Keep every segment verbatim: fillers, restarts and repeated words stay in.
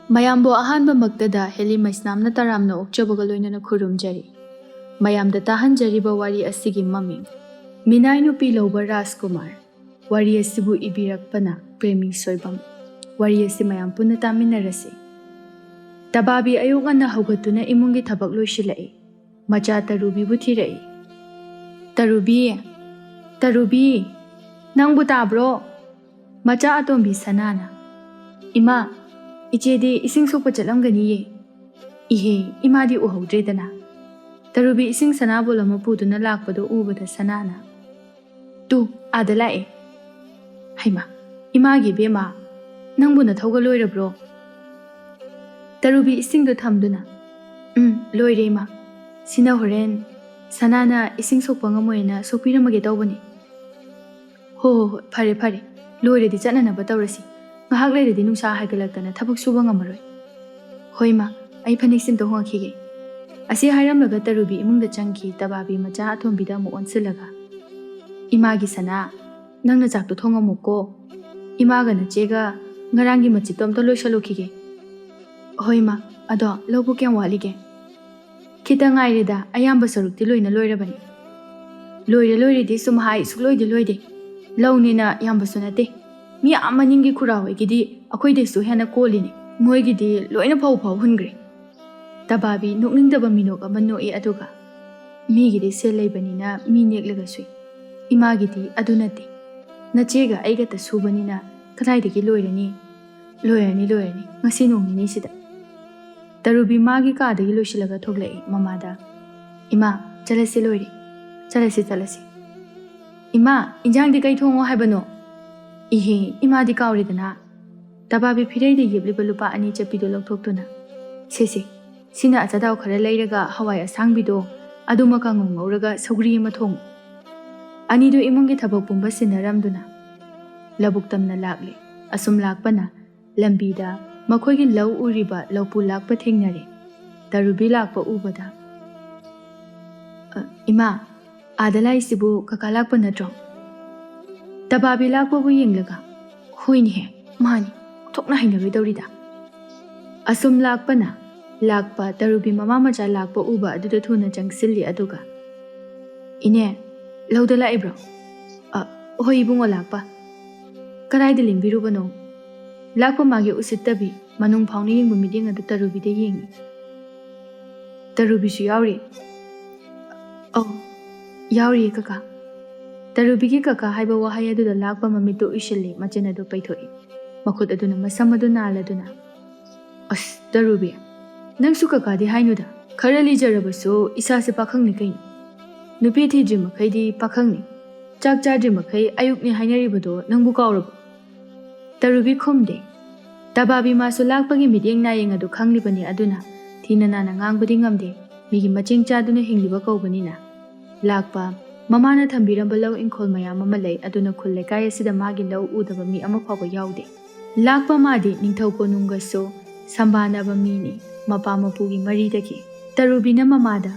ꯃꯌꯥꯝꯕꯨ ꯑꯍꯥꯟꯕꯃꯛꯇꯗ ꯍꯦꯂꯤ ꯃꯩꯁꯅꯥꯝꯅ ꯇꯔꯥꯝꯅ ꯑꯣꯛꯆꯕꯒ ꯂꯣꯏꯅꯅ ꯈꯨꯔꯨꯝꯖꯔꯤ꯫ ꯃꯌꯥꯝꯗ ꯇꯥꯍꯟꯖꯔꯤꯕ ꯋꯥꯔꯤ ꯑꯁꯤꯒꯤ ꯃꯃꯤꯡ, ꯃꯤꯅꯥꯏ ꯅꯨꯄꯤ ꯂꯧꯕ ꯔꯥꯖꯀꯨꯃꯥꯔ꯫ ꯋꯥꯔꯤ ꯑꯁꯤꯕꯨ ꯏꯕꯤꯔꯛꯄꯅ ꯄ꯭ꯔꯦꯃꯤ ꯁꯣꯏꯕꯝ꯫ ꯋꯥꯔꯤ ꯑꯁꯤ ꯃꯌꯥꯝ ꯄꯨꯟꯅ ꯇꯥꯃꯤꯟꯅꯔꯁꯤ꯫ ꯇꯕꯥꯕꯤ ꯑꯌꯨꯛ ꯉꯟꯅ ꯍꯧꯒꯠꯇꯨꯅ ꯏꯃꯨꯡꯒꯤ ꯊꯕꯛ ꯂꯣꯏꯁꯤꯜꯂꯛꯏ꯫ ꯃꯆꯥ ꯇꯔꯨꯕꯤꯕꯨ ꯊꯤꯔꯛꯏ꯫ "ꯇꯔꯨꯕꯤ, ꯇꯔꯨꯕꯤ, ꯅꯪꯕꯨ ꯇꯥꯕ꯭ꯔꯣ?" ꯃꯆꯥ ꯑꯇꯣꯝꯕꯤ ꯁꯅꯥꯅ, "ꯏꯃꯥ, ꯏꯆꯦꯗꯤ ꯏꯁꯤꯡ ꯁꯣꯛꯄ ꯆꯠꯂꯝꯒꯅꯤꯌꯦ꯫ ꯏꯍꯦ, ꯏꯃꯥꯗꯤ ꯎꯍꯧꯗ꯭ꯔꯦꯗꯅ꯫" ꯇꯔꯨꯕꯤ ꯏꯁꯤꯡ ꯁꯅꯥꯕꯣꯜ ꯑꯃ ꯄꯨꯗꯨꯅ ꯂꯥꯛꯄꯗꯨ ꯎꯕꯗ ꯁꯅꯥꯅ, "ꯇꯨ, ꯑꯥꯗ ꯂꯥꯛꯑꯦ꯫" "ꯍꯩꯃꯥ, ꯏꯃꯥꯒꯤ ꯏꯕꯦꯝꯃ, ꯅꯪꯕꯨ ꯅꯊꯧꯒ ꯂꯣꯏꯔꯕ꯭ꯔꯣ?" ꯇꯔꯨꯕꯤ ꯏꯁꯤꯡꯗꯨ ꯊꯝꯗꯨꯅ, "ꯎꯝ, ꯂꯣꯏꯔꯦ ꯏꯃꯥ꯫ ꯁꯤꯅ ꯍꯣꯔꯦꯟ ꯁꯅꯥꯅ ꯏꯁꯤꯡ ꯁꯣꯛꯄ ꯉꯝꯃꯣꯏꯅ ꯁꯣꯛꯄꯤꯔꯝꯃꯒꯦ ꯇꯧꯕꯅꯤ꯫" "ꯍꯣ ꯍꯣ ꯍꯣꯏ, ꯐꯔꯦ ꯐꯔꯦ, ꯂꯣꯏꯔꯗꯤ ꯆꯠꯅꯅꯕ ꯇꯧꯔꯁꯤ꯫ ꯉꯥꯏꯍꯥꯛ ꯂꯩꯔꯗꯤ ꯅꯨꯡꯁꯥ ꯍꯥꯏꯒꯠꯂꯛꯇꯅ ꯊꯕꯛ ꯁꯨꯕ ꯉꯝꯃꯔꯣꯏ꯫" "ꯍꯣꯏ ꯏꯃꯥ, ꯑꯩ ꯐꯅꯦꯛꯁꯤ ꯑꯝꯇ ꯍꯣꯡꯉꯛꯈꯤꯒꯦ꯫" ꯑꯁꯤ ꯍꯥꯏꯔꯝꯂꯒ ꯇꯔꯨꯕꯤ ꯏꯃꯨꯡꯗ ꯆꯪꯈꯤ꯫ ꯇꯕꯥꯕꯤ ꯃꯆꯥ ꯑꯇꯣꯝꯕꯤꯗ ꯑꯃꯨꯛ ꯑꯣꯟꯁꯤꯜꯂꯒ, "ꯏꯃꯥꯒꯤ ꯁꯅꯥ, ꯅꯪꯅ ꯆꯥꯛꯇꯣ ꯊꯣꯡꯉꯝꯃꯨꯀꯣ꯫ ꯏꯃꯥꯒ ꯅꯆꯦꯒ ꯉꯔꯥꯡꯒꯤ ꯃꯆꯤꯠꯇꯣ ꯑꯝꯇ ꯂꯣꯏꯁꯜꯂꯨꯈꯤꯒꯦ꯫" "ꯍꯣꯏ ꯏꯃꯥ, ꯑꯗꯣ ꯂꯧꯕꯨ ꯀꯌꯥꯝ ꯋꯥꯠꯂꯤꯒꯦ?" "ꯈꯤꯇ ꯉꯥꯏꯔꯦꯗ, ꯑꯌꯥꯝꯕ ꯁꯔꯨꯛꯇꯤ ꯂꯣꯏꯅ ꯂꯣꯏꯔꯕꯅꯤ꯫" "ꯂꯣꯏꯔꯦ ꯂꯣꯏꯔꯦꯗꯤ ꯁꯨꯝ ꯍꯥꯏ, ꯁꯨꯛꯂꯣꯏꯗꯤ ꯂꯣꯏꯗꯦ꯫ ꯂꯧꯅꯤꯅ ꯌꯥꯝꯕꯁꯨ ꯅꯠꯇꯦ꯫ ꯃꯤ ꯑꯥ ꯃꯅꯤꯡꯒꯤ ꯈꯨꯔꯥ ꯍꯣꯏꯒꯤꯗꯤ ꯑꯩꯈꯣꯏꯗꯩꯁꯨ ꯍꯦꯟꯅ ꯀꯣꯜꯂꯤꯅꯦ꯫ ꯃꯣꯏꯒꯤꯗꯤ ꯂꯣꯏꯅ ꯐꯧ ꯐꯥꯎ ꯍꯨꯟꯈ꯭ꯔꯦ꯫" ꯇꯕꯥꯕꯤ ꯅꯣꯛꯅꯤꯡꯗꯕ ꯃꯤꯅꯣꯛ ꯑꯃ ꯅꯣꯛꯏ, ꯑꯗꯨꯒ, "ꯃꯤꯒꯤꯗꯤ ꯁꯦꯜ ꯂꯩꯕꯅꯤꯅ ꯃꯤ ꯅꯦꯛꯂꯒ ꯁꯨꯏ꯫ ꯏꯃꯥꯒꯤꯗꯤ ꯑꯗꯨ ꯅꯠꯇꯦ꯫ ꯅꯆꯦꯒ ꯑꯩꯒꯇ ꯁꯨꯕꯅꯤꯅ ꯀꯗꯥꯏꯗꯒꯤ ꯂꯣꯏꯔꯅꯤ?" "ꯂꯣꯏꯔꯅꯤ, ꯂꯣꯏꯔꯅꯤ, ꯉꯁꯤ ꯅꯣꯡ ꯅꯤꯅꯤꯁꯤꯗ꯫" ꯇꯔꯨꯕꯤ ꯃꯥꯒꯤ ꯀꯥꯗꯒꯤ ꯂꯣꯏꯁꯤꯜꯂꯒ ꯊꯣꯛꯂꯛꯏ꯫ ꯃꯃꯥꯗ, "ꯏꯃꯥ, ꯆꯠꯂꯁꯤ ꯂꯣꯏꯔꯦ꯫ ꯆꯠꯂꯁꯤ, ꯆꯠꯂꯁꯤ꯫ ꯏꯃꯥ, ꯏꯟꯖꯥꯡꯗꯤ ꯀꯩ ꯊꯣꯡꯉꯣ ꯍꯥꯏꯕꯅꯣ?" "ꯏꯍꯦ, ꯏꯃꯥꯗꯤ ꯀꯥꯎꯔꯦꯗꯅ꯫" ꯇꯕꯥꯕꯤ ꯐꯤꯔꯩꯗ ꯌꯦꯞꯂꯤꯕ ꯂꯨꯄꯥ ꯑꯅꯤ ꯆꯠꯄꯤꯗꯨ ꯂꯧꯊꯣꯛꯇꯨꯅ, "ꯁꯦ, ꯁꯦ, ꯁꯤꯅ ꯑꯆꯥꯊꯥꯎ ꯈꯔ ꯂꯩꯔꯒ ꯍꯋꯥꯏ ꯑꯁꯥꯡꯕꯤꯗꯣ ꯑꯗꯨꯃ ꯀꯥꯡꯉꯧ ꯉꯧꯔꯒ ꯁꯧꯒ꯭ꯔꯤ ꯑꯃ ꯊꯣꯡꯉꯨ꯫" ꯑꯅꯤꯗꯨ ꯏꯃꯨꯡꯒꯤ ꯊꯕꯛ ꯄꯨꯝꯕ ꯁꯤꯟꯅꯔꯝꯗꯨꯅ ꯂꯧꯕꯨꯛ ꯇꯝꯅ ꯂꯥꯛꯂꯦ꯫ ꯑꯁꯨꯝ ꯂꯥꯛꯄꯅ ꯂꯝꯕꯤꯗ ꯃꯈꯣꯏꯒꯤ ꯂꯧ ꯎꯔꯤꯕ ꯂꯧꯄꯨ ꯂꯥꯛꯄ ꯊꯦꯡꯅꯔꯦ꯫ ꯇꯔꯨꯕꯤ ꯂꯥꯛꯄ ꯎꯕꯗ, "ꯑ, ꯏꯃꯥ, ꯑꯥꯗ ꯂꯥꯛꯏꯁꯤꯕꯨ ꯀꯀꯥ ꯂꯥꯛꯄ ꯅꯠꯇ꯭ꯔꯣ?" ꯇꯕꯥꯕꯤ ꯂꯥꯛꯄꯕꯨ ꯌꯦꯡꯂꯒ, "ꯍꯣꯏꯅꯦꯍꯦ, ꯃꯥꯅꯤ, ꯑꯣꯟꯊꯣꯛꯅ ꯍꯩꯅꯔꯣꯏꯗꯧꯔꯤꯗ꯫" ꯑꯁꯨꯝ ꯂꯥꯛꯄꯅ ꯂꯥꯛꯄ ꯇꯔꯨꯕꯤ ꯃꯃꯥ ꯃꯆꯥ ꯂꯥꯛꯄ ꯎꯕ ꯑꯗꯨꯗ ꯊꯨꯅ ꯆꯪꯁꯤꯜꯂꯤ, ꯑꯗꯨꯒ, "ꯏꯅꯦ, ꯂꯧꯗ ꯂꯥꯛꯏꯕ꯭ꯔꯣ?" "ꯑ, ꯍꯣꯏ ꯏꯕꯨꯡꯉꯣ ꯂꯥꯛꯄ꯫ ꯀꯗꯥꯏꯗ ꯂꯦꯡꯕꯤꯔꯨꯕꯅꯣ?" ꯂꯥꯛꯄ ꯃꯥꯒꯤ ꯎꯁꯤꯠꯇꯕꯤ ꯃꯅꯨꯡ ꯐꯥꯎꯅ ꯌꯦꯡꯕ ꯃꯤꯠꯌꯦꯡ ꯑꯗꯨ ꯇꯔꯨꯕꯤꯗ ꯌꯦꯡꯉꯤ꯫ "ꯇꯔꯨꯕꯤꯁꯨ ꯌꯥꯎꯔꯤ?" "ꯑꯧ, ꯌꯥꯎꯔꯤꯌꯦ ꯀꯀꯥ꯫" ꯇꯔꯨꯕꯤꯒꯤ "ꯀꯀꯥ" ꯍꯥꯏꯕ ꯋꯥꯍꯩ ꯑꯗꯨꯗ ꯂꯥꯛꯄ ꯃꯃꯤꯠꯇꯨ ꯎꯏꯁꯤꯜꯂꯤ, ꯃꯆꯤꯟ ꯑꯗꯨ ꯄꯩꯊꯣꯛꯏ꯫ ꯃꯈꯨꯠ ꯑꯗꯨꯅ ꯃꯁꯝ ꯑꯗꯨ ꯅꯥꯜꯂꯗꯨꯅ, "ꯑꯁ, ꯇꯔꯨꯕꯤ, ꯅꯪꯁꯨ ꯀꯀꯥꯗꯤ ꯍꯥꯏꯅꯨꯗ꯫ ꯈꯔ ꯂꯤꯖꯔꯕꯁꯨ ꯏꯁꯥꯁꯦ ꯄꯥꯈꯪꯅꯤ ꯀꯩꯅꯣ꯫ ꯅꯨꯄꯤ ꯊꯤꯗ꯭ꯔꯤ ꯃꯈꯩꯗꯤ ꯄꯥꯈꯪꯅꯤ꯫ ꯆꯥꯛ ꯆꯥꯗ꯭ꯔꯤ ꯃꯈꯩ ꯑꯌꯨꯛꯅꯤ ꯍꯥꯏꯅꯔꯤꯕꯗꯣ ꯅꯪꯕꯨ ꯀꯥꯎꯔꯕꯣ?" ꯇꯔꯨꯕꯤ ꯈꯨꯝꯗꯦ꯫ ꯇꯕꯥꯕꯤ ꯃꯥꯁꯨ ꯂꯥꯛꯄꯒꯤ ꯃꯤꯠꯌꯦꯡ ꯅꯥꯌꯦꯡ ꯑꯗꯨ ꯈꯪꯂꯤꯕꯅꯤ, ꯑꯗꯨꯅ ꯊꯤꯅ ꯅꯥꯟꯅ ꯉꯥꯡꯕꯗꯤ ꯉꯝꯗꯦ꯫ ꯃꯤꯒꯤ ꯃꯆꯤꯡ ꯆꯥꯗꯨꯅ ꯍꯤꯡꯂꯤꯕ ꯀꯧꯕꯅꯤꯅ꯫ ꯂꯥꯛꯄ, ꯃꯃꯥꯅ ꯊꯝꯕꯤꯔꯝꯕ ꯂꯧ ꯏꯪꯈꯣꯜ ꯃꯌꯥꯝ ꯑꯃ ꯂꯩ, ꯑꯗꯨꯅ ꯈꯨꯜ ꯂꯩꯀꯥꯏ ꯑꯁꯤꯗ ꯃꯥꯒꯤ ꯂꯧ ꯎꯗꯕ ꯃꯤ ꯑꯃ ꯐꯥꯎꯕ ꯌꯥꯎꯗꯦ꯫ ꯂꯥꯛꯄ ꯃꯥꯗꯤ ꯅꯤꯡꯊꯧ ꯀꯣꯅꯨꯡꯒꯁꯨ ꯁꯝꯕꯥꯅꯕ ꯃꯤꯅꯤ, ꯃꯄꯥ ꯃꯄꯨꯒꯤ ꯃꯔꯤꯗꯒꯤ꯫ ꯇꯔꯨꯕꯤꯅ ꯃꯃꯥꯗ,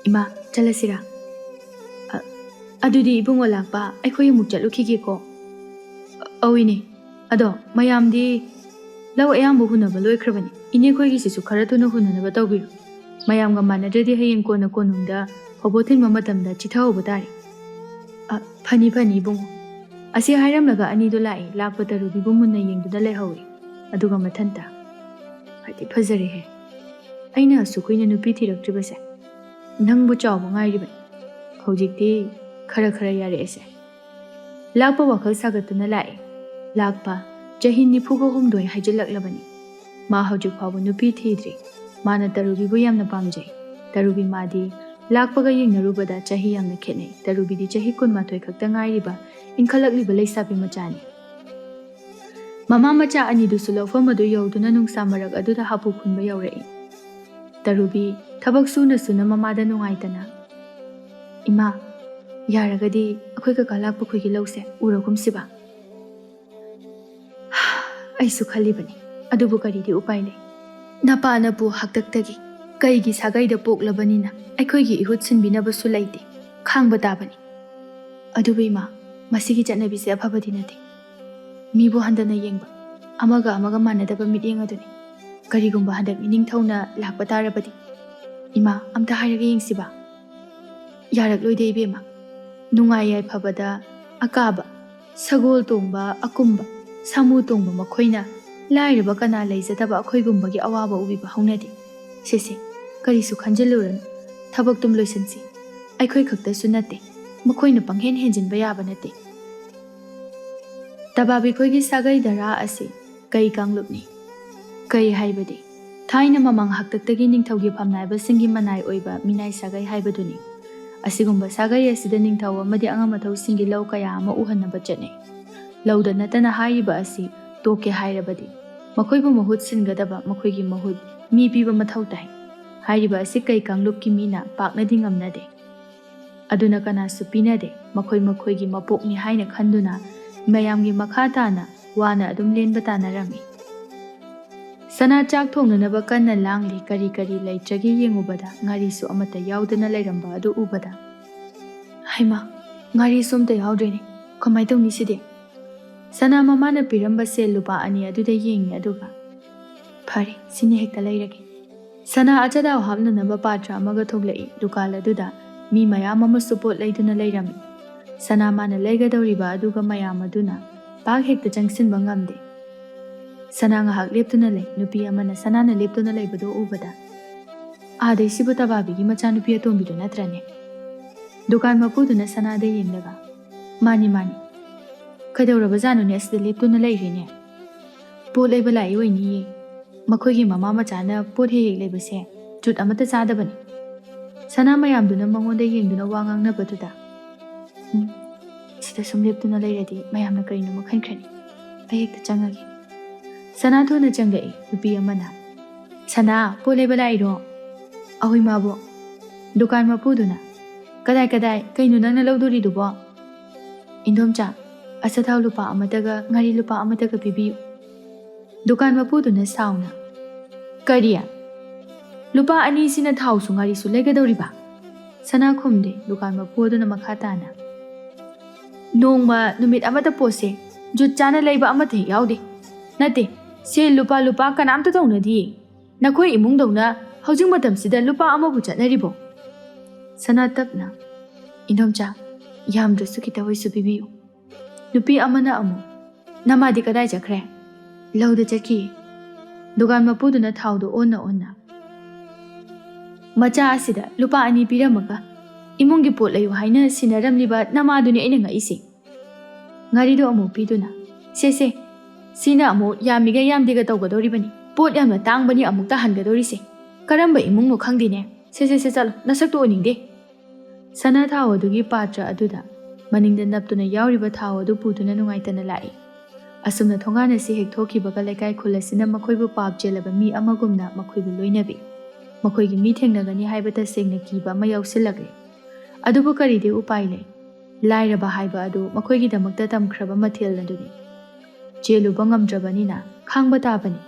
"ꯏꯃꯥ, ꯆꯠꯂꯁꯤꯔꯥ?" "ꯑ-, ꯑꯗꯨꯗꯤ ꯏꯕꯨꯡꯉꯣ ꯂꯥꯛꯄ, ꯑꯩꯈꯣꯏ ꯑꯃꯨꯛ ꯆꯠꯂꯨꯈꯤꯒꯦꯀꯣ꯫" "ꯑ-, ꯑꯧ ꯏꯅꯦ, ꯑꯗꯣ ꯃꯌꯥꯝꯗꯤ ꯂꯧ ꯑꯌꯥꯝꯕ ꯍꯨꯟꯅꯕ ꯂꯣꯏꯈ꯭ꯔꯕꯅꯤ꯫ ꯏꯅꯦꯈꯣꯏꯒꯤꯁꯤꯁꯨ ꯈꯔ ꯊꯨꯅ ꯍꯨꯟꯅꯅꯕ ꯇꯧꯕꯤꯌꯨ꯫ ꯃꯌꯥꯝꯒ ꯃꯥꯟꯅꯗ꯭ꯔꯗꯤ ꯍꯌꯦꯡ ꯀꯣꯟꯅ ꯀꯣꯅꯨꯡꯗ ꯐꯧꯕꯣꯠ ꯊꯤꯟꯕ ꯃꯇꯝꯗ ꯆꯤꯊꯍꯧꯕ ꯇꯥꯔꯦ꯫" "ꯑ, ꯐꯅꯤ, ꯐꯅꯤ ꯏꯕꯨꯡꯉꯣ꯫" ꯑꯁꯤ ꯍꯥꯏꯔꯝꯂꯒ ꯑꯅꯤꯗꯨ ꯂꯥꯛꯏ꯫ ꯂꯥꯛꯄ ꯇꯔꯨꯕꯤꯕꯨ ꯃꯨꯟꯅ ꯌꯦꯡꯗꯨꯅ ꯂꯩꯍꯧꯏ꯫ ꯑꯗꯨꯒ ꯃꯊꯟꯇ, "ꯐꯗꯤ ꯐꯖꯔꯦꯍꯦ꯫ ꯑꯩꯅ ꯑꯁꯨꯛ ꯀꯨꯏꯅ ꯅꯨꯄꯤ ꯊꯤꯔꯛꯇ꯭ꯔꯤꯕꯁꯦ꯫ ꯅꯪꯕꯨ ꯆꯥꯎꯕ ꯉꯥꯏꯔꯤꯕꯅꯤ꯫ ꯍꯧꯖꯤꯛꯇꯤ ꯈꯔ ꯈꯔ ꯌꯥꯔꯛꯑꯦꯁꯦ꯫" ꯂꯥꯛꯄ ꯋꯥꯈꯜ ꯁꯥꯒꯠꯇꯨꯅ ꯂꯥꯛꯏ꯫ ꯂꯥꯛꯄ ꯆꯍꯤ ꯅꯤꯐꯨꯒ ꯍꯨꯝꯗꯣꯏ ꯍꯥꯏꯖꯤꯜꯂꯛꯂꯕꯅꯤ꯫ ꯃꯥ ꯍꯧꯖꯤꯛ ꯐꯥꯎꯕ ꯅꯨꯄꯤ ꯊꯤꯗ꯭ꯔꯤ꯫ ꯃꯥꯅ ꯇꯔꯨꯕꯤꯕꯨ ꯌꯥꯝꯅ ꯄꯥꯝꯖꯩ꯫ ꯇꯔꯨꯕꯤ ꯃꯥꯗꯤ ꯂꯥꯛꯄꯒ ꯌꯦꯡꯅꯔꯨꯕꯗ ꯆꯍꯤ ꯌꯥꯝꯅ ꯈꯦꯠꯅꯩ꯫ ꯇꯔꯨꯕꯤꯗꯤ ꯆꯍꯤ ꯀꯨꯟꯃꯥꯊꯣꯏ ꯈꯛꯇ ꯉꯥꯏꯔꯤꯕ ꯏꯟꯈꯠꯂꯛꯂꯤꯕ ꯂꯩꯁꯥꯕꯤ ꯃꯆꯥꯅꯤ꯫ ꯃꯃꯥ ꯃꯆꯥ ꯑꯅꯤꯗꯨꯁꯨ ꯂꯧꯐꯝ ꯑꯗꯨ ꯌꯧꯗꯨꯅ ꯅꯨꯡꯁꯥ ꯃꯔꯛ ꯑꯗꯨꯗ ꯍꯥꯄꯨ ꯈꯨꯟꯕ ꯌꯧꯔꯛꯏ꯫ ꯇꯔꯨꯕꯤ ꯊꯕꯛ ꯁꯨꯅ ꯁꯨꯅ ꯃꯃꯥꯗ ꯅꯨꯡꯉꯥꯏꯇꯅ, "ꯏꯃꯥ, ꯌꯥꯔꯒꯗꯤ ꯑꯩꯈꯣꯏ ꯀꯀꯥ ꯂꯥꯛꯄ ꯈꯣꯏꯒꯤ ꯂꯧꯁꯦ ꯎꯔꯒꯨꯝꯁꯤꯕ?" "ꯑꯩꯁꯨ ꯈꯜꯂꯤꯕꯅꯤ, ꯑꯗꯨꯕꯨ ꯀꯔꯤꯗꯤ ꯎꯄꯥꯏ ꯂꯩ? ꯅꯄꯥ ꯅꯄꯨ ꯍꯥꯛꯇꯛꯇꯒꯤ ꯀꯩꯒꯤ ꯁꯥꯒꯩꯗ ꯄꯣꯛꯂꯕꯅꯤꯅ ꯑꯩꯈꯣꯏꯒꯤ ꯏꯍꯨꯠ ꯁꯤꯟꯕꯤꯅꯕꯁꯨ ꯂꯩꯇꯦ, ꯈꯥꯡꯕ ꯇꯥꯕꯅꯤ꯫" "ꯑꯗꯨꯕꯨ ꯏꯃꯥ, ꯃꯁꯤꯒꯤ ꯆꯠꯅꯕꯤꯁꯦ ꯑꯐꯕꯗꯤ ꯅꯠꯇꯦ꯫ ꯃꯤꯕꯨ ꯍꯟꯊꯅ ꯌꯦꯡꯕ, ꯑꯃꯒ ꯑꯃꯒ ꯃꯥꯟꯅꯗꯕ ꯃꯤꯠꯌꯦꯡ ꯑꯗꯨꯅꯤ꯫ ꯀꯔꯤꯒꯨꯝꯕ ꯍꯟꯗꯛ ꯏꯅꯤꯡꯊꯧꯅ ꯂꯥꯛꯄ ꯇꯥꯔꯕꯗꯤ? ꯏꯃꯥ, ꯑꯝꯇ ꯍꯥꯏꯔꯒ ꯌꯦꯡꯁꯤꯕ꯫ ꯌꯥꯔꯛꯂꯣꯏꯗꯦ ꯏꯕꯦꯝꯃ꯫ ꯅꯨꯡꯉꯥꯏ ꯌꯥꯏꯐꯕꯗ ꯑꯀꯥꯕ, ꯁꯒꯣꯜ ꯇꯣꯡꯕ ꯑꯀꯨꯝꯕ, ꯁꯥꯃꯨ ꯇꯣꯡꯕ ꯃꯈꯣꯏꯅ ꯂꯥꯏꯔꯕ ꯀꯅꯥ ꯂꯩꯖꯗꯕ ꯑꯩꯈꯣꯏꯒꯨꯝꯕꯒꯤ ꯑꯋꯥꯕ ꯎꯕꯤꯕ ꯍꯧꯅꯗꯦ꯫ ꯁꯦ ꯁꯦ, ꯀꯔꯤꯁꯨ ꯈꯟꯖꯤꯜꯂꯨꯔꯅꯨ꯫ ꯊꯕꯛꯇꯨꯝ ꯂꯣꯏꯁꯤꯟꯁꯤ꯫ ꯑꯩꯈꯣꯏ ꯈꯛꯇꯁꯨ ꯅꯠꯇꯦ, ꯃꯈꯣꯏꯅ ꯄꯪꯍꯦꯟ ꯍꯦꯟꯖꯤꯟꯕ ꯌꯥꯕ ꯅꯠꯇꯦ꯫ ꯇꯕꯥꯕꯤꯈꯣꯏꯒꯤ ꯁꯥꯒꯩ ꯙꯔꯥ ꯑꯁꯤ ꯀꯩ ꯀꯥꯡꯂꯨꯞꯅꯤ? ꯀꯩ ꯍꯥꯏꯕꯗꯤ, ꯊꯥꯏꯅ ꯃꯃꯥꯡ ꯍꯥꯛꯇꯛꯇꯒꯤ ꯅꯤꯡꯊꯧꯒꯤ ꯐꯝꯅꯥꯏꯕꯁꯤꯡꯒꯤ ꯃꯅꯥꯏ ꯑꯣꯏꯕ ꯃꯤꯅꯥꯏ ꯁꯥꯒꯩ ꯍꯥꯏꯕꯗꯨꯅꯤ꯫ ꯑꯁꯤꯒꯨꯝꯕ ꯁꯥꯒꯩ ꯑꯁꯤꯗ ꯅꯤꯡꯊꯧ ꯑꯃꯗꯤ ꯑꯉꯝ ꯑꯊꯧꯁꯤꯡꯒꯤ ꯂꯧ ꯀꯌꯥ ꯑꯃ ꯎꯍꯟꯅꯕ ꯆꯠꯅꯩ꯫ ꯂꯧꯗ ꯅꯠꯇꯅ ꯍꯥꯏꯔꯤꯕ ꯑꯁꯤ ꯇꯣꯛꯀꯦ ꯍꯥꯏꯔꯕꯗꯤ ꯃꯈꯣꯏꯕꯨ ꯃꯍꯨꯠ ꯁꯤꯟꯒꯗꯕ ꯃꯈꯣꯏꯒꯤ ꯃꯍꯨꯠ ꯃꯤ ꯄꯤꯕ ꯃꯊꯧ ꯇꯥꯏ꯫ ꯍꯥꯏꯔꯤꯕ ꯑꯁꯤ ꯀꯩ ꯀꯥꯡꯂꯨꯞꯀꯤ ꯃꯤꯅ ꯄꯥꯛꯅꯗꯤ ꯉꯝꯅꯗꯦ꯫ ꯑꯗꯨꯅ ꯀꯅꯥꯁꯨ ꯄꯤꯅꯗꯦ꯫ ꯃꯈꯣꯏ ꯃꯈꯣꯏꯒꯤ ꯃꯄꯣꯛꯅꯤ ꯍꯥꯏꯅ ꯈꯟꯗꯨꯅ ꯃꯌꯥꯝꯒꯤ ꯃꯈꯥ ꯇꯥꯅ ꯋꯥꯅ ꯑꯗꯨꯝ ꯂꯦꯟꯕ ꯇꯥꯅꯔꯝꯃꯤ꯫ ꯁꯅꯥ ꯆꯥꯛ ꯊꯣꯡꯅꯅꯕ ꯀꯟꯅ ꯂꯥꯡꯂꯤ꯫ ꯀꯔꯤ ꯀꯔꯤ ꯂꯩꯇ꯭ꯔꯒꯦ ꯌꯦꯡꯉꯨꯕꯗ ꯉꯥꯔꯤꯁꯨ ꯑꯃꯠꯇ ꯌꯥꯎꯗꯅ ꯂꯩꯔꯝꯕ ꯑꯗꯨ ꯎꯕꯗ, "ꯍꯩꯃꯥ, ꯉꯥꯔꯤꯁꯨ ꯑꯝꯇ ꯌꯥꯎꯗ꯭ꯔꯦꯅꯦ꯫ ꯀꯃꯥꯏ ꯇꯧꯅꯤ ꯁꯤꯗꯤ?" ꯁꯅꯥ ꯃꯃꯥꯅ ꯄꯤꯔꯝꯕ ꯁꯦꯜ ꯂꯨꯄꯥ ꯑꯅꯤ ꯑꯗꯨꯗ ꯌꯦꯡꯉꯤ, ꯑꯗꯨꯒ, "ꯐꯔꯦ, ꯁꯤꯅ ꯍꯦꯛꯇ ꯂꯩꯔꯒꯦ꯫" ꯁꯅꯥ ꯑꯆꯥꯊꯥꯎ ꯍꯥꯞꯅꯅꯕ ꯄꯥꯇ꯭ꯔ ꯑꯃꯒ ꯊꯣꯛꯂꯛꯏ꯫ ꯗꯨꯀꯥꯟ ꯑꯗꯨꯗ ꯃꯤ ꯃꯌꯥꯝ ꯑꯃꯁꯨ ꯄꯣꯠ ꯂꯩꯗꯨꯅ ꯂꯩꯔꯝꯃꯤ꯫ ꯁꯅꯥ ꯃꯥꯅ ꯂꯩꯒꯗꯧꯔꯤꯕ ꯑꯗꯨꯒ ꯃꯌꯥꯝ ꯑꯗꯨꯅ ꯄꯥꯛ ꯍꯦꯛꯇ ꯆꯪꯁꯤꯟꯕ ꯉꯝꯗꯦ꯫ ꯁꯅꯥ ꯉꯥꯏꯍꯥꯛ ꯂꯦꯞꯇꯨꯅ ꯂꯩ꯫ ꯅꯨꯄꯤ ꯑꯃꯅ ꯁꯅꯥꯅ ꯂꯦꯞꯇꯨꯅ ꯂꯩꯕꯗꯨ ꯎꯕꯗ, "ꯑꯥꯗꯩꯁꯤꯕꯨ ꯇꯕꯥꯕꯤꯒꯤ ꯃꯆꯥꯅꯨꯄꯤ ꯑꯇꯣꯝꯕꯤꯗꯨ ꯅꯠꯇ꯭ꯔꯅꯦ?" ꯗꯨꯀꯥꯟ ꯃꯄꯨꯗꯨꯅ ꯁꯅꯥꯗ ꯌꯦꯡꯂꯒ, "ꯃꯥꯅꯤ, ꯃꯥꯅꯤ꯫ ꯀꯩꯗꯧꯔꯕꯖꯥꯠꯅꯣꯅꯦ ꯑꯁꯤꯗ ꯂꯦꯞꯇꯨꯅ ꯂꯩꯔꯤꯅꯦ?" "ꯄꯣꯠ ꯂꯩꯕ ꯂꯥꯛꯏ ꯑꯣꯏꯅꯤꯌꯦ꯫ ꯃꯈꯣꯏꯒꯤ ꯃꯃꯥ ꯃꯆꯥꯅ ꯄꯣꯠ ꯍꯦꯛ ꯍꯦꯛ ꯂꯩꯕꯁꯦ ꯖꯨꯠ ꯑꯃꯠꯇ ꯆꯥꯗꯕꯅꯤ꯫" ꯁꯅꯥ ꯃꯌꯥꯝꯗꯨꯅ ꯃꯉꯣꯟꯗ ꯌꯦꯡꯗꯨꯅ ꯋꯥ ꯉꯥꯡꯅꯕꯗꯨꯗ, "ꯎꯝ, ꯁꯤꯗ ꯁꯨꯝ ꯂꯦꯞꯇꯨꯅ ꯂꯩꯔꯗꯤ ꯃꯌꯥꯝꯅ ꯀꯔꯤꯅꯣꯃ ꯈꯟꯈ꯭ꯔꯅꯤ꯫ ꯑꯩ ꯍꯦꯛꯇ ꯆꯪꯉꯒꯦ꯫" ꯁꯅꯥ ꯊꯨꯅ ꯆꯪꯂꯛꯏ꯫ ꯅꯨꯄꯤ ꯑꯃꯅ, "ꯁꯅꯥ, ꯄꯣꯠ ꯂꯩꯕ ꯂꯥꯛꯏꯔꯣ?" "ꯑꯍꯣꯏ, ꯃꯥꯕꯣ꯫" ꯗꯨꯀꯥꯟ ꯃꯄꯨꯗꯨꯅ, "ꯀꯗꯥꯏ, ꯀꯗꯥꯏ? ꯀꯩꯅꯣ ꯅꯪꯅ ꯂꯧꯗꯣꯔꯤꯗꯨꯕꯣ?" "ꯏꯟꯗꯣꯝꯆꯥ, ꯑꯆꯥꯊꯥꯎ ꯂꯨꯄꯥ ꯑꯃꯇꯒ ꯉꯥꯔꯤ ꯂꯨꯄꯥ ꯑꯃꯇꯒ ꯄꯤꯕꯤꯌꯨ꯫" ꯗꯨꯀꯥꯟ ꯃꯄꯨꯗꯨꯅ ꯁꯥꯎꯅ, "ꯀꯔꯤ? ꯂꯨꯄꯥ ꯑꯅꯤꯁꯤꯅ ꯊꯥꯎꯁꯨ ꯉꯥꯔꯤꯁꯨ ꯂꯩꯒꯗꯧꯔꯤꯕ?" ꯁꯅꯥ ꯈꯨꯝꯗꯦ꯫ ꯗꯨꯀꯥꯟ ꯃꯄꯨ ꯑꯗꯨꯅ ꯃꯈꯥ ꯇꯥꯅ, "ꯅꯣꯡꯃ ꯅꯨꯃꯤꯠ ꯑꯃꯗ ꯄꯣꯠꯁꯦ ꯖꯨꯠ ꯆꯥꯅ ꯂꯩꯕ ꯑꯃꯠꯇ ꯍꯦꯛ ꯌꯥꯎꯗꯦ꯫ ꯅꯠꯇꯦ, "ꯁꯦ ꯂꯨꯄꯥ ꯂꯨꯄꯥ ꯀꯅꯥꯝꯇ ꯇꯧꯅꯗꯤꯌꯦ꯫ ꯅꯈꯣꯏ ꯏꯃꯨꯡꯗꯧꯅ ꯍꯧꯖꯤꯛ ꯃꯇꯝꯁꯤꯗ ꯂꯨꯄꯥ ꯑꯃꯕꯨ ꯆꯠꯅꯔꯤꯕꯣ?" ꯁꯅꯥ ꯇꯞꯅ, "ꯏꯟꯗꯣꯝꯆꯥ, ꯌꯥꯝꯗ꯭ꯔꯁꯨ ꯈꯤꯇ ꯑꯣꯏꯁꯨ ꯄꯤꯕꯤꯌꯨ"꯫ ꯅꯨꯄꯤ ꯑꯃꯅ ꯑꯃꯨꯛ, "ꯅꯃꯥꯗꯤ ꯀꯗꯥꯏ ꯆꯠꯈ꯭ꯔꯦ?" "ꯂꯧꯗ ꯆꯠꯈꯤ"꯫ ꯗꯨꯀꯥꯟ ꯃꯄꯨꯗꯨꯅ ꯊꯥꯎꯗꯣ ꯑꯣꯟꯅ ꯑꯣꯟꯅ, "ꯃꯆꯥ ꯑꯁꯤꯗ ꯂꯨꯄꯥ ꯑꯅꯤ ꯄꯤꯔꯝꯃꯒ ꯏꯃꯨꯡꯒꯤ ꯄꯣꯠ ꯂꯩꯌꯨ ꯍꯥꯏꯅ ꯁꯤꯟꯅꯔꯝꯂꯤꯕ ꯅꯃꯥꯗꯨꯅꯤ ꯑꯩꯅ ꯉꯛꯏꯁꯦ"꯫ ꯉꯥꯔꯤꯗꯣ ꯑꯃꯨꯛ ꯄꯤꯗꯨꯅ, "ꯁꯦ ꯁꯦ, ꯁꯤꯅ ꯑꯃꯨꯛ ꯌꯥꯝꯃꯤꯒ ꯌꯥꯝꯗꯦꯒ ꯇꯧꯒꯗꯧꯔꯤꯕꯅꯤ꯫ ꯄꯣꯠ ꯌꯥꯝꯅ ꯇꯥꯡꯕꯅꯤ ꯑꯃꯨꯛꯇ ꯍꯟꯒꯗꯧꯔꯤꯁꯦ꯫ ꯀꯔꯝꯕ ꯏꯃꯨꯡꯅꯣ ꯈꯪꯗꯦꯅꯦ꯫ ꯁꯦ ꯁꯦ ꯁꯦ, ꯆꯠꯂꯣ, ꯅꯁꯛꯇꯨ ꯎꯅꯤꯡꯗꯦ"꯫ ꯁꯅꯥ ꯊꯥꯎ ꯑꯗꯨꯒꯤ ꯄꯥꯇ꯭ꯔ ꯑꯗꯨꯗ ꯃꯅꯤꯡꯗ ꯅꯞꯇꯨꯅ ꯌꯥꯎꯔꯤꯕ ꯊꯥꯎ ꯑꯗꯨ ꯄꯨꯗꯨꯅ ꯅꯨꯡꯉꯥꯏꯇꯅ ꯂꯥꯛꯏ꯫ ꯑꯁꯨꯝꯅ ꯊꯣꯡꯒꯥꯟ ꯑꯁꯤ ꯍꯦꯛ ꯊꯣꯛꯈꯤꯕꯒ ꯂꯩꯀꯥꯏ ꯈꯨꯜ ꯑꯁꯤꯅ ꯃꯈꯣꯏꯕꯨ ꯄꯥꯞ ꯆꯦꯜꯂꯕ ꯃꯤ ꯑꯃꯒꯨꯝꯅ ꯃꯈꯣꯏꯕꯨ ꯂꯣꯏꯅꯕꯤ꯫ ꯃꯈꯣꯏꯒꯤ ꯃꯤ ꯊꯦꯡꯅꯒꯅꯤ ꯍꯥꯏꯕ ꯇꯁꯦꯡꯅ ꯀꯤꯕ ꯑꯃ ꯌꯥꯎꯁꯤꯜꯂꯛꯂꯦ꯫ ꯑꯗꯨꯕꯨ ꯀꯔꯤꯗꯤ ꯎꯄꯥꯏ ꯂꯩ? ꯂꯥꯏꯔꯕ ꯍꯥꯏꯕ ꯑꯗꯨ ꯃꯈꯣꯏꯒꯤꯗꯃꯛꯇ ꯇꯝꯈ꯭ꯔꯕ ꯃꯊꯦꯜ ꯑꯗꯨꯅꯤ꯫ ꯆꯦꯜꯂꯨꯕ ꯉꯝꯗ꯭ꯔꯕꯅꯤꯅ ꯈꯥꯡꯕ ꯇꯥꯕꯅꯤ꯫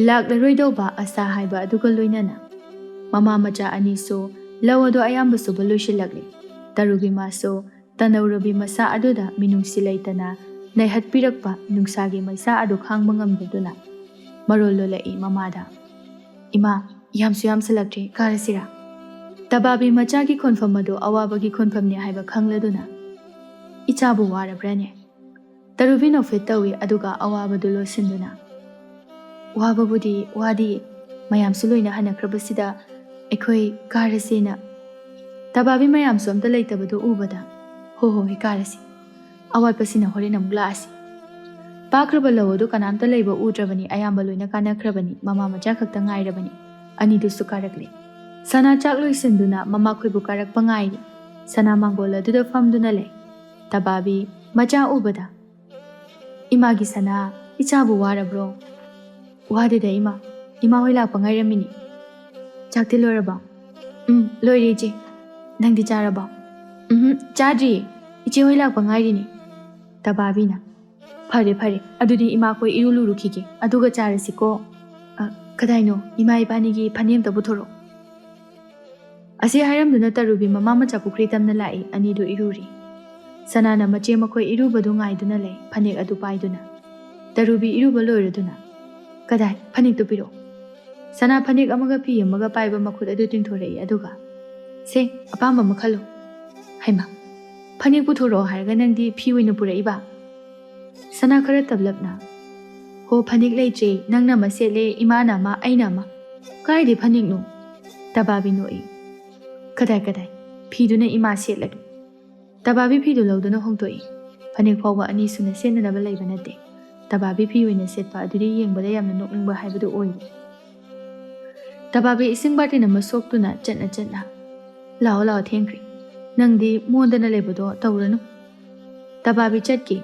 ꯂꯥꯛꯂꯔꯣꯏꯗꯧꯕ ꯑꯁꯥ ꯍꯥꯏꯕ ꯑꯗꯨꯒ ꯂꯣꯏꯅꯅ ꯃꯃꯥ ꯃꯆꯥ ꯑꯅꯤꯁꯨ ꯂꯧ ꯑꯗꯨ ꯑꯌꯥꯝꯕ ꯁꯨꯕ ꯂꯣꯏꯁꯤꯜꯂꯛꯂꯤ꯫ ꯇꯔꯨꯕꯤ ꯃꯥꯁꯨ ꯇꯅꯧꯔꯕꯤ ꯃꯁꯥ ꯑꯗꯨꯗ ꯃꯤꯅꯨꯡꯁꯤ ꯂꯩꯇꯅ ꯅꯩꯍꯠꯄꯤꯔꯛꯄ ꯅꯨꯡꯁꯥꯒꯤ ꯃꯩꯁꯥ ꯑꯗꯨ ꯈꯥꯡꯕ ꯉꯝꯗꯗꯨꯅ ꯃꯔꯣꯜ ꯂꯣꯜꯂꯛꯏ ꯃꯃꯥꯗ, "ꯏꯃꯥ, ꯌꯥꯝꯁꯨ ꯌꯥꯝꯁꯤꯜꯂꯛꯇ꯭ꯔꯦ, ꯀꯥꯔꯁꯤꯔꯥ?" ꯇꯕꯥꯕꯤ ꯃꯆꯥꯒꯤ ꯈꯣꯟꯐꯝ ꯑꯗꯨ ꯑꯋꯥꯕꯒꯤ ꯈꯣꯟꯐꯝꯅꯤ ꯍꯥꯏꯕ ꯈꯪꯂꯗꯨꯅ, "ꯏꯆꯥꯕꯨ ꯋꯥꯔꯕ꯭ꯔꯥꯅꯦ?" ꯇꯔꯨꯕꯤ ꯅꯣꯛꯐꯦꯠ ꯇꯧꯏ, ꯑꯗꯨꯒ ꯑꯋꯥꯕꯗꯨ ꯂꯣꯠꯁꯤꯟꯗꯨꯅ, "ꯋꯥꯕꯕꯨꯗꯤ ꯋꯥꯗꯤꯌꯦ, ꯃꯌꯥꯝꯁꯨ ꯂꯣꯏꯅ ꯍꯟꯅꯈ꯭ꯔꯕꯁꯤꯗ ꯑꯩꯈꯣꯏ ꯀꯥꯔꯁꯦꯅ"꯫ ꯇꯕꯥꯕꯤ ꯃꯌꯥꯝꯁꯨ ꯑꯝꯇ ꯂꯩꯇꯕꯗꯨ ꯎꯕꯗ, "ꯍꯣ ꯍꯣ ꯍꯣꯏ, ꯀꯥꯔꯁꯤ꯫ ꯑꯋꯥꯠꯄꯁꯤꯅ ꯍꯣꯔꯦꯟ ꯑꯃꯨꯛ ꯂꯥꯛꯑꯁꯤ"꯫ ꯄꯥꯛꯈ꯭ꯔꯕ ꯂꯧ ꯑꯗꯨ ꯀꯅꯥꯝꯇ ꯂꯩꯕ ꯎꯗ꯭ꯔꯕꯅꯤ, ꯑꯌꯥꯝꯕ ꯂꯣꯏꯅ ꯀꯥꯅꯈ꯭ꯔꯕꯅꯤ, ꯃꯃꯥ ꯃꯆꯥ ꯈꯛꯇ ꯉꯥꯏꯔꯕꯅꯤ꯫ ꯑꯅꯤꯗꯨꯁꯨ ꯀꯥꯔꯛꯂꯦ꯫ ꯁꯅꯥ ꯆꯥꯛ ꯂꯣꯏꯁꯤꯟꯗꯨꯅ ꯃꯃꯥꯈꯣꯏꯕꯨ ꯀꯥꯔꯛꯄ ꯉꯥꯏꯔꯤ꯫ ꯁꯅꯥ ꯃꯥꯡꯒꯣꯜ ꯑꯗꯨꯗ ꯐꯝꯗꯨꯅ ꯂꯩ꯫ ꯇꯕꯥꯕꯤ ꯃꯆꯥ ꯎꯕꯗ, "ꯏꯃꯥꯒꯤ ꯁꯅꯥ, ꯏꯆꯥꯕꯨ ꯋꯥꯔꯕ꯭ꯔꯣ?" "ꯋꯥꯗꯦꯗ ꯏꯃꯥ, ꯏꯃꯥ ꯍꯣꯏ ꯂꯥꯛꯄ ꯉꯥꯏꯔꯝꯃꯤꯅꯤ"꯫ "ꯆꯥꯛꯇꯤ ꯂꯣꯏꯔꯕꯣ?" "ꯎꯝ, ꯂꯣꯏꯔꯦ ꯏꯆꯦ꯫ ꯅꯪꯗꯤ ꯆꯥꯔꯕꯣ?" "ꯎꯝ, ꯆꯥꯗ꯭ꯔꯤꯌꯦ꯫ ꯏꯆꯦ ꯍꯣꯏ ꯂꯥꯛꯄ ꯉꯥꯏꯔꯤꯅꯤ"꯫ ꯇꯕꯥꯕꯤꯅ, "ꯐꯔꯦ ꯐꯔꯦ, ꯑꯗꯨꯗꯤ ꯏꯃꯥꯈꯣꯏ ꯏꯔꯨ ꯂꯨꯔꯨꯈꯤꯒꯦ, ꯑꯗꯨꯒ ꯆꯥꯔꯁꯤꯀꯣ꯫ ꯑ, ꯀꯗꯥꯏꯅꯣ, ꯏꯃꯥ ꯏꯕꯥꯅꯤꯒꯤ ꯐꯅꯦꯛ ꯑꯝꯇ ꯄꯨꯊꯣꯔꯛꯑꯣ"꯫ ꯑꯁꯤ ꯍꯥꯏꯔꯝꯗꯨꯅ ꯇꯔꯨꯕꯤ ꯃꯃꯥ ꯃꯆꯥ ꯄꯨꯈ꯭ꯔꯤ ꯇꯝꯅ ꯂꯥꯛꯏ꯫ ꯑꯅꯤꯗꯨ ꯏꯔꯨꯔꯤ꯫ ꯁꯅꯥꯅ ꯃꯆꯦ ꯃꯈꯣꯏ ꯏꯔꯨꯕꯗꯨ ꯉꯥꯏꯗꯨꯅ ꯂꯩ, ꯐꯅꯦꯛ ꯑꯗꯨ ꯄꯥꯏꯗꯨꯅ꯫ ꯇꯔꯨꯕꯤ ꯏꯔꯨꯕ ꯂꯣꯏꯔꯗꯨꯅ, "ꯀꯗꯥꯏ? ꯐꯅꯦꯛꯇꯨ ꯄꯤꯔꯛꯑꯣ꯫" ꯁꯅꯥ ꯐꯅꯦꯛ ꯑꯃꯒ ꯐꯤ ꯑꯃꯒ ꯄꯥꯏꯕ ꯃꯈꯨꯠ ꯑꯗꯨ ꯇꯤꯡꯊꯣꯔꯛꯏ, ꯑꯗꯨꯒ, "ꯁꯦ, ꯑꯄꯥꯝꯕ ꯑꯃ ꯈꯜꯂꯨ꯫" "ꯍꯩꯃꯥ, ꯐꯅꯦꯛ ꯄꯨꯊꯣꯔꯛꯑꯣ ꯍꯥꯏꯔꯒ ꯅꯪꯗꯤ ꯐꯤ ꯑꯣꯏꯅ ꯄꯨꯔꯛꯏꯕ?" ꯁꯅꯥ ꯈꯔ ꯇꯞꯂꯞꯅ, "ꯍꯣ, ꯐꯅꯦꯛ ꯂꯩꯇ꯭ꯔꯦ, ꯅꯪꯅ ꯑꯃ ꯁꯦꯠꯂꯦ, ꯏꯃꯥꯅ ꯑꯃ, ꯑꯩꯅ ꯑꯃ꯫" "ꯀꯥꯏꯗꯩ ꯐꯅꯦꯛꯅꯣ?" ꯇꯕꯥꯕꯤ ꯅꯣꯛꯏ꯫ "ꯀꯗꯥꯏ ꯀꯗꯥꯏ, ꯐꯤꯗꯨꯅ ꯏꯃꯥ ꯁꯦꯠꯂꯒꯦ꯫" ꯇꯕꯥꯕꯤ ꯐꯤꯗꯨ ꯂꯧꯗꯨꯅ ꯍꯣꯡꯗꯣꯛꯏ꯫ ꯐꯅꯦꯛ ꯐꯥꯎꯕ ꯑꯅꯤ ꯁꯨꯅ ꯁꯦꯠꯅꯅꯕ ꯂꯩꯕ ꯅꯠꯇꯦ꯫ ꯇꯕꯥꯕꯤ ꯐꯤ ꯑꯣꯏꯅ ꯁꯦꯠꯄ ꯑꯗꯨꯗꯤ ꯌꯦꯡꯕꯗ ꯌꯥꯝꯅ ꯅꯣꯛꯅꯤꯡꯕ ꯍꯥꯏꯕꯗꯨ ꯑꯣꯏꯔꯤ꯫ ꯇꯕꯥꯕꯤ ꯏꯁꯤꯡ ꯕꯥꯔꯇꯤꯟ ꯑꯃ ꯁꯣꯛꯇꯨꯅ ꯆꯠꯅ ꯆꯠꯅ, "ꯂꯥꯛꯑꯣ ꯂꯥꯛꯑꯣ, ꯊꯦꯡꯈ꯭ꯔꯦ꯫ ꯅꯪꯗꯤ ꯃꯣꯟꯗꯅ ꯂꯩꯕꯗꯣ ꯇꯧꯔꯅꯨ꯫" ꯇꯕꯥꯕꯤ ꯆꯠꯈꯤ꯫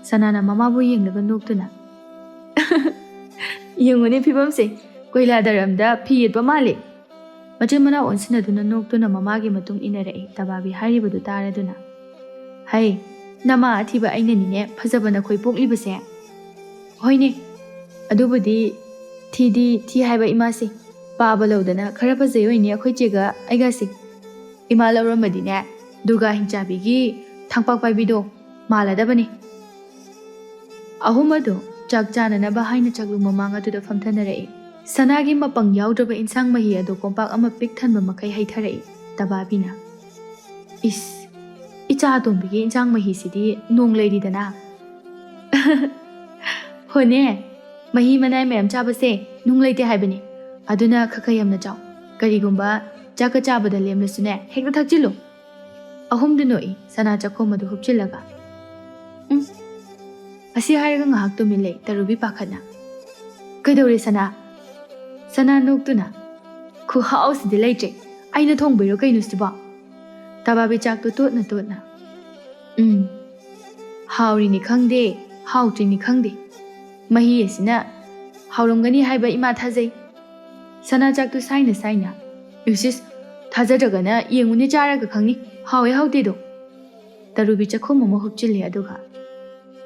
ꯁꯅꯥꯅ ꯃꯃꯥꯕꯨ ꯌꯦꯡꯂꯒ ꯅꯣꯛꯇꯨꯅ, "ꯌꯦꯡꯉꯨꯅꯦ ꯐꯤꯕꯝꯁꯦ, ꯀꯣꯏꯂꯥ ꯗꯔꯝꯗ ꯐꯤ ꯌꯦꯠꯄ ꯃꯥꯜꯂꯦ꯫" ꯃꯆꯤꯟ ꯃꯅꯥꯎ ꯑꯣꯟꯁꯤꯟꯅꯗꯨꯅ ꯅꯣꯛꯇꯨꯅ ꯃꯃꯥꯒꯤ ꯃꯇꯨꯡ ꯏꯟꯅꯔꯛꯏ꯫ ꯇꯕꯥꯕꯤ ꯍꯥꯏꯔꯤꯕꯗꯨ ꯇꯥꯔꯗꯨꯅ, "ꯍꯩ, ꯅꯃꯥ ꯑꯊꯤꯕ ꯑꯩꯅꯅꯤꯅꯦ ꯐꯖꯕ ꯅꯈꯣꯏ ꯄꯣꯛꯂꯤꯕꯁꯦ꯫" "ꯍꯣꯏꯅꯦ, ꯑꯗꯨꯕꯨꯗꯤ ꯊꯤꯗꯤ ꯊꯤ ꯍꯥꯏꯕ ꯏꯃꯥꯁꯦ, ꯄꯥꯕ ꯂꯧꯗꯅ ꯈꯔ ꯐꯖꯩ ꯑꯣꯏꯅꯤ ꯑꯩꯈꯣꯏ ꯆꯦꯒ ꯑꯩꯒꯁꯦ꯫ ꯏꯃꯥ ꯂꯧꯔꯝꯃꯗꯤꯅꯦ, ꯗꯨꯔꯒꯥ ꯍꯤꯡꯆꯥꯕꯤꯒꯤ ꯊꯥꯡꯄꯥꯛ ꯄꯥꯏꯕꯤꯗꯣ ꯃꯥꯜꯂꯗꯕꯅꯤ꯫" ꯑꯍꯨꯝ ꯑꯗꯨ ꯆꯥꯛ ꯆꯥꯅꯅꯕ ꯍꯥꯏꯅ ꯆꯥꯛꯂꯨ ꯃꯃꯥꯡ ꯑꯗꯨꯗ ꯐꯝꯊꯅꯔꯛꯏ꯫ ꯁꯅꯥꯒꯤ ꯃꯄꯪ ꯌꯥꯎꯗ꯭ꯔꯕ ꯏꯟꯁꯥꯡ ꯃꯍꯤ ꯑꯗꯨ ꯀꯣꯝꯄꯥꯛ ꯑꯃ ꯄꯤꯛ ꯊꯟꯕ ꯃꯈꯩ ꯍꯩꯊꯔꯛꯏ꯫ ꯇꯕꯥꯕꯤꯅ, "ꯏꯁ, ꯏꯆꯥ ꯑꯇꯣꯝꯕꯤꯒꯤ ꯏꯟꯁꯥꯡ ꯃꯍꯤꯁꯤꯗꯤ ꯅꯣꯡ ꯂꯩꯔꯤꯗꯅ꯫" "ꯍꯣꯅꯦ, ꯃꯍꯤ ꯃꯅꯥꯏ ꯃꯌꯥꯝ ꯆꯥꯕꯁꯦ ꯅꯨꯡ ꯂꯩꯇꯦ ꯍꯥꯏꯕꯅꯤ꯫ ꯑꯗꯨꯅ ꯈꯔ ꯈꯔ ꯌꯥꯝꯅ ꯆꯥꯎ꯫ ꯀꯔꯤꯒꯨꯝꯕ ꯆꯥꯛꯀ ꯆꯥꯕꯗ ꯂꯦꯝꯂꯁꯨꯅꯦ, ꯍꯦꯛꯇ ꯊꯛꯆꯤꯜꯂꯨ꯫" ꯑꯍꯨꯝꯗꯨ ꯅꯣꯛꯏ, ꯁꯅꯥ ꯆꯥꯛꯈꯣꯝ ꯑꯗꯨ ꯍꯨꯞꯆꯤꯜꯂꯒ꯫ "ꯎꯝ꯫" ꯑꯁꯤ ꯍꯥꯏꯔꯒ ꯉꯥꯏꯍꯥꯛ ꯇꯨꯃꯤꯟ ꯂꯩ ꯇꯔꯨꯕꯤ ꯄꯥꯈꯠꯅ꯫ "ꯀꯩꯗꯧꯔꯦ ꯁꯅꯥ?" ꯁꯅꯥ ꯅꯣꯛꯇꯨꯅ, "ꯈꯨꯍꯥꯎꯁꯤꯗꯤ ꯂꯩꯇ꯭ꯔꯦ꯫ ꯑꯩꯅ ꯊꯣꯡꯕꯩꯔꯣ ꯀꯩꯅꯣ ꯁꯤꯕꯣ?" ꯇꯕꯥꯕꯤ ꯆꯥꯛꯇꯨ ꯇꯣꯠꯅ ꯇꯣꯠꯅ, "ꯎꯝ, ꯍꯥꯎꯔꯤꯅꯤ ꯈꯪꯗꯦ, ꯍꯥꯎꯇ꯭ꯔꯤꯅꯤ ꯈꯪꯗꯦ꯫ ꯃꯍꯤ ꯑꯁꯤꯅ ꯍꯥꯎꯔꯝꯒꯅꯤ ꯍꯥꯏꯕ ꯏꯃꯥ ꯊꯥꯖꯩ꯫" ꯁꯅꯥ ꯆꯥꯛꯇꯨ ꯁꯥꯏꯅ ꯁꯥꯏꯅ, "ꯏꯁ ꯏꯁ, ꯊꯥꯖꯗ꯭ꯔꯒꯅ ꯌꯦꯡꯉꯨꯅꯦ, ꯆꯥꯔꯒ ꯈꯪꯅꯤ, ꯍꯥꯎꯋꯦ ꯍꯥꯎꯇꯦꯗꯣ꯫" ꯇꯔꯨꯕꯤ ꯆꯥꯛꯈꯨꯝ ꯑꯃ ꯍꯨꯞꯆꯤꯜꯂꯦ, ꯑꯗꯨꯒ,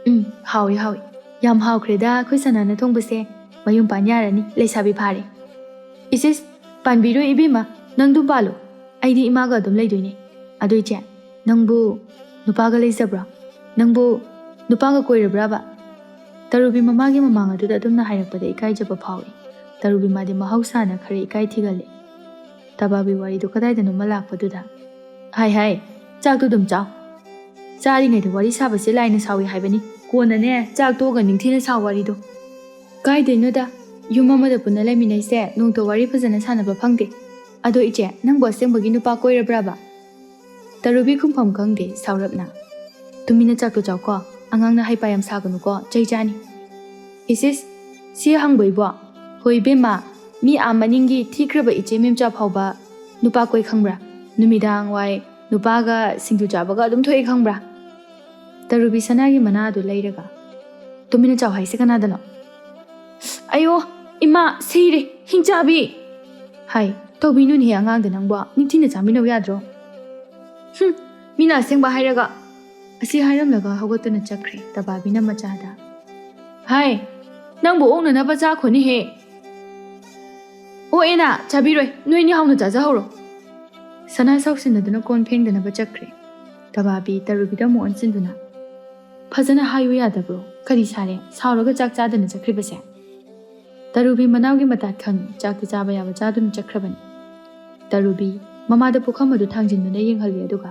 "ꯎꯝ, ꯍꯥꯎꯏ, ꯍꯥꯎꯏ꯫ ꯌꯥꯝ ꯍꯥꯎꯈ꯭ꯔꯦꯗ ꯑꯩꯈꯣꯏ ꯁꯅꯥꯅ ꯊꯣꯡꯕꯁꯦ꯫ ꯃꯌꯨꯝ ꯄꯥꯟ ꯌꯥꯔꯅꯤ, ꯂꯩꯁꯥꯕꯤ ꯐꯥꯔꯦ꯫" "ꯏꯁ ꯏꯁ, ꯄꯥꯟꯕꯤꯔꯣꯏ ꯏꯕꯦꯝꯃ, ꯅꯪ ꯑꯗꯨꯝ ꯄꯥꯜꯂꯣ꯫ ꯑꯩꯗꯤ ꯏꯃꯥꯒ ꯑꯗꯨꯝ ꯂꯩꯗꯣꯏꯅꯦ꯫ ꯑꯗꯨ ꯏꯆꯦ, ꯅꯪꯕꯨ ꯅꯨꯄꯥꯒ ꯂꯩꯖꯕ꯭ꯔꯣ? ꯅꯪꯕꯨ ꯅꯨꯄꯥꯒ ꯀꯣꯏꯔꯕ꯭ꯔꯕ?" ꯇꯔꯨꯕꯤ ꯃꯃꯥꯒꯤ ꯃꯃꯥꯡ ꯑꯗꯨꯗ ꯑꯗꯨꯝꯅ ꯍꯥꯏꯔꯛꯄꯗ ꯏꯀꯥꯏꯖꯕ ꯐꯥꯎꯏ꯫ ꯇꯔꯨꯕꯤ ꯃꯥꯗꯤ ꯃꯍꯧꯁꯥꯅ ꯈꯔ ꯏꯀꯥꯏ ꯊꯤꯒꯜꯂꯤ꯫ ꯇꯕꯥꯕꯤ ꯋꯥꯔꯤꯗꯨ ꯀꯗꯥꯏꯗꯅꯣꯃ ꯂꯥꯛꯄꯗꯨꯗ, "ꯍꯥꯏ ꯍꯥꯏ, ꯆꯥꯛꯇꯨ ꯑꯗꯨꯝ ꯆꯥꯎ꯫ ꯆꯥꯔꯤꯉꯩꯗ ꯋꯥꯔꯤ ꯁꯥꯕꯁꯦ ꯂꯥꯏꯅ ꯁꯥꯎꯏ ꯍꯥꯏꯕꯅꯤ꯫ ꯀꯣꯟꯅꯅꯦ, ꯆꯥꯛ ꯇꯣꯛꯑꯒ ꯅꯤꯡꯊꯤꯅ ꯁꯥꯎ ꯋꯥꯔꯤꯗꯣ꯫ ꯀꯥꯏꯗꯩꯅꯣꯗ, ꯌꯨꯝ ꯑꯃꯗ ꯄꯨꯟꯅ ꯂꯩꯃꯤꯟꯅꯩꯁꯦ ꯅꯣꯡꯇ ꯋꯥꯔꯤ ꯐꯖꯅ ꯁꯥꯟꯅꯕ ꯐꯪꯗꯦ꯫ ꯑꯗꯣ ꯏꯆꯦ, ꯅꯪꯕꯨ ꯑꯁꯦꯡꯕꯒꯤ ꯅꯨꯄꯥ ꯀꯣꯏꯔꯕ꯭ꯔꯕ?" ꯇꯔꯨꯕꯤ ꯈꯨꯝꯐꯝ ꯈꯪꯗꯦ ꯁꯥꯎꯔꯞꯅ꯫ "ꯇꯨꯃꯤꯟꯅ ꯆꯥꯛꯇꯣ ꯆꯥꯎꯀꯣ, ꯑꯉꯥꯡꯅ ꯍꯩꯄꯥ ꯌꯥꯝ ꯁꯥꯒꯅꯨꯀꯣ, ꯆꯩ ꯆꯥꯅꯤ꯫" "ꯏꯁ ꯏꯁ, ꯁꯤ ꯍꯪꯕꯩꯕꯣ? ꯍꯣꯏ ꯏꯕꯦꯝꯃ, ꯃꯤ ꯑꯥ ꯃꯅꯤꯡꯒꯤ ꯊꯤꯈ꯭ꯔꯕ ꯏꯆꯦ ꯃꯦꯝꯆꯥ ꯐꯥꯎꯕ ꯅꯨꯄꯥ ꯀꯣꯏ ꯈꯪꯕ꯭ꯔꯥ? ꯅꯨꯃꯤꯗꯥꯡ ꯋꯥꯏ ꯅꯨꯄꯥꯒ ꯁꯤꯡꯖꯨ ꯆꯥꯕꯒ ꯑꯗꯨꯝ ꯊꯣꯛꯏ ꯈꯪꯕ꯭ꯔꯥ?" ꯇꯔꯨꯕꯤ ꯁꯅꯥꯒꯤ ꯃꯅꯥꯗꯨ ꯂꯩꯔꯒ, "ꯇꯨꯃꯤꯟꯅ ꯆꯥꯎ ꯍꯥꯏꯁꯦ ꯀꯅꯥꯗꯅꯣ?" "ꯑꯌꯣ, ꯏꯃꯥ, ꯁꯤꯔꯦ, ꯍꯤꯡꯆꯥꯕꯤ!" "ꯍꯥꯏ, ꯇꯧꯕꯤꯅꯨꯅꯦꯍꯦ ꯑꯉꯥꯡꯗ ꯅꯪꯕꯣ, ꯅꯤꯡꯊꯤꯅ ꯆꯥꯃꯤꯟꯅꯧ ꯌꯥꯗ꯭ꯔꯣ?" "ꯍꯨꯝ, ꯃꯤꯅ ꯑꯁꯦꯡꯕ ꯍꯥꯏꯔꯒ!" ꯑꯁꯤ ꯍꯥꯏꯔꯝꯂꯒ ꯍꯧꯒꯠꯇꯨꯅ ꯆꯠꯈ꯭ꯔꯦ ꯇꯕꯥꯕꯤꯅ ꯃꯆꯥꯗ꯫ "ꯍꯥꯏ, ꯅꯪꯕꯨ ꯑꯣꯛꯅꯅꯕ ꯆꯥꯈꯣꯅꯦꯍꯦ!" "ꯑꯣꯛꯑꯦꯅ ꯆꯥꯕꯤꯔꯣꯏ, ꯅꯣꯏꯅꯤ ꯍꯥꯎꯅ ꯆꯥꯖꯍꯧꯔꯣ꯫" ꯁꯅꯥ ꯁꯥꯎꯁꯤꯟꯅꯗꯨꯅ ꯀꯣꯟ ꯐꯦꯡꯗꯅꯕ ꯆꯠꯈ꯭ꯔꯦ꯫ ꯇꯕꯥꯕꯤ ꯇꯔꯨꯕꯤꯗ ꯑꯃꯨꯛ ꯑꯣꯟꯁꯤꯟꯗꯨꯅ, "ꯐꯖꯅ ꯍꯥꯏꯌꯨ ꯌꯥꯗꯕ꯭ꯔꯣ? ꯀꯔꯤ ꯁꯥꯔꯦ? ꯁꯥꯎꯔꯒ ꯆꯥꯛ ꯆꯥꯗꯅ ꯆꯠꯈ꯭ꯔꯤꯕꯁꯦ?" ꯇꯔꯨꯕꯤ ꯃꯅꯥꯎꯒꯤ ꯃꯇꯥꯠ ꯈꯪꯉꯤ, ꯆꯥꯛꯇꯤ ꯆꯥꯕ ꯌꯥꯕ ꯆꯥꯗꯨꯅ ꯆꯠꯈ꯭ꯔꯕꯅꯤ꯫ ꯇꯔꯨꯕꯤ ꯃꯃꯥꯗ ꯄꯨꯈꯝ ꯑꯗꯨ ꯊꯥꯡꯖꯤꯟꯗꯨꯅ ꯌꯦꯡꯍꯜꯂꯤ, ꯑꯗꯨꯒ,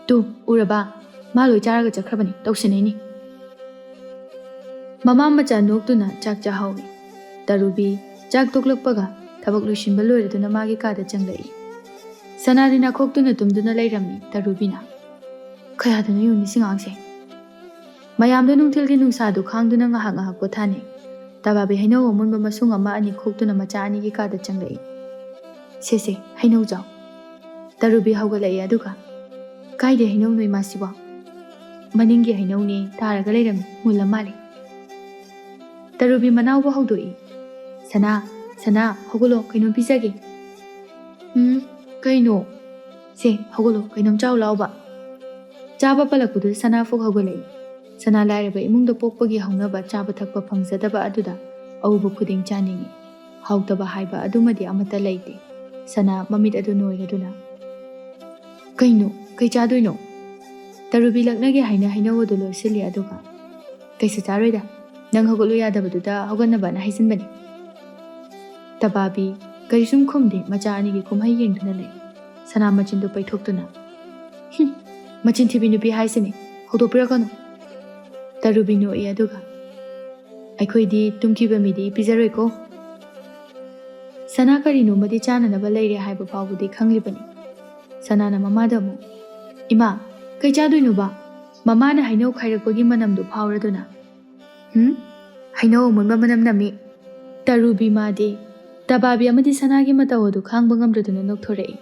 "ꯇꯨ, ꯎꯔꯕ? ꯃꯥ ꯂꯣꯏ ꯆꯥꯔꯒ ꯆꯠꯈ꯭ꯔꯕꯅꯤ, ꯇꯧꯁꯤꯟꯅꯩꯅꯤ꯫" ꯃꯃꯥ ꯃꯆꯥ ꯅꯣꯛꯇꯨꯅ ꯆꯥꯛ ꯆꯥꯍꯧꯏ꯫ ꯇꯔꯨꯕꯤ ꯆꯥꯛ ꯇꯣꯛꯂꯛꯄꯒ ꯊꯕꯛ ꯂꯣꯏꯁꯤꯟꯕ ꯂꯣꯏꯔꯗꯨꯅ ꯃꯥꯒꯤ ꯀꯥꯗ ꯆꯪꯂꯛꯏ꯫ ꯁꯅꯥꯗꯤ ꯅꯥꯈꯣꯛꯇꯨꯅ ꯇꯨꯝꯗꯨꯅ ꯂꯩꯔꯝꯃꯤ꯫ ꯇꯔꯨꯕꯤꯅ, "ꯀꯌꯥꯗꯅꯣ ꯌꯦꯡꯉꯨꯅꯦ ꯁꯤ ꯑꯉꯥꯡꯁꯦ!" ꯃꯌꯥꯝꯗꯣ ꯅꯨꯡꯊꯤꯜꯒꯤ ꯅꯨꯡꯁꯥꯗꯨ ꯈꯥꯡꯗꯨꯅ ꯉꯥꯏꯍꯥꯛ ꯉꯥꯏꯍꯥꯛ ꯄꯣꯊꯥꯅꯩ꯫ ꯇꯕꯥꯕꯤ ꯍꯩꯅꯧ ꯑꯃꯨꯟꯕ ꯃꯁꯨꯡ ꯑꯃ ꯑꯅꯤ ꯈꯣꯛꯇꯨꯅ ꯃꯆꯥ ꯑꯅꯤꯒꯤ ꯀꯥꯗ ꯆꯪꯂꯛꯏ꯫ "ꯁꯦ ꯁꯦ, ꯍꯩꯅꯧ ꯆꯥꯎ꯫" ꯇꯔꯨꯕꯤ ꯍꯧꯒꯠꯂꯛꯏ, ꯑꯗꯨꯒ, "ꯀꯥꯏꯗꯩ ꯍꯩꯅꯧꯅꯣ ꯏꯃꯥꯁꯤꯕꯣ?" "ꯃꯅꯤꯡꯒꯤ ꯍꯩꯅꯧꯅꯦ, ꯇꯥꯔꯒ ꯂꯩꯔꯝꯃꯤ, ꯃꯨꯜꯂ ꯃꯥꯜꯂꯦ꯫" ꯇꯔꯨꯕꯤ ꯃꯅꯥꯎꯕꯨ ꯍꯧꯗꯣꯛꯏ꯫ "ꯁꯅꯥ, ꯁꯅꯥ, ꯍꯧꯒꯠꯂꯣ, ꯀꯩꯅꯣꯝ ꯄꯤꯖꯒꯦ꯫" "ꯎꯝ, ꯀꯩꯅꯣ?" "ꯁꯦ, ꯍꯧꯒꯠꯂꯣ, ꯀꯩꯅꯣꯝ ꯆꯥꯎ ꯂꯥꯎꯕ꯫" ꯆꯥꯕ ꯄꯜꯂꯛꯄꯗꯨꯗ ꯁꯅꯥ ꯐꯨꯛ ꯍꯧꯒꯠꯂꯛꯏ꯫ ꯁꯅꯥ ꯂꯥꯏꯔꯕ ꯏꯃꯨꯡꯗ ꯄꯣꯛꯄꯒꯤ ꯍꯧꯅꯕ ꯆꯥꯕ ꯊꯛꯄ ꯐꯪꯖꯗꯕ ꯑꯗꯨꯗ ꯑꯎꯕ ꯈꯨꯗꯤꯡ ꯆꯥꯅꯤꯡꯏ꯫ ꯍꯥꯎꯇꯕ ꯍꯥꯏꯕ ꯑꯗꯨꯃꯗꯤ ꯑꯃꯠꯇ ꯂꯩꯇꯦ꯫ ꯁꯅꯥ ꯃꯃꯤꯠ ꯑꯗꯨ ꯅꯣꯏꯔꯗꯨꯅ, "ꯀꯩꯅꯣ? ꯀꯩ ꯆꯥꯗꯣꯏꯅꯣ?" ꯇꯔꯨꯕꯤ ꯂꯛꯅꯒꯦ ꯍꯥꯏꯅ ꯍꯩꯅꯧ ꯑꯗꯨ ꯂꯣꯠꯁꯤꯜꯂꯤ, ꯑꯗꯨꯒ, "ꯀꯩꯁꯨ ꯆꯥꯔꯣꯏꯗ꯫ ꯅꯪ ꯍꯧꯒꯠꯂꯨ ꯌꯥꯗꯕꯗꯨꯗ ꯍꯧꯒꯠꯅꯕꯅ ꯍꯥꯏꯖꯤꯟꯕꯅꯤ꯫ ꯇꯕꯥꯕꯤ ꯀꯔꯤꯁꯨꯝ ꯈꯨꯝꯗꯦ, ꯃꯆꯥ ꯑꯅꯤꯒꯤ ꯀꯨꯝꯍꯩ ꯌꯦꯡꯗꯨꯅ ꯂꯩ꯫ ꯁꯅꯥ ꯃꯆꯤꯟꯗꯨ ꯄꯩꯊꯣꯛꯇꯨꯅ, "ꯍꯨꯝ, ꯃꯆꯤꯟ ꯊꯤꯕꯤ ꯅꯨꯄꯤ ꯍꯥꯏꯁꯤꯅꯤ, ꯍꯧꯗꯣꯛꯄꯤꯔꯛꯀꯅꯨ"꯫ ꯇꯔꯨꯕꯤ ꯅꯣꯛꯏ, ꯑꯗꯨꯒ, "ꯑꯩꯈꯣꯏꯗꯤ ꯇꯨꯝꯈꯤꯕ ꯃꯤꯗꯤ ꯄꯤꯖꯔꯣꯏꯀꯣ"꯫ ꯁꯅꯥ ꯀꯔꯤꯅꯣꯃꯗꯤ ꯆꯥꯅꯅꯕ ꯂꯩꯔꯦ ꯍꯥꯏꯕ ꯐꯥꯎꯕꯗꯤ ꯈꯪꯂꯤꯕꯅꯤ꯫ ꯁꯅꯥꯅ ꯃꯃꯥꯗ ꯑꯃꯨꯛ, "ꯏꯃꯥ, ꯀꯩ ꯆꯥꯗꯣꯏꯅꯣꯕ? ꯃꯃꯥꯅ ꯍꯩꯅꯧ ꯈꯥꯏꯔꯛꯄꯒꯤ ꯃꯅꯝꯗꯨ ꯐꯥꯎꯔꯗꯨꯅ"꯫ "ꯍꯨꯝ? ꯍꯩꯅꯧ ꯑꯃꯨꯟꯕ ꯃꯅꯝ ꯅꯝꯃꯤ"꯫ ꯇꯔꯨꯕꯤ ꯃꯥꯗꯤ ꯇꯕꯥꯕꯤ ꯑꯃꯗꯤ ꯁꯅꯥꯒꯤ ꯃꯇꯧ ꯑꯗꯨ ꯈꯥꯡꯕ ꯉꯝꯗ꯭ꯔꯗꯨꯅ ꯅꯣꯛꯊꯣꯔꯛꯏ꯫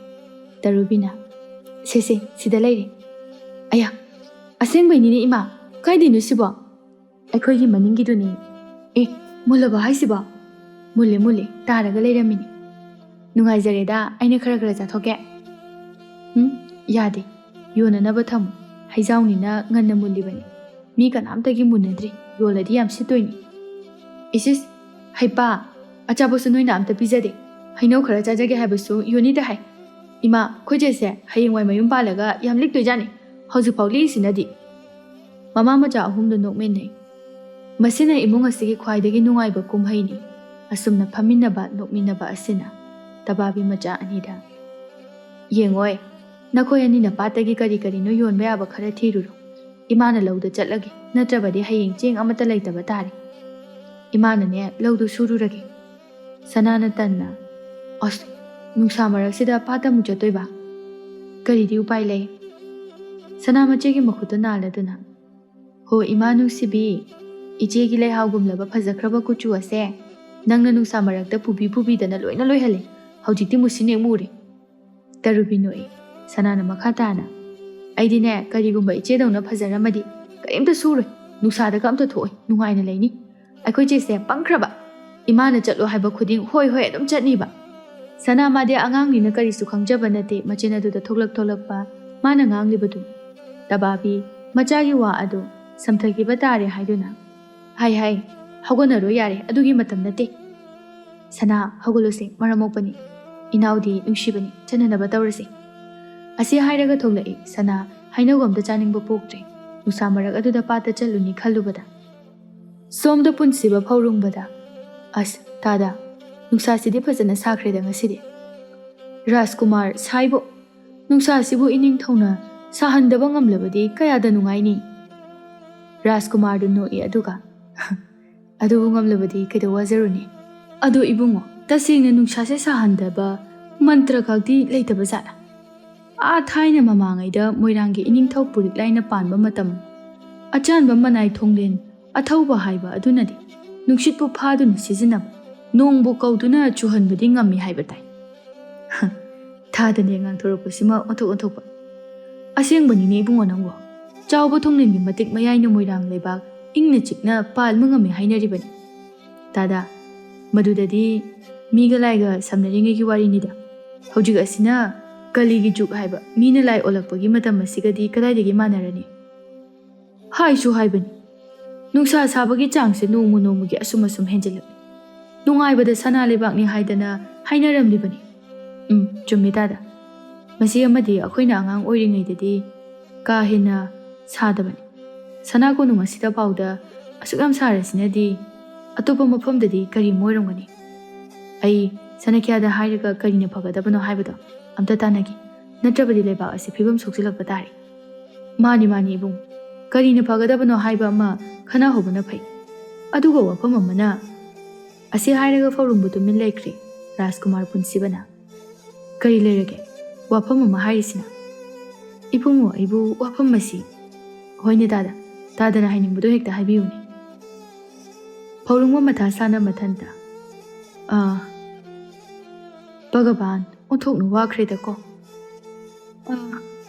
ꯇꯔꯨꯕꯤꯅ, "ꯁꯦ ꯁꯦ, ꯁꯤꯗ ꯂꯩꯔꯦ"꯫ "ꯑꯌꯥ, ꯑꯁꯦꯡꯕꯩꯅꯤꯅꯦ ꯏꯃꯥ, ꯀꯥꯏꯗꯩꯅꯣ ꯁꯤꯕꯣ?" "ꯑꯩꯈꯣꯏꯒꯤ ꯃꯅꯤꯡꯒꯤꯗꯨꯅꯤ"꯫ "ꯑꯦ, ꯃꯨꯜꯂꯕ ꯍꯥꯏꯁꯤꯕꯣ?" "ꯃꯨꯜꯂꯦ, ꯃꯨꯜꯂꯦ, ꯇꯥꯔꯒ ꯂꯩꯔꯝꯃꯤꯅꯦ"꯫ "ꯅꯨꯡꯉꯥꯏꯖꯔꯦꯗ, ꯑꯩꯅ ꯈꯔ ꯈꯔ ꯆꯥꯊꯣꯛꯀꯦ"꯫ "ꯎꯝ, ꯌꯥꯗꯦ, ꯌꯣꯟꯅꯅꯕ ꯊꯝꯃꯨ, ꯍꯩꯖꯥꯎꯅꯤꯅ ꯉꯟꯅ ꯃꯨꯜꯂꯤꯕꯅꯤ, ꯃꯤ ꯀꯅꯥꯝꯇꯒꯤ ꯃꯨꯟꯅꯗ꯭ꯔꯤ, ꯌꯣꯜꯂꯗꯤ ꯌꯥꯝ ꯁꯤꯠꯇꯣꯏꯅꯤ"꯫ "ꯏꯁ ꯏꯁ, ꯍꯩꯄꯥ, ꯑꯆꯥꯄꯣꯠꯁꯨ ꯅꯣꯏꯅ ꯑꯝꯇ ꯄꯤꯖꯗꯦ, ꯍꯩꯅꯧ ꯈꯔ ꯆꯥꯖꯒꯦ ꯍꯥꯏꯕꯁꯨ ꯌꯣꯟꯅꯤꯗ ꯍꯥꯏ꯫ ꯏꯃꯥ, ꯑꯩꯈꯣꯏ ꯆꯦꯁꯦ ꯍꯌꯦꯡꯋꯥꯏ ꯃꯌꯨꯝ ꯄꯥꯜꯂꯒ ꯌꯥꯝ ꯂꯤꯛꯇꯣꯏꯖꯥꯠꯅꯤ, ꯍꯧꯖꯤꯛꯐꯥꯎ ꯂꯤꯛꯏꯁꯤꯅꯗꯤ"꯫ ꯃꯃꯥ ꯃꯆꯥ ꯑꯍꯨꯝꯗꯨ ꯅꯣꯛꯃꯤꯟꯅꯩ꯫ ꯃꯁꯤꯅ ꯏꯃꯨꯡ ꯑꯁꯤꯒꯤ ꯈ꯭ꯋꯥꯏꯗꯒꯤ ꯅꯨꯡꯉꯥꯏꯕ ꯀꯨꯝꯍꯩꯅꯤ, ꯑꯁꯨꯝꯅ ꯐꯝꯃꯤꯟꯅꯕ, ꯅꯣꯛꯃꯤꯟꯅꯕ ꯑꯁꯤꯅ꯫ ꯇꯕꯥꯕꯤ ꯃꯆꯥ ꯑꯅꯤꯗ, "ꯌꯦꯡꯉꯣꯏ, ꯅꯈꯣꯏ ꯑꯅꯤꯅ ꯄꯥꯠꯇꯒꯤ ꯀꯔꯤ ꯀꯔꯤꯅꯣ ꯌꯣꯟꯕ ꯌꯥꯕ ꯈꯔ ꯊꯤꯔꯨꯔꯣ꯫ ꯏꯃꯥꯅ ꯂꯧꯗ ꯆꯠꯂꯒꯦ, ꯅꯠꯇ꯭ꯔꯕꯗꯤ ꯍꯌꯦꯡ ꯆꯦꯡ ꯑꯃꯠꯇ ꯂꯩꯇꯕ ꯇꯥꯔꯦ꯫ ꯏꯃꯥꯅꯅꯦ ꯂꯧꯗꯨ ꯁꯨꯔꯨꯔꯒꯦ"꯫ ꯁꯅꯥꯅ ꯇꯟꯅ, "ꯑꯁ, ꯅꯨꯡꯁꯥ ꯃꯔꯛꯁꯤꯗ ꯄꯥꯠꯇ ꯑꯃꯨꯛ ꯆꯠꯇꯣꯏꯕ? ꯀꯔꯤꯗꯤ ꯎꯄꯥꯏ ꯂꯩ?" ꯁꯅꯥ ꯃꯆꯦꯒꯤ ꯃꯈꯨꯠꯇ ꯅꯥꯜꯂꯗꯨꯅ, "ꯍꯣ ꯏꯃꯥ ꯅꯨꯡꯁꯤꯕꯤ, ꯏꯆꯦꯒꯤ ꯂꯩꯍꯥꯎꯒꯨꯝꯂꯕ ꯐꯖꯈ꯭ꯔꯕ ꯀꯨꯆꯨ ꯑꯁꯦ ꯅꯪꯅ ꯅꯨꯡꯁꯥ ꯃꯔꯛꯇ ꯄꯨꯕꯤ ꯄꯨꯕꯤꯗꯅ ꯂꯣꯏꯅ ꯂꯣꯏꯍꯜꯂꯦ꯫ ꯍꯧꯖꯤꯛꯇꯤ ꯃꯨꯁꯤꯟ ꯍꯦꯛ ꯃꯨꯔꯦ"꯫ ꯇꯔꯨꯕꯤ ꯅꯣꯛꯏ꯫ ꯁꯅꯥꯅ ꯃꯈꯥ ꯇꯥꯅ, "ꯑꯩꯗꯤꯅꯦ, ꯀꯔꯤꯒꯨꯝꯕ ꯏꯆꯦꯗꯧꯅ ꯐꯖꯔꯝꯃꯗꯤ ꯀꯔꯤꯝꯇ ꯁꯨꯔꯣꯏ, ꯅꯨꯡꯁꯥꯗꯒ ꯑꯝꯇ ꯊꯣꯛꯑꯣꯏ, ꯅꯨꯡꯉꯥꯏꯅ ꯂꯩꯅꯤ꯫ ꯑꯩꯈꯣꯏ ꯆꯦꯁꯦ ꯄꯪꯈ꯭ꯔꯕ, ꯏꯃꯥꯅ ꯆꯠꯂꯣ ꯍꯥꯏꯕ ꯈꯨꯗꯤꯡ ꯍꯣꯏ ꯍꯣꯏ ꯑꯗꯨꯝ ꯆꯠꯅꯤꯕ"꯫ ꯁꯅꯥ ꯃꯥꯗꯤ ꯑꯉꯥꯡꯅꯤꯅ ꯀꯔꯤꯁꯨ ꯈꯪꯖꯕ ꯅꯠꯇꯦ, ꯃꯆꯤꯟ ꯑꯗꯨꯗ ꯊꯣꯛꯂꯛ ꯊꯣꯛꯂꯛꯄ ꯃꯥꯅ ꯉꯥꯡꯂꯤꯕꯗꯨ꯫ ꯇꯕꯥꯕꯤ ꯃꯆꯥꯒꯤ ꯋꯥ ꯑꯗꯨ ꯁꯝꯊꯈꯤꯕ ꯇꯥꯔꯦ ꯍꯥꯏꯗꯨꯅ, "ꯍꯥꯏ ꯍꯥꯏ, ꯍꯧꯒꯠꯅꯔꯣ ꯌꯥꯔꯦ, ꯑꯗꯨꯒꯤ ꯃꯇꯝ ꯅꯠꯇꯦ꯫ ꯁꯅꯥ, ꯍꯧꯒꯠꯂꯨꯁꯦ, ꯃꯔꯝ ꯃꯣꯛꯄꯅꯤ꯫ ꯏꯅꯥꯎꯗꯤ ꯅꯨꯡꯁꯤꯕꯅꯤ, ꯆꯠꯅꯅꯕ ꯇꯧꯔꯁꯤ"꯫ ꯑꯁꯤ ꯍꯥꯏꯔꯒ ꯊꯣꯛꯂꯛꯏ ꯁꯅꯥ꯫ ꯍꯩꯅꯧ ꯑꯝꯇ ꯆꯥꯅꯤꯡꯕ ꯄꯣꯛꯇ꯭ꯔꯦ꯫ ꯅꯨꯡꯁꯥ ꯃꯔꯛ ꯑꯗꯨꯗ ꯄꯥꯠꯇ ꯆꯠꯂꯨꯅꯤ ꯈꯜꯂꯨꯕꯗ꯫ ꯁꯣꯝꯗ ꯄꯨꯟꯁꯤꯕ ꯐꯧꯔꯨꯡꯕꯗ, "ꯑꯁ, ꯇꯥꯗ, ꯅꯨꯡꯁꯥꯁꯤꯗꯤ ꯐꯖꯅ ꯁꯥꯈ꯭ꯔꯦꯗ ꯉꯁꯤꯗꯤ꯫ ꯔꯥꯖꯀꯨꯃꯥꯔ, ꯁꯥꯏꯕꯣ, ꯅꯨꯡꯁꯥꯁꯤꯕꯨ ꯏꯅꯤꯡꯊꯧꯅ ꯁꯥꯍꯟꯗꯕ ꯉꯝꯂꯕꯗꯤ ꯀꯌꯥꯗ ꯅꯨꯡꯉꯥꯏꯅꯤ?" ꯔꯥꯖꯀꯨꯃꯥꯔꯗꯨ ꯅꯣꯛꯏ, ꯑꯗꯨꯒ, "ꯑꯗꯨꯕꯨ ꯉꯝꯂꯕꯗꯤ ꯀꯩꯗꯧ ꯋꯥꯖꯔꯨꯅꯤ? ꯑꯗꯣ ꯏꯕꯨꯡꯉꯣ, ꯇꯁꯦꯡꯅ ꯅꯨꯡꯁꯥꯁꯦ ꯁꯥꯍꯟꯗꯕ ꯃꯟꯇ꯭ꯔ ꯈꯛꯇꯤ ꯂꯩꯇꯕ ꯖꯥꯠꯂꯥ? ꯑꯥ ꯊꯥꯏꯅ ꯃꯃꯥꯡꯉꯩꯗ ꯃꯣꯏꯔꯥꯡꯒꯤ ꯏꯅꯤꯡꯊꯧ ꯄꯨꯔꯤꯛ ꯂꯥꯏꯅ ꯄꯥꯟꯕ ꯃꯇꯝ, ꯑꯆꯥꯟꯕ ꯃꯅꯥꯏ ꯊꯣꯡꯂꯦꯟ ꯑꯊꯧꯕ ꯍꯥꯏꯕ ꯑꯗꯨꯅꯗꯤ ꯅꯨꯡꯁꯤꯠꯄꯨ ꯐꯥꯗꯨꯅ ꯁꯤꯖꯤꯟꯅꯕ, ꯅꯣꯡꯕꯨ ꯀꯧꯗꯨꯅ ꯆꯨꯍꯟꯕꯗꯤ ꯉꯝꯃꯤ ꯍꯥꯏꯕ ꯇꯥꯏ꯫" ꯊꯥꯗꯅꯦ ꯉꯥꯡꯊꯣꯔꯛꯄꯁꯤꯃ ꯑꯣꯟꯊꯣꯛ ꯑꯣꯟꯊꯣꯛꯄ꯫ "ꯑꯁꯦꯡꯕꯅꯤꯅꯦ ꯏꯕꯨꯡꯉꯣ ꯅꯪꯕꯣ꯫ ꯆꯥꯎꯕ ꯊꯣꯡꯂꯦꯟꯒꯤ ꯃꯇꯤꯛ ꯃꯌꯥꯏꯅ ꯃꯣꯏꯔꯥꯡ ꯂꯩꯕꯥꯛ ꯏꯪꯅ ꯆꯤꯛꯅ ꯄꯥꯟꯕ ꯉꯝꯃꯤ ꯍꯥꯏꯅꯔꯤꯕꯅꯤ꯫ ꯇꯥꯗ, ꯃꯗꯨꯗꯗꯤ ꯃꯤꯒ ꯂꯥꯏꯒ ꯁꯝꯅꯔꯤꯉꯩꯒꯤ ꯋꯥꯔꯤꯅꯤꯗ꯫ ꯍꯧꯖꯤꯛ ꯑꯁꯤꯅ ꯀꯂꯤꯒꯤ ꯖꯨꯒ ꯍꯥꯏꯕ ꯃꯤꯅ ꯂꯥꯏ ꯑꯣꯜꯂꯛꯄꯒꯤ ꯃꯇꯝ ꯑꯁꯤꯒꯗꯤ ꯀꯗꯥꯏꯗꯒꯤ ꯃꯥꯟꯅꯔꯅꯤ?" ꯍꯥꯏꯁꯨ ꯍꯥꯏꯕꯅꯤ, ꯅꯨꯡꯁꯥ ꯁꯥꯕꯒꯤ ꯆꯥꯡꯁꯦ ꯅꯣꯡꯃ ꯅꯣꯡꯃꯒꯤ ꯑꯁꯨꯝ ꯑꯁꯨꯝ ꯍꯦꯟꯖꯤꯜꯂꯛꯂꯤ꯫ ꯅꯨꯡꯉꯥꯏꯕꯗ ꯁꯅꯥ ꯂꯩꯕꯥꯛꯅꯤ ꯍꯥꯏꯗꯅ ꯍꯥꯏꯅꯔꯝꯂꯤꯕꯅꯤ꯫ ꯎꯝ, ꯆꯨꯝꯃꯤ ꯇꯥꯗ꯫ ꯃꯁꯤ ꯑꯃꯗꯤ ꯑꯩꯈꯣꯏꯅ ꯑꯉꯥꯡ ꯑꯣꯏꯔꯤꯉꯩꯗꯗꯤ ꯀꯥ ꯍꯦꯟꯅ ꯁꯥꯗꯕꯅꯤ꯫ ꯁꯅꯥ ꯀꯣꯅꯨꯡ ꯑꯁꯤꯗ ꯐꯥꯎꯗ ꯑꯁꯨꯛ ꯌꯥꯝ ꯁꯥꯔꯁꯤꯅꯗꯤ ꯑꯇꯣꯞꯄ ꯃꯐꯝꯗꯗꯤ ꯀꯔꯤ ꯑꯃ ꯑꯣꯏꯔꯝꯒꯅꯤ? ꯑꯩ ꯁꯅꯥꯈ꯭ꯌꯥꯗ ꯍꯥꯏꯔꯒ ꯀꯔꯤꯅ ꯐꯒꯗꯕꯅꯣ ꯍꯥꯏꯕꯗꯣ ꯑꯝꯇ ꯇꯥꯟꯅꯒꯦ꯫ ꯅꯠꯇ꯭ꯔꯕꯗꯤ ꯂꯩꯕꯥꯛ ꯑꯁꯤ ꯐꯤꯕꯝ ꯁꯣꯛꯆꯤꯜꯂꯛꯄ ꯇꯥꯔꯦ꯫ ꯃꯥꯅꯤ, ꯃꯥꯅꯤ ꯏꯕꯨꯡ꯫ ꯀꯔꯤꯅ ꯐꯒꯗꯕꯅꯣ ꯍꯥꯏꯕ ꯑꯃ ꯈꯟꯅꯍꯧꯕꯅ ꯐꯩ꯫ ꯑꯗꯨꯒ ꯋꯥꯐꯝ ꯑꯃꯅ, ꯑꯁꯤ ꯍꯥꯏꯔꯒ ꯐꯧꯔꯨꯡꯕꯨ ꯇꯨꯃꯤꯟ ꯂꯩꯈ꯭ꯔꯦ ꯔꯥꯖꯀꯨꯃꯥꯔ ꯄꯨꯟꯁꯤꯕꯅ꯫ "ꯀꯔꯤ ꯂꯩꯔꯒꯦ? ꯋꯥꯐꯝ ꯑꯃ ꯍꯥꯏꯔꯤꯁꯤꯅ?" "ꯏꯕꯨꯡꯉꯣ, ꯑꯩꯕꯨ ꯋꯥꯐꯝ ꯑꯁꯤ"꯫ "ꯍꯣꯏꯅꯦ ꯇꯥꯗ, ꯇꯥꯗꯅ ꯍꯥꯏꯅꯤꯡꯕꯗꯣ ꯍꯦꯛꯇ ꯍꯥꯏꯕꯤꯌꯨꯅꯦ꯫" ꯐꯧꯔꯨꯡꯕ ꯃꯊꯥ ꯁꯥꯅ ꯃꯊꯟꯇ, "ꯑꯥ, ꯚꯒꯕꯥꯟ, ꯑꯣꯟꯊꯣꯛꯅ ꯋꯥꯈ꯭ꯔꯦꯗꯀꯣ꯫ ꯑꯥ,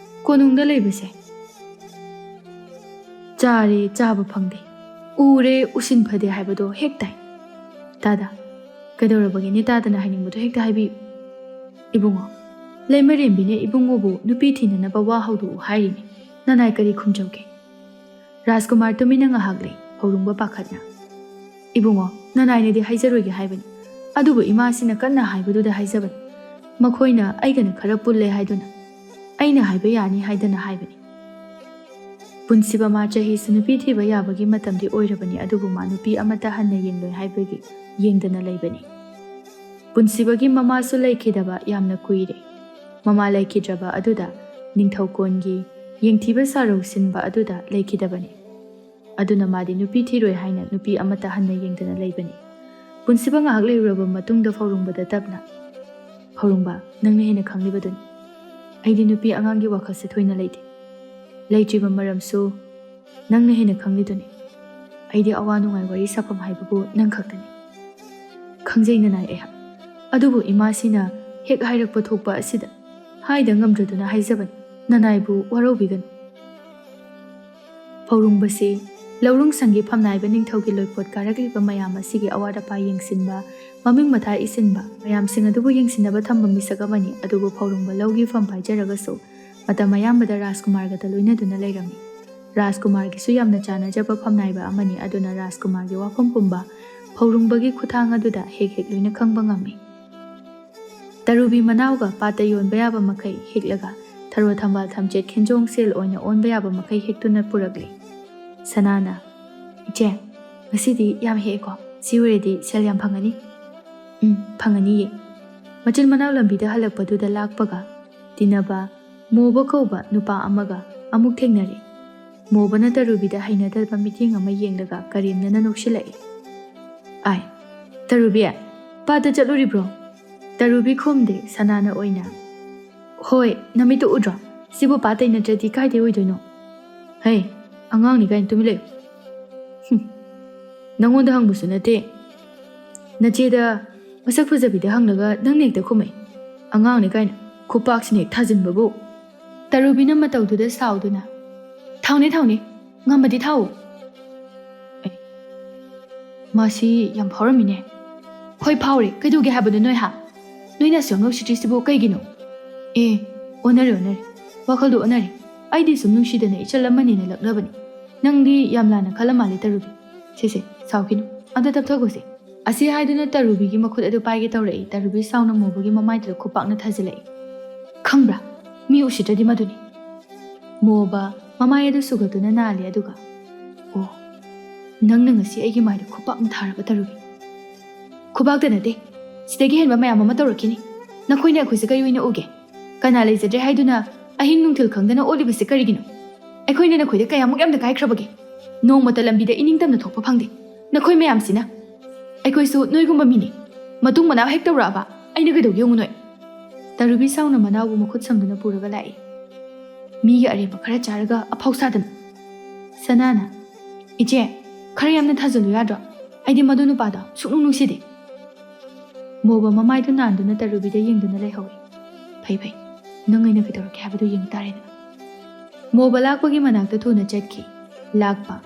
ꯀꯣꯅꯨꯡꯗ ꯂꯩꯕꯁꯦ ꯆꯥꯔꯦ, ꯆꯥꯕ ꯐꯪꯗꯦ, ꯎꯔꯦ, ꯎꯁꯤꯟ ꯐꯗꯦ ꯍꯥꯏꯕꯗꯣ ꯍꯦꯛ ꯇꯥꯏ꯫ ꯇꯥꯗ, ꯀꯩꯗꯧꯔꯕꯒꯦꯅꯦ ꯇꯥꯗꯅ ꯍꯥꯏꯅꯤꯡꯕꯗꯣ ꯍꯦꯛꯇ ꯍꯥꯏꯕꯤꯌꯨ꯫" "ꯏꯕꯨꯡꯉꯣ, ꯂꯩꯃꯔꯦꯝꯕꯤꯅ ꯏꯕꯨꯡꯉꯣꯕꯨ ꯅꯨꯄꯤ ꯊꯤꯅꯅꯕ ꯋꯥ ꯍꯧꯗꯣꯛꯎ ꯍꯥꯏꯔꯤꯅꯤ, ꯅꯅꯥꯏ ꯀꯔꯤ ꯈꯨꯝꯖꯧꯒꯦ?" ꯔꯥꯖꯀꯨꯃꯥꯔ ꯇꯨꯃꯤꯟꯅ ꯉꯥꯏꯍꯥꯛ ꯂꯩ, ꯐꯧꯔꯨꯡꯕ ꯄꯥꯈꯠꯅ꯫ "ꯏꯕꯨꯡꯉꯣ, ꯅꯅꯥꯏꯅꯗꯤ ꯍꯥꯏꯖꯔꯣꯏꯒꯦ ꯍꯥꯏꯕꯅꯤ, ꯑꯗꯨꯕꯨ ꯏꯃꯥꯁꯤꯅ ꯀꯟꯅ ꯍꯥꯏꯕꯗꯨꯗ ꯍꯥꯏꯖꯕꯅꯤ꯫ ꯃꯈꯣꯏꯅ ꯑꯩꯒꯅ ꯈꯔ ꯄꯨꯜꯂꯦ ꯍꯥꯏꯗꯨꯅ, ꯑꯩꯅ ꯍꯥꯏꯕ ꯌꯥꯅꯤ ꯍꯥꯏꯗꯅ ꯍꯥꯏꯕꯅꯤ꯫" ꯄꯨꯟꯁꯤꯕ ꯃꯥ ꯆꯍꯤꯁꯨ ꯅꯨꯄꯤ ꯊꯤꯕ ꯌꯥꯕꯒꯤ ꯃꯇꯝꯗꯤ ꯑꯣꯏꯔꯕꯅꯤ, ꯑꯗꯨꯕꯨ ꯃꯥ ꯅꯨꯄꯤ ꯑꯃꯠꯇ ꯍꯟꯅ ꯌꯦꯡꯂꯣꯏ ꯍꯥꯏꯕꯒꯤ ꯌꯦꯡꯗꯅ ꯂꯩꯕꯅꯤ꯫ ꯄꯨꯟꯁꯤꯕꯒꯤ ꯃꯃꯥꯁꯨ ꯂꯩꯈꯤꯗꯕ ꯌꯥꯝꯅ ꯀꯨꯏꯔꯦ꯫ ꯃꯃꯥ ꯂꯩꯈꯤꯗ꯭ꯔꯕ ꯑꯗꯨꯗ ꯅꯤꯡꯊꯧꯀꯣꯟꯒꯤ ꯌꯦꯡꯊꯤꯕ ꯁꯥꯔꯧ ꯁꯤꯟꯕ ꯑꯗꯨꯗ ꯂꯩꯈꯤꯗꯕꯅꯤ꯫ ꯑꯗꯨꯅ ꯃꯥꯗꯤ ꯅꯨꯄꯤ ꯊꯤꯔꯣꯏ ꯍꯥꯏꯅ ꯅꯨꯄꯤ ꯑꯃꯠꯇ ꯍꯟꯅ ꯌꯦꯡꯗꯅ ꯂꯩꯕꯅꯤ꯫ ꯄꯨꯟꯁꯤꯕ ꯉꯥꯏꯍꯥꯛ ꯂꯩꯔꯨꯔꯕ ꯃꯇꯨꯡꯗ ꯐꯧꯔꯨꯡꯕꯗ ꯇꯞꯅ, "ꯐꯧꯔꯨꯡꯕ, ꯅꯪꯅ ꯍꯦꯟꯅ ꯈꯪꯂꯤꯕꯗꯨꯅꯤ꯫ ꯑꯩꯗꯤ ꯅꯨꯄꯤ ꯑꯉꯥꯡꯒꯤ ꯋꯥꯈꯜꯁꯦ ꯊꯣꯏꯅ ꯂꯩꯇꯦ꯫ ꯂꯩꯇ꯭ꯔꯤꯕ ꯃꯔꯝꯁꯨ ꯅꯪꯅ ꯍꯦꯟꯅ ꯈꯪꯂꯤꯗꯨꯅꯤ꯫ ꯑꯩꯗꯤ ꯑꯋꯥ ꯅꯨꯡꯉꯥꯏ ꯋꯥꯔꯤ ꯁꯥꯐꯝ ꯍꯥꯏꯕꯕꯨ ꯅꯪ ꯈꯛꯇꯅꯤ꯫ ꯈꯪꯖꯩ ꯅꯅꯥꯏ ꯑꯩꯍꯥꯛ꯫ ꯑꯗꯨꯕꯨ ꯏꯃꯥꯁꯤꯅ ꯍꯦꯛ ꯍꯥꯏꯔꯛꯄ ꯊꯣꯛꯄ ꯑꯁꯤꯗ ꯍꯥꯏꯗ ꯉꯝꯗ꯭ꯔꯗꯨꯅ ꯍꯥꯏꯖꯕꯅꯤ꯫ ꯅꯅꯥꯏꯕꯨ ꯋꯥꯔꯧꯕꯤꯒꯅꯨ꯫" ꯐꯧꯔꯨꯡꯕꯁꯤ ꯂꯧꯔꯨꯡ ꯁꯪꯒꯤ ꯐꯝꯅꯥꯏꯕ ꯅꯤꯡꯊꯧꯒꯤ ꯂꯣꯏꯄꯣꯠ ꯀꯥꯔꯛꯂꯤꯕ ꯃꯌꯥꯝ ꯑꯁꯤꯒꯤ ꯑꯋꯥꯠ ꯑꯄꯥ ꯌꯦꯡꯁꯤꯟꯕ, ꯃꯃꯤꯡ ꯃꯊꯥ ꯏꯁꯤꯟꯕ, ꯃꯌꯥꯝꯁꯤꯡ ꯑꯗꯨꯕꯨ ꯌꯦꯡꯁꯤꯟꯅꯕ ꯊꯝꯕ ꯃꯤꯁꯛ ꯑꯃꯅꯤ꯫ ꯑꯗꯨꯕꯨ ꯐꯧꯔꯨꯡꯕ ꯂꯧꯒꯤ ꯐꯝ ꯄꯥꯏꯖꯔꯒꯁꯨ ꯃꯇꯝ ꯑꯌꯥꯝꯕꯗ ꯔꯥꯖꯀꯨꯃꯥꯔꯒꯇ ꯂꯣꯏꯅꯗꯨꯅ ꯂꯩꯔꯝꯃꯤ꯫ ꯔꯥꯖꯀꯨꯃꯥꯔꯒꯤꯁꯨ ꯌꯥꯝꯅ ꯆꯥꯟꯅꯖꯕ ꯐꯝꯅꯥꯏꯕ ꯑꯃꯅꯤ, ꯑꯗꯨꯅ ꯔꯥꯖꯀꯨꯃꯥꯔꯒꯤ ꯋꯥꯐꯝ ꯄꯨꯝꯕ ꯐꯧꯔꯨꯡꯕꯒꯤ ꯈꯨꯠꯊꯥꯡ ꯑꯗꯨꯗ ꯍꯦꯛ ꯍꯦꯛ ꯂꯣꯏꯅ ꯈꯪꯕ ꯉꯝꯃꯤ꯫ ꯇꯔꯨꯕꯤ ꯃꯅꯥꯎꯒ ꯄꯥꯠꯇ ꯌꯣꯟꯕ ꯌꯥꯕ ꯃꯈꯩ ꯍꯦꯛꯂꯒ ꯊꯔꯣ ꯊꯝꯕꯥꯜ ꯊꯝꯆꯦꯠ ꯈꯦꯟꯖꯣꯡ ꯁꯦꯜ ꯑꯣꯏꯅ ꯑꯣꯟꯕ ꯌꯥꯕ ꯃꯈꯩ ꯍꯦꯛꯇꯨꯅ ꯄꯨꯔꯛꯂꯤ꯫ ꯁꯅꯥꯅ, "ꯏꯆꯦ, ꯉꯁꯤꯗꯤ ꯌꯥꯝ ꯍꯦꯛꯑꯦꯀꯣ, ꯁꯤ ꯑꯣꯏꯔꯗꯤ ꯁꯦꯜ ꯌꯥꯝ ꯐꯪꯒꯅꯤ꯫" "ꯎꯝ, ꯐꯪꯒꯅꯤꯌꯦ꯫" ꯃꯆꯤꯟ ꯃꯅꯥꯎ ꯂꯝꯕꯤꯗ ꯍꯜꯂꯛꯄꯗꯨꯗ ꯂꯥꯛꯄꯒ ꯇꯤꯟꯅꯕ ꯃꯣꯕ ꯀꯧꯕ ꯅꯨꯄꯥ ꯑꯃꯒ ꯑꯃꯨꯛ ꯊꯦꯡꯅꯔꯦ꯫ ꯃꯣꯕꯅ ꯇꯔꯨꯕꯤꯗ ꯍꯩꯅꯗꯕ ꯃꯤꯠꯌꯦꯡ ꯑꯃ ꯌꯦꯡꯂꯒ ꯀꯔꯦꯝꯅꯅ ꯅꯣꯛꯁꯤꯜꯂꯛꯏ꯫ "ꯑꯥꯏ, ꯇꯔꯨꯕꯤ, ꯄꯥꯠꯇ ꯆꯠꯂꯨꯔꯤꯕ꯭ꯔꯣ?" ꯇꯔꯨꯕꯤ ꯈꯨꯝꯗꯦ, ꯁꯅꯥꯅ ꯑꯣꯏꯅ, "ꯍꯣꯏ, ꯅꯃꯤꯠꯇꯨ ꯎꯗ꯭ꯔꯣ? ꯁꯤꯕꯨ ꯄꯥꯠꯇꯩ ꯅꯠꯇ꯭ꯔꯗꯤ ꯀꯥꯏꯗꯩ ꯑꯣꯏꯗꯣꯏꯅꯣ? ꯍꯩ, ꯑꯉꯥꯡꯅꯤ ꯀꯥꯏꯅ ꯇꯨꯃꯤꯟ ꯂꯩꯌꯨ꯫ ꯍꯨꯝ, ꯅꯪꯉꯣꯟꯗ ꯍꯪꯕꯁꯨ ꯅꯠꯇꯦ꯫ ꯅꯆꯦꯗ ꯃꯁꯛ ꯐꯖꯕꯤꯗ ꯍꯪꯂꯒ ꯅꯪꯅ ꯍꯦꯛꯇ ꯈꯨꯝꯃꯛꯏ꯫ ꯑꯉꯥꯡꯅꯤ ꯀꯥꯏꯅ ꯈꯨꯄꯥꯛꯁꯤꯅ ꯍꯦꯛ ꯊꯥꯖꯤꯟꯕꯕꯨ꯫" ꯇꯔꯨꯕꯤꯅ ꯃꯇꯧꯗꯨꯗ ꯁꯥꯎꯗꯨꯅ, "ꯊꯥꯎꯅꯦ, ꯊꯥꯎꯅꯦ, ꯉꯝꯃꯗꯤ ꯊꯥꯎꯑꯣ꯫" ꯑꯦ, ꯃꯥꯁꯤ ꯌꯥꯝ ꯐꯥꯎꯔꯝꯃꯤꯅꯦ꯫ "ꯍꯣꯏ, ꯐꯥꯎꯔꯦ꯫ ꯀꯩꯗꯧꯒꯦ ꯍꯥꯏꯕꯅꯣ ꯅꯣꯏ, ꯍꯥ? ꯅꯣꯏꯅ ꯑꯁꯨꯛ ꯌꯥꯝ ꯅꯨꯡꯁꯤꯗ꯭ꯔꯤꯁꯤꯕꯨ ꯀꯩꯒꯤꯅꯣ?" ꯑꯦ, ꯑꯣꯟꯅꯔꯦ, ꯑꯣꯟꯅꯔꯦ꯫ ꯋꯥꯈꯜꯗꯣ ꯑꯣꯟꯅꯔꯦ꯫ ꯑꯩꯗꯤ ꯁꯨꯝ ꯅꯨꯡꯁꯤꯗꯅ ꯏꯆꯜ ꯑꯃꯅꯦꯅ ꯂꯛꯅꯕꯅꯤ꯫ ꯅꯪꯗꯤ ꯌꯥꯝ ꯂꯥꯟꯅ ꯈꯜꯂ ꯃꯥꯜꯂꯦ, ꯇꯔꯨꯕꯤ꯫ ꯁꯦ, ꯁꯦ, ꯁꯥꯎꯈꯤꯅꯨ꯫ ꯑꯝꯇ ꯇꯞꯊꯈꯣꯁꯦ꯫ ꯑꯁꯤ ꯍꯥꯏꯗꯨꯅ ꯇꯔꯨꯕꯤꯒꯤ ꯃꯈꯨꯠ ꯑꯗꯨ ꯄꯥꯏꯒꯦ ꯇꯧꯔꯛꯏ꯫ ꯇꯔꯨꯕꯤ ꯁꯥꯎꯅ ꯃꯣꯕꯒꯤ ꯃꯃꯥꯏꯗꯨꯗ ꯈꯨꯄꯥꯛꯅ ꯊꯥꯖꯤꯜꯂꯛꯏ꯫ "ꯈꯪꯕ꯭ꯔꯥ? ꯃꯤ ꯎꯁꯤꯠꯇ꯭ꯔꯗꯤ ꯃꯗꯨꯅꯤ꯫" ꯃꯣꯕ ꯃꯃꯥꯏ ꯑꯗꯨ ꯁꯨꯒꯠꯇꯨꯅ ꯅꯥꯜꯂꯦ, ꯑꯗꯨꯒ, "ꯑꯣ, ꯅꯪꯅ ꯉꯁꯤ ꯑꯩꯒꯤ ꯃꯥꯏꯗ ꯈꯨꯄꯥꯛꯅ ꯊꯥꯔꯕ, ꯇꯔꯨꯕꯤ?" "ꯈꯨꯄꯥꯛꯇ ꯅꯠꯇꯦ, ꯁꯤꯗꯒꯤ ꯍꯦꯟꯕ ꯃꯌꯥꯝ ꯑꯃ ꯇꯧꯔꯛꯈꯤꯅꯤ꯫ ꯅꯈꯣꯏꯅ ꯑꯩꯈꯣꯏꯁꯦ ꯀꯔꯤ ꯑꯣꯏꯅ ꯎꯒꯦ? ꯀꯅꯥ ꯂꯩꯖꯗ꯭ꯔꯦ ꯍꯥꯏꯗꯨꯅ ꯑꯍꯤꯡ ꯅꯨꯡꯊꯤꯜ ꯈꯪꯗꯅ ꯑꯣꯠꯂꯤꯕꯁꯦ ꯀꯔꯤꯒꯤꯅꯣ? ꯑꯩꯈꯣꯏꯅ ꯅꯈꯣꯏꯗ ꯀꯌꯥꯃꯨꯛ ꯌꯥꯝꯅ ꯀꯥꯏꯈ꯭ꯔꯕꯒꯦ? ꯅꯣꯡꯃꯇ ꯂꯝꯕꯤꯗ ꯏꯅꯤꯡꯇꯝꯅ ꯊꯣꯛꯄ ꯐꯪꯗꯦ꯫ ꯅꯈꯣꯏ ꯃꯌꯥꯝꯁꯤꯅ꯫ ꯑꯩꯈꯣꯏꯁꯨ ꯅꯣꯏꯒꯨꯝꯕ ꯃꯤꯅꯤ꯫ ꯃꯇꯨꯡ ꯃꯅꯥꯎ ꯍꯦꯛ ꯇꯧꯔꯛꯑꯕ ꯑꯩꯅ ꯀꯩꯗꯧꯒꯦ ꯌꯦꯡꯉꯨ ꯅꯣꯏ꯫" ꯇꯔꯨꯕꯤ ꯁꯥꯎꯅ ꯃꯅꯥꯎꯕꯨ ꯃꯈꯨꯠ ꯁꯝꯗꯨꯅ ꯄꯨꯔꯒ ꯂꯥꯛꯏ꯫ "ꯃꯤꯒꯤ ꯑꯔꯦꯝꯕ ꯈꯔ ꯆꯥꯔꯒ ꯑꯐꯥꯎ ꯁꯥꯗꯅ꯫" ꯁꯅꯥꯅ, "ꯏꯆꯦ, ꯈꯔ ꯌꯥꯝꯅ ꯊꯥꯖꯜꯂꯨ ꯌꯥꯗ꯭ꯔꯣ? ꯑꯩꯗꯤ ꯃꯗꯨ ꯅꯨꯄꯥꯗꯣ ꯁꯨꯛꯅꯨꯡ ꯅꯨꯡꯁꯤꯗꯦ꯫" ꯃꯣꯕ ꯃꯃꯥꯏꯗꯨ ꯅꯥꯟꯗꯨꯅ ꯇꯔꯨꯕꯤꯗ ꯌꯦꯡꯗꯨꯅ ꯂꯩꯍꯧꯏ꯫ "ꯐꯩ ꯐꯩ, ꯅꯪ ꯑꯩꯅ ꯀꯩꯗꯧꯔꯛꯀꯦ ꯍꯥꯏꯕꯗꯨ ꯌꯦꯡ ꯇꯥꯔꯦꯗꯅ꯫" ꯃꯣꯕ ꯂꯥꯛꯄꯒꯤ ꯃꯅꯥꯛꯇ ꯊꯨꯅ ꯆꯠꯈꯤ꯫ ꯂꯥꯛꯄ,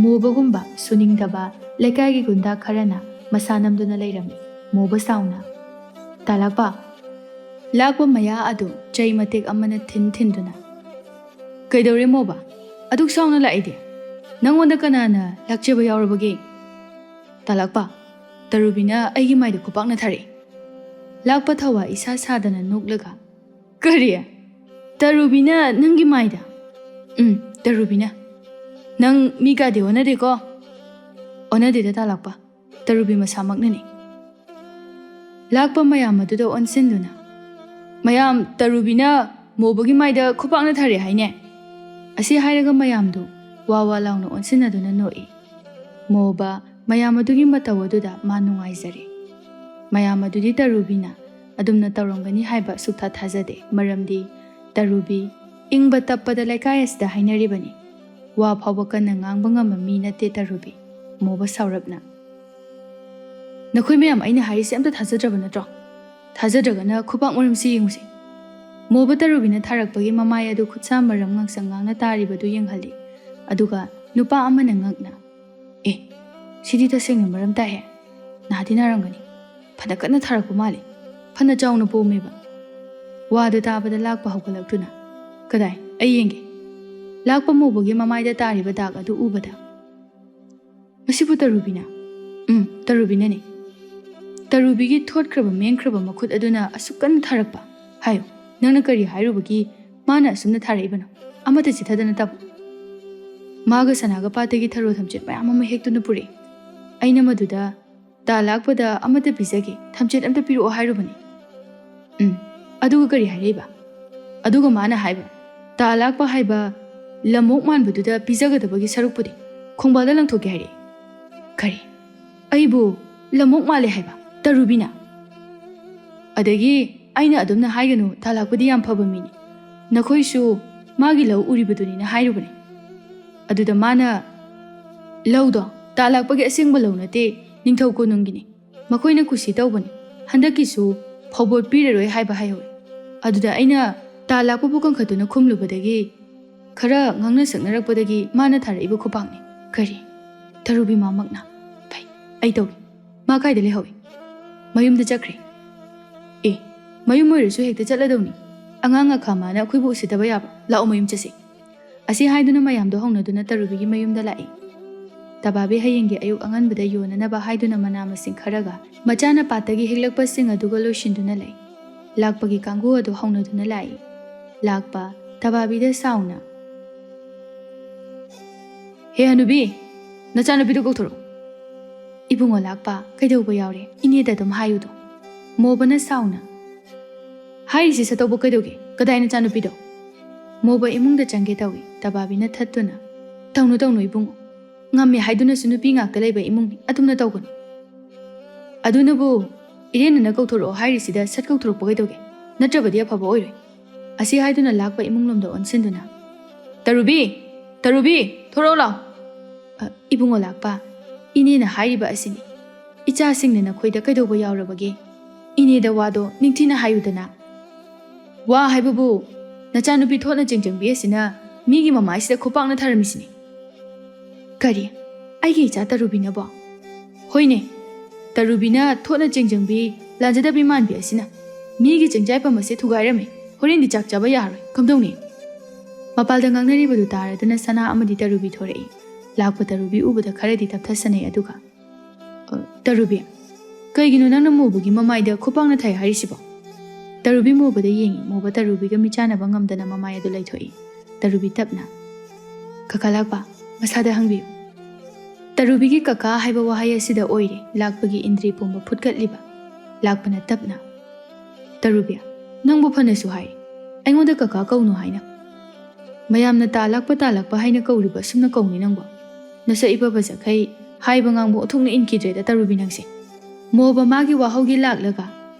ꯃꯣꯕꯒꯨꯝꯕ ꯁꯨꯅꯤꯡꯗꯕ ꯂꯩꯀꯥꯏꯒꯤ ꯒꯨꯟꯗꯥ ꯈꯔꯅ ꯃꯁꯥ ꯅꯝꯗꯨꯅ ꯂꯩꯔꯝꯃꯤ꯫ ꯃꯣꯕ ꯁꯥꯎꯅ, "ꯇꯥꯂꯥꯛꯄ!" ꯂꯥꯛꯄ ꯃꯌꯥ ꯑꯗꯨ ꯆꯩ ꯃꯇꯦꯛ ꯑꯃꯅ ꯊꯤꯟ ꯊꯤꯟꯗꯨꯅ, "ꯀꯩꯗꯧꯔꯦ ꯃꯣꯕ? ꯑꯗꯨꯛ ꯁꯥꯎꯅ ꯂꯥꯛꯏꯗꯤ? ꯅꯪꯉꯣꯟꯗ ꯀꯅꯥꯅ ꯂꯥꯛꯆꯕ ꯌꯥꯎꯔꯕꯒꯦ?" "ꯇꯥꯂꯥꯛꯄ, ꯇꯔꯨꯕꯤꯅ ꯑꯩꯒꯤ ꯃꯥꯏꯗ ꯈꯨꯄꯥꯛꯅ ꯊꯥꯔꯛꯏ꯫" ꯂꯥꯛꯄ ꯊꯋꯥ ꯏꯁꯥ ꯁꯥꯗꯅ ꯅꯣꯛꯂꯒ, "ꯀꯔꯤ? ꯇꯔꯨꯕꯤꯅ ꯅꯪꯒꯤ ꯃꯥꯏꯗ?" "ꯎꯝ, ꯇꯔꯨꯕꯤꯅ꯫ ꯅꯪ ꯃꯤꯒꯗꯤ ꯑꯣꯟꯅꯗꯦꯀꯣ?" "ꯑꯣꯟꯅꯗꯦꯗ, ꯇꯥꯂꯥꯛꯄ, ꯇꯔꯨꯕꯤ ꯃꯁꯥꯃꯛꯅꯅꯤ꯫" ꯂꯥꯛꯄ ꯃꯌꯥꯝ ꯑꯗꯨꯗ ꯑꯣꯟꯁꯤꯟꯗꯨꯅ, "ꯃꯌꯥꯝ, ꯇꯔꯨꯕꯤꯅ ꯃꯣꯕꯒꯤ ꯃꯥꯏꯗ ꯈꯨꯄꯥꯛꯅ ꯊꯥꯔꯦ ꯍꯥꯏꯅꯦ?" ꯑꯁꯤ ꯍꯥꯏꯔꯒ ꯃꯌꯥꯝꯗꯨ ꯋꯥ ꯋꯥ ꯂꯥꯎꯅ ꯑꯣꯟꯁꯤꯟꯅꯗꯨꯅ ꯅꯣꯛꯏ꯫ ꯃꯣꯕ ꯃꯌꯥꯝ ꯑꯗꯨꯒꯤ ꯃꯇꯧ ꯑꯗꯨꯗ ꯃꯥ ꯅꯨꯡꯉꯥꯏꯖꯔꯦ꯫ ꯃꯌꯥꯝ ꯑꯗꯨꯗꯤ ꯇꯔꯨꯕꯤꯅ ꯑꯗꯨꯝꯅ ꯇꯧꯔꯝꯒꯅꯤ ꯍꯥꯏꯕ ꯁꯨꯛꯊꯥ ꯊꯥꯖꯗꯦ, ꯃꯔꯝꯗꯤ ꯇꯔꯨꯕꯤ ꯏꯪꯕ ꯇꯞꯄꯗ ꯂꯩꯀꯥꯏ ꯑꯁꯤꯗ ꯍꯥꯏꯅꯔꯤꯕꯅꯤ꯫ ꯋꯥ ꯐꯥꯎꯕ ꯀꯟꯅ ꯉꯥꯡꯕ ꯉꯝꯕ ꯃꯤ ꯅꯠꯇꯦ ꯇꯔꯨꯕꯤ꯫ ꯃꯣꯕ ꯁꯥꯎꯔꯞꯅ, "ꯅꯈꯣꯏ ꯃꯌꯥꯝ ꯑꯩꯅ ꯍꯥꯏꯔꯤꯁꯦ ꯑꯝꯇ ꯊꯥꯖꯗ꯭ꯔꯕ ꯅꯠꯇ꯭ꯔꯣ? ꯊꯥꯖꯗ꯭ꯔꯒꯅ ꯈꯨꯄꯥꯛ ꯃꯔꯝꯁꯤ ꯌꯦꯡꯉꯨꯁꯦ꯫" ꯃꯣꯕ ꯇꯔꯨꯕꯤꯅ ꯊꯥꯔꯛꯄꯒꯤ ꯃꯃꯥꯏ ꯑꯗꯨ ꯈꯨꯠꯁꯥ ꯃꯔꯝ ꯉꯥꯡꯁꯪ ꯉꯥꯡꯅ ꯇꯥꯔꯤꯕꯗꯨ ꯌꯦꯡꯍꯜꯂꯤ꯫ ꯑꯗꯨꯒ ꯅꯨꯄꯥ ꯑꯃꯅ ꯉꯛꯅ, "ꯑꯦ, ꯁꯤꯗꯤ ꯇꯁꯦꯡꯅ ꯃꯔꯝ ꯇꯥꯏꯍꯦ꯫ ꯅꯥꯗꯤ ꯅꯥꯔꯝꯒꯅꯤ꯫ ꯐꯅ ꯀꯟꯅ ꯊꯥꯔꯛꯄ ꯃꯥꯜꯂꯤ꯫ ꯐꯅ ꯆꯥꯎꯅ ꯄꯣꯝꯃꯦꯕ꯫" ꯋꯥꯗꯨ ꯇꯥꯕꯗ ꯂꯥꯛꯄ ꯍꯧꯒꯠꯂꯛꯇꯨꯅ, "ꯀꯗꯥꯏ? ꯑꯩ ꯌꯦꯡꯒꯦ꯫" ꯂꯥꯛꯄ ꯃꯣꯕꯒꯤ ꯃꯃꯥꯏꯗ ꯇꯥꯔꯤꯕ ꯗꯥꯛ ꯑꯗꯨ ꯎꯕꯗ, "ꯃꯁꯤꯕꯨ ꯇꯔꯨꯕꯤꯅ?" "ꯎꯝ, ꯇꯔꯨꯕꯤꯅꯅꯤ꯫" "ꯇꯔꯨꯕꯤꯒꯤ ꯊꯣꯠꯈ꯭ꯔꯕ ꯃꯦꯟꯈ꯭ꯔꯕ ꯃꯈꯨꯠ ꯑꯗꯨꯅ ꯑꯁꯨꯛ ꯀꯟꯅ ꯊꯥꯔꯛꯄ? ꯍꯥꯏꯌꯨ, ꯅꯪꯅ ꯀꯔꯤ ꯍꯥꯏꯔꯨꯕꯒꯤ ꯃꯥꯅ ꯑꯁꯨꯝꯅ ꯊꯥꯔꯛꯏꯕꯅꯣ? ꯑꯃꯠꯇ ꯆꯤꯊꯗꯅ ꯇꯞ-" ꯃꯥꯒ ꯁꯅꯥꯒ ꯄꯥꯠꯇꯒꯤ ꯊꯔꯣ ꯊꯝꯆꯦꯠ ꯃꯌꯥꯝ ꯑꯃ ꯍꯦꯛꯇꯨꯅ ꯄꯨꯔꯛꯏ꯫ ꯑꯩꯅ ꯃꯗꯨꯗ "ꯇꯥ ꯂꯥꯛꯄꯗ ꯑꯃꯠꯇ ꯄꯤꯖꯒꯦ, ꯊꯝꯆꯦꯠ ꯑꯝꯇ ꯄꯤꯔꯛꯑꯣ" ꯍꯥꯏꯔꯨꯕꯅꯤ꯫ ꯎꯝ, ꯑꯗꯨꯒ ꯀꯔꯤ ꯍꯥꯏꯔꯛꯏꯕ? ꯑꯗꯨꯒ ꯃꯥꯅ ꯍꯥꯏꯕ, "ꯇꯥ ꯂꯥꯛꯄ ꯍꯥꯏꯕ ꯂꯝꯑꯣꯛ ꯃꯥꯟꯕꯗꯨꯗ ꯄꯤꯖꯒꯗꯕꯒꯤ ꯁꯔꯨꯛꯄꯨꯗꯤ ꯈꯣꯡꯕꯥꯜꯗ ꯂꯪꯊꯣꯛꯀꯦ" ꯍꯥꯏꯔꯛꯏ꯫ ꯀꯔꯤ? ꯑꯩꯕꯨ ꯂꯝꯑꯣꯛ ꯃꯥꯜꯂꯦ ꯍꯥꯏꯕ ꯇꯔꯨꯕꯤꯅ? ꯑꯗꯒꯤ ꯑꯩꯅ ꯑꯗꯨꯝꯅ ꯍꯥꯏꯒꯅꯨ, ꯇꯥ ꯂꯥꯛꯄꯗꯤ ꯌꯥꯝ ꯐꯕ ꯃꯤꯅꯤ, ꯅꯈꯣꯏꯁꯨ ꯃꯥꯒꯤ ꯂꯧ ꯎꯔꯤꯕꯗꯨꯅꯤꯅ ꯍꯥꯏꯔꯨꯕꯅꯤ꯫ ꯑꯗꯨꯗ ꯃꯥꯅ, "ꯂꯧꯗꯣ ꯇꯥ ꯂꯥꯛꯄꯒꯤ ꯑꯁꯦꯡꯕ ꯂꯧ ꯅꯠꯇꯦ, ꯅꯤꯡꯊꯧ ꯀꯣꯅꯨꯡꯒꯤꯅꯤ, ꯃꯈꯣꯏꯅ ꯀꯨꯁꯤ ꯇꯧꯕꯅꯤ, ꯍꯟꯗꯛꯀꯤꯁꯨ ꯐꯧꯕꯣꯠ ꯄꯤꯔꯔꯣꯏ" ꯍꯥꯏꯕ ꯍꯥꯏꯍꯧꯏ꯫ ꯑꯗꯨꯗ ꯑꯩꯅ ꯇꯥ ꯂꯥꯛꯄꯕꯨ ꯀꯟꯈꯠꯇꯨꯅ ꯈꯨꯝꯂꯨꯕꯗꯒꯤ ꯈꯔ ꯉꯥꯡꯅ ꯁꯛꯅꯔꯛꯄꯗꯒꯤ ꯃꯥꯅ ꯊꯥꯔꯛꯏꯕ ꯈꯨꯄꯥꯛꯅꯤ꯫ ꯀꯔꯤ? ꯇꯔꯨꯕꯤ ꯃꯥꯃꯛꯅ? ꯐꯩ, ꯑꯩ ꯇꯧꯒꯦ꯫ ꯃꯥ ꯀꯥꯏꯗ ꯂꯩꯍꯧꯏ? ꯃꯌꯨꯝꯗ ꯆꯠꯈ꯭ꯔꯦ꯫ ꯑꯦ, ꯃꯌꯨꯝ ꯑꯣꯏꯔꯁꯨ ꯍꯦꯛꯇ ꯆꯠꯂꯗꯧꯅꯤ꯫ ꯑꯉꯥꯡ ꯑꯈꯥ ꯃꯥꯅ ꯑꯩꯈꯣꯏꯕꯨ ꯎꯁꯤꯠꯇꯕ ꯌꯥꯕ? ꯂꯥꯛꯑꯣ, ꯃꯌꯨꯝ ꯆꯠꯁꯤ꯫ ꯑꯁꯤ ꯍꯥꯏꯗꯨꯅ ꯃꯌꯥꯝꯗꯣ ꯍꯧꯅꯗꯨꯅ ꯇꯔꯨꯕꯤꯒꯤ ꯃꯌꯨꯝꯗ ꯂꯥꯛꯏ꯫ ꯇꯕꯥꯕꯤ ꯍꯌꯦꯡꯒꯤ ꯑꯌꯨꯛ ꯑꯉꯟꯕꯗ ꯌꯣꯟꯅꯅꯕ ꯍꯥꯏꯗꯨꯅ ꯃꯅꯥ ꯃꯁꯤꯡ ꯈꯔꯒ ꯃꯆꯥꯅ ꯄꯥꯠꯇꯒꯤ ꯍꯦꯛꯂꯛꯄꯁꯤꯡ ꯑꯗꯨꯒ ꯂꯣꯏꯁꯤꯟꯗꯨꯅ ꯂꯩ꯫ ꯂꯥꯛꯄꯒꯤ ꯀꯥꯡꯕꯨ ꯑꯗꯨ ꯍꯧꯅꯗꯨꯅ ꯂꯥꯛꯏ꯫ ꯂꯥꯛꯄ ꯇꯕꯥꯕꯤꯗ ꯁꯥꯎꯅ, "ꯍꯦ ꯍꯅꯨꯕꯤ, ꯅꯆꯥꯅꯨꯄꯤꯗꯨ ꯀꯧꯊꯣꯔꯛꯎ꯫" "ꯏꯕꯨꯡꯉꯣ ꯂꯥꯛꯄ, ꯀꯩꯗꯧꯕ ꯌꯥꯎꯔꯦ? ꯏꯅꯦꯗ ꯑꯗꯨꯝ ꯍꯥꯏꯌꯨꯗꯣ꯫" ꯃꯣꯕꯅ ꯁꯥꯎꯅ, "ꯍꯥꯏꯔꯤꯁꯤ ꯁꯠꯇꯧꯕ ꯀꯩꯗꯧꯒꯦ? ꯀꯗꯥꯏ ꯅꯆꯥꯅꯨꯄꯤꯗꯣ?" ꯃꯣꯕ ꯏꯃꯨꯡꯗ ꯆꯪꯒꯦ ꯇꯧꯏ꯫ ꯇꯕꯥꯕꯤꯅ ꯊꯠꯇꯨꯅ, "ꯇꯧꯅꯨ, ꯇꯧꯅꯨ ꯏꯕꯨꯡꯉꯣ꯫ ꯉꯝꯃꯦ ꯍꯥꯏꯗꯨꯅꯁꯨ ꯅꯨꯄꯤ ꯉꯥꯛꯇ ꯂꯩꯕ ꯏꯃꯨꯡꯅꯤ, ꯑꯗꯨꯝꯅ ꯇꯧꯒꯅꯨ꯫ ꯑꯗꯨꯅꯕꯨ ꯏꯔꯦꯟꯅꯅ ꯀꯧꯊꯣꯔꯛꯑꯣ ꯍꯥꯏꯔꯤꯁꯤꯗ ꯁꯠ ꯀꯧꯊꯣꯔꯛꯄ ꯀꯩꯗꯧꯒꯦ? ꯅꯠꯇ꯭ꯔꯕꯗꯤ ꯑꯐꯕ ꯑꯣꯏꯔꯣꯏ꯫" ꯑꯁꯤ ꯍꯥꯏꯗꯨꯅ ꯂꯥꯛꯄ ꯏꯃꯨꯡ ꯂꯣꯝꯗ ꯑꯣꯟꯁꯤꯟꯗꯨꯅ, "ꯇꯔꯨꯕꯤ! ꯇꯔꯨꯕꯤ! ꯊꯣꯔꯛꯑꯣ ꯂꯥꯎ!" "ꯑ, ꯏꯕꯨꯡꯉꯣ ꯂꯥꯛꯄ, ꯏꯅꯦꯅ ꯍꯥꯏꯔꯤꯕ ꯑꯁꯤꯅꯤ꯫ ꯏꯆꯥꯁꯤꯡꯅ ꯅꯈꯣꯏꯗ ꯀꯩꯗꯧꯕ ꯌꯥꯎꯔꯕꯒꯦ? ꯏꯅꯦꯗ ꯋꯥꯗꯣ ꯅꯤꯡꯊꯤꯅ ꯍꯥꯏꯌꯨꯗꯅ꯫" "ꯋꯥ ꯍꯥꯏꯕꯕꯨ, ꯅꯆꯥꯅꯨꯄꯤ ꯊꯣꯠꯅ ꯆꯦꯡꯖꯪꯕꯤ ꯑꯁꯤꯅ ꯃꯤꯒꯤ ꯃꯃꯥꯏꯁꯤꯗ ꯈꯨꯄꯥꯛꯅ ꯊꯥꯔꯝꯃꯤꯁꯤꯅꯤ꯫" "ꯀꯔꯤ? ꯑꯩꯒꯤ ꯏꯆꯥ ꯇꯔꯨꯕꯤꯅꯕꯣ?" "ꯍꯣꯏꯅꯦ, ꯇꯔꯨꯕꯤꯅ ꯊꯣꯠꯅ ꯆꯦꯡꯖꯪꯕꯤ, ꯂꯥꯟꯖꯗꯕꯤ ꯃꯥꯟꯕꯤ ꯑꯁꯤꯅ ꯃꯤꯒꯤ ꯆꯦꯡꯖꯥꯏꯄꯝ ꯑꯁꯦ ꯊꯨꯒꯥꯏꯔꯝꯃꯦ꯫ ꯍꯣꯔꯦꯟꯗꯤ ꯆꯥꯛ ꯆꯥꯕ ꯌꯥꯔꯣꯏ꯫ ꯀꯝꯗꯧꯅꯤ?" ꯃꯄꯥꯜꯗ ꯉꯥꯡꯅꯔꯤꯕꯗꯨ ꯇꯥꯔꯗꯨꯅ ꯁꯅꯥ ꯑꯃꯗꯤ ꯇꯔꯨꯕꯤ ꯊꯣꯔꯛꯏ꯫ ꯂꯥꯛꯄ ꯇꯔꯨꯕꯤ ꯎꯕꯗ ꯈꯔꯗꯤ ꯇꯞꯊꯁꯅꯩ, ꯑꯗꯨꯒ, "ꯑ, ꯇꯔꯨꯕꯤ, ꯀꯩꯒꯤꯅꯣ ꯅꯪꯅ ꯃꯣꯕꯒꯤ ꯃꯃꯥꯏꯗ ꯈꯨꯄꯥꯛꯅ ꯊꯥꯏ ꯍꯥꯏꯔꯤꯁꯤꯕꯣ?" ꯇꯔꯨꯕꯤ ꯃꯣꯕꯗ ꯌꯦꯡꯉꯤ꯫ ꯃꯣꯕ ꯇꯔꯨꯕꯤꯒ ꯃꯤꯆꯥꯟꯅꯕ ꯉꯝꯗꯅ ꯃꯃꯥꯏ ꯑꯗꯨ ꯂꯩꯊꯣꯛꯏ꯫ ꯇꯔꯨꯕꯤ ꯇꯞꯅ, "ꯀꯀꯥ ꯂꯥꯛꯄ, ꯃꯁꯥꯗ ꯍꯪꯕꯤꯌꯨ꯫ ꯇꯔꯨꯕꯤꯒꯤ ꯀꯀꯥ ꯍꯥꯏꯕ ꯋꯥꯍꯩ ꯑꯁꯤꯗ ꯑꯣꯏꯔꯦ ꯂꯥꯛꯄꯒꯤ ꯏꯟꯗ꯭ꯔꯤ ꯄꯨꯝꯕ ꯐꯨꯠꯀꯠꯂꯤꯕ꯫ ꯂꯥꯛꯄꯅ ꯇꯞꯅ, "ꯇꯔꯨꯕꯤ, ꯅꯪꯕꯨ ꯐꯅꯁꯨ ꯍꯥꯏ, ꯑꯩꯉꯣꯟꯗ ꯀꯀꯥ ꯀꯧꯅꯨ ꯍꯥꯏꯅ꯫ ꯃꯌꯥꯝꯅ ꯇꯥ ꯂꯥꯛꯄ, ꯇꯥ ꯂꯥꯛꯄ ꯍꯥꯏꯅ ꯀꯧꯔꯤꯕ ꯑꯁꯨꯝꯅ ꯀꯧꯅꯤ ꯅꯪꯕꯣ? ꯅꯁꯛ ꯏꯐ ꯐꯖꯈꯩ ꯍꯥꯏꯕ ꯉꯥꯡꯕ ꯑꯣꯟꯊꯣꯛꯅ ꯏꯟꯈꯤꯗ꯭ꯔꯦꯗ ꯇꯔꯨꯕꯤ ꯅꯪꯁꯦ꯫" ꯃꯣꯕ ꯃꯥꯒꯤ ꯋꯥꯍꯧꯒꯤ ꯂꯥꯛꯂꯒ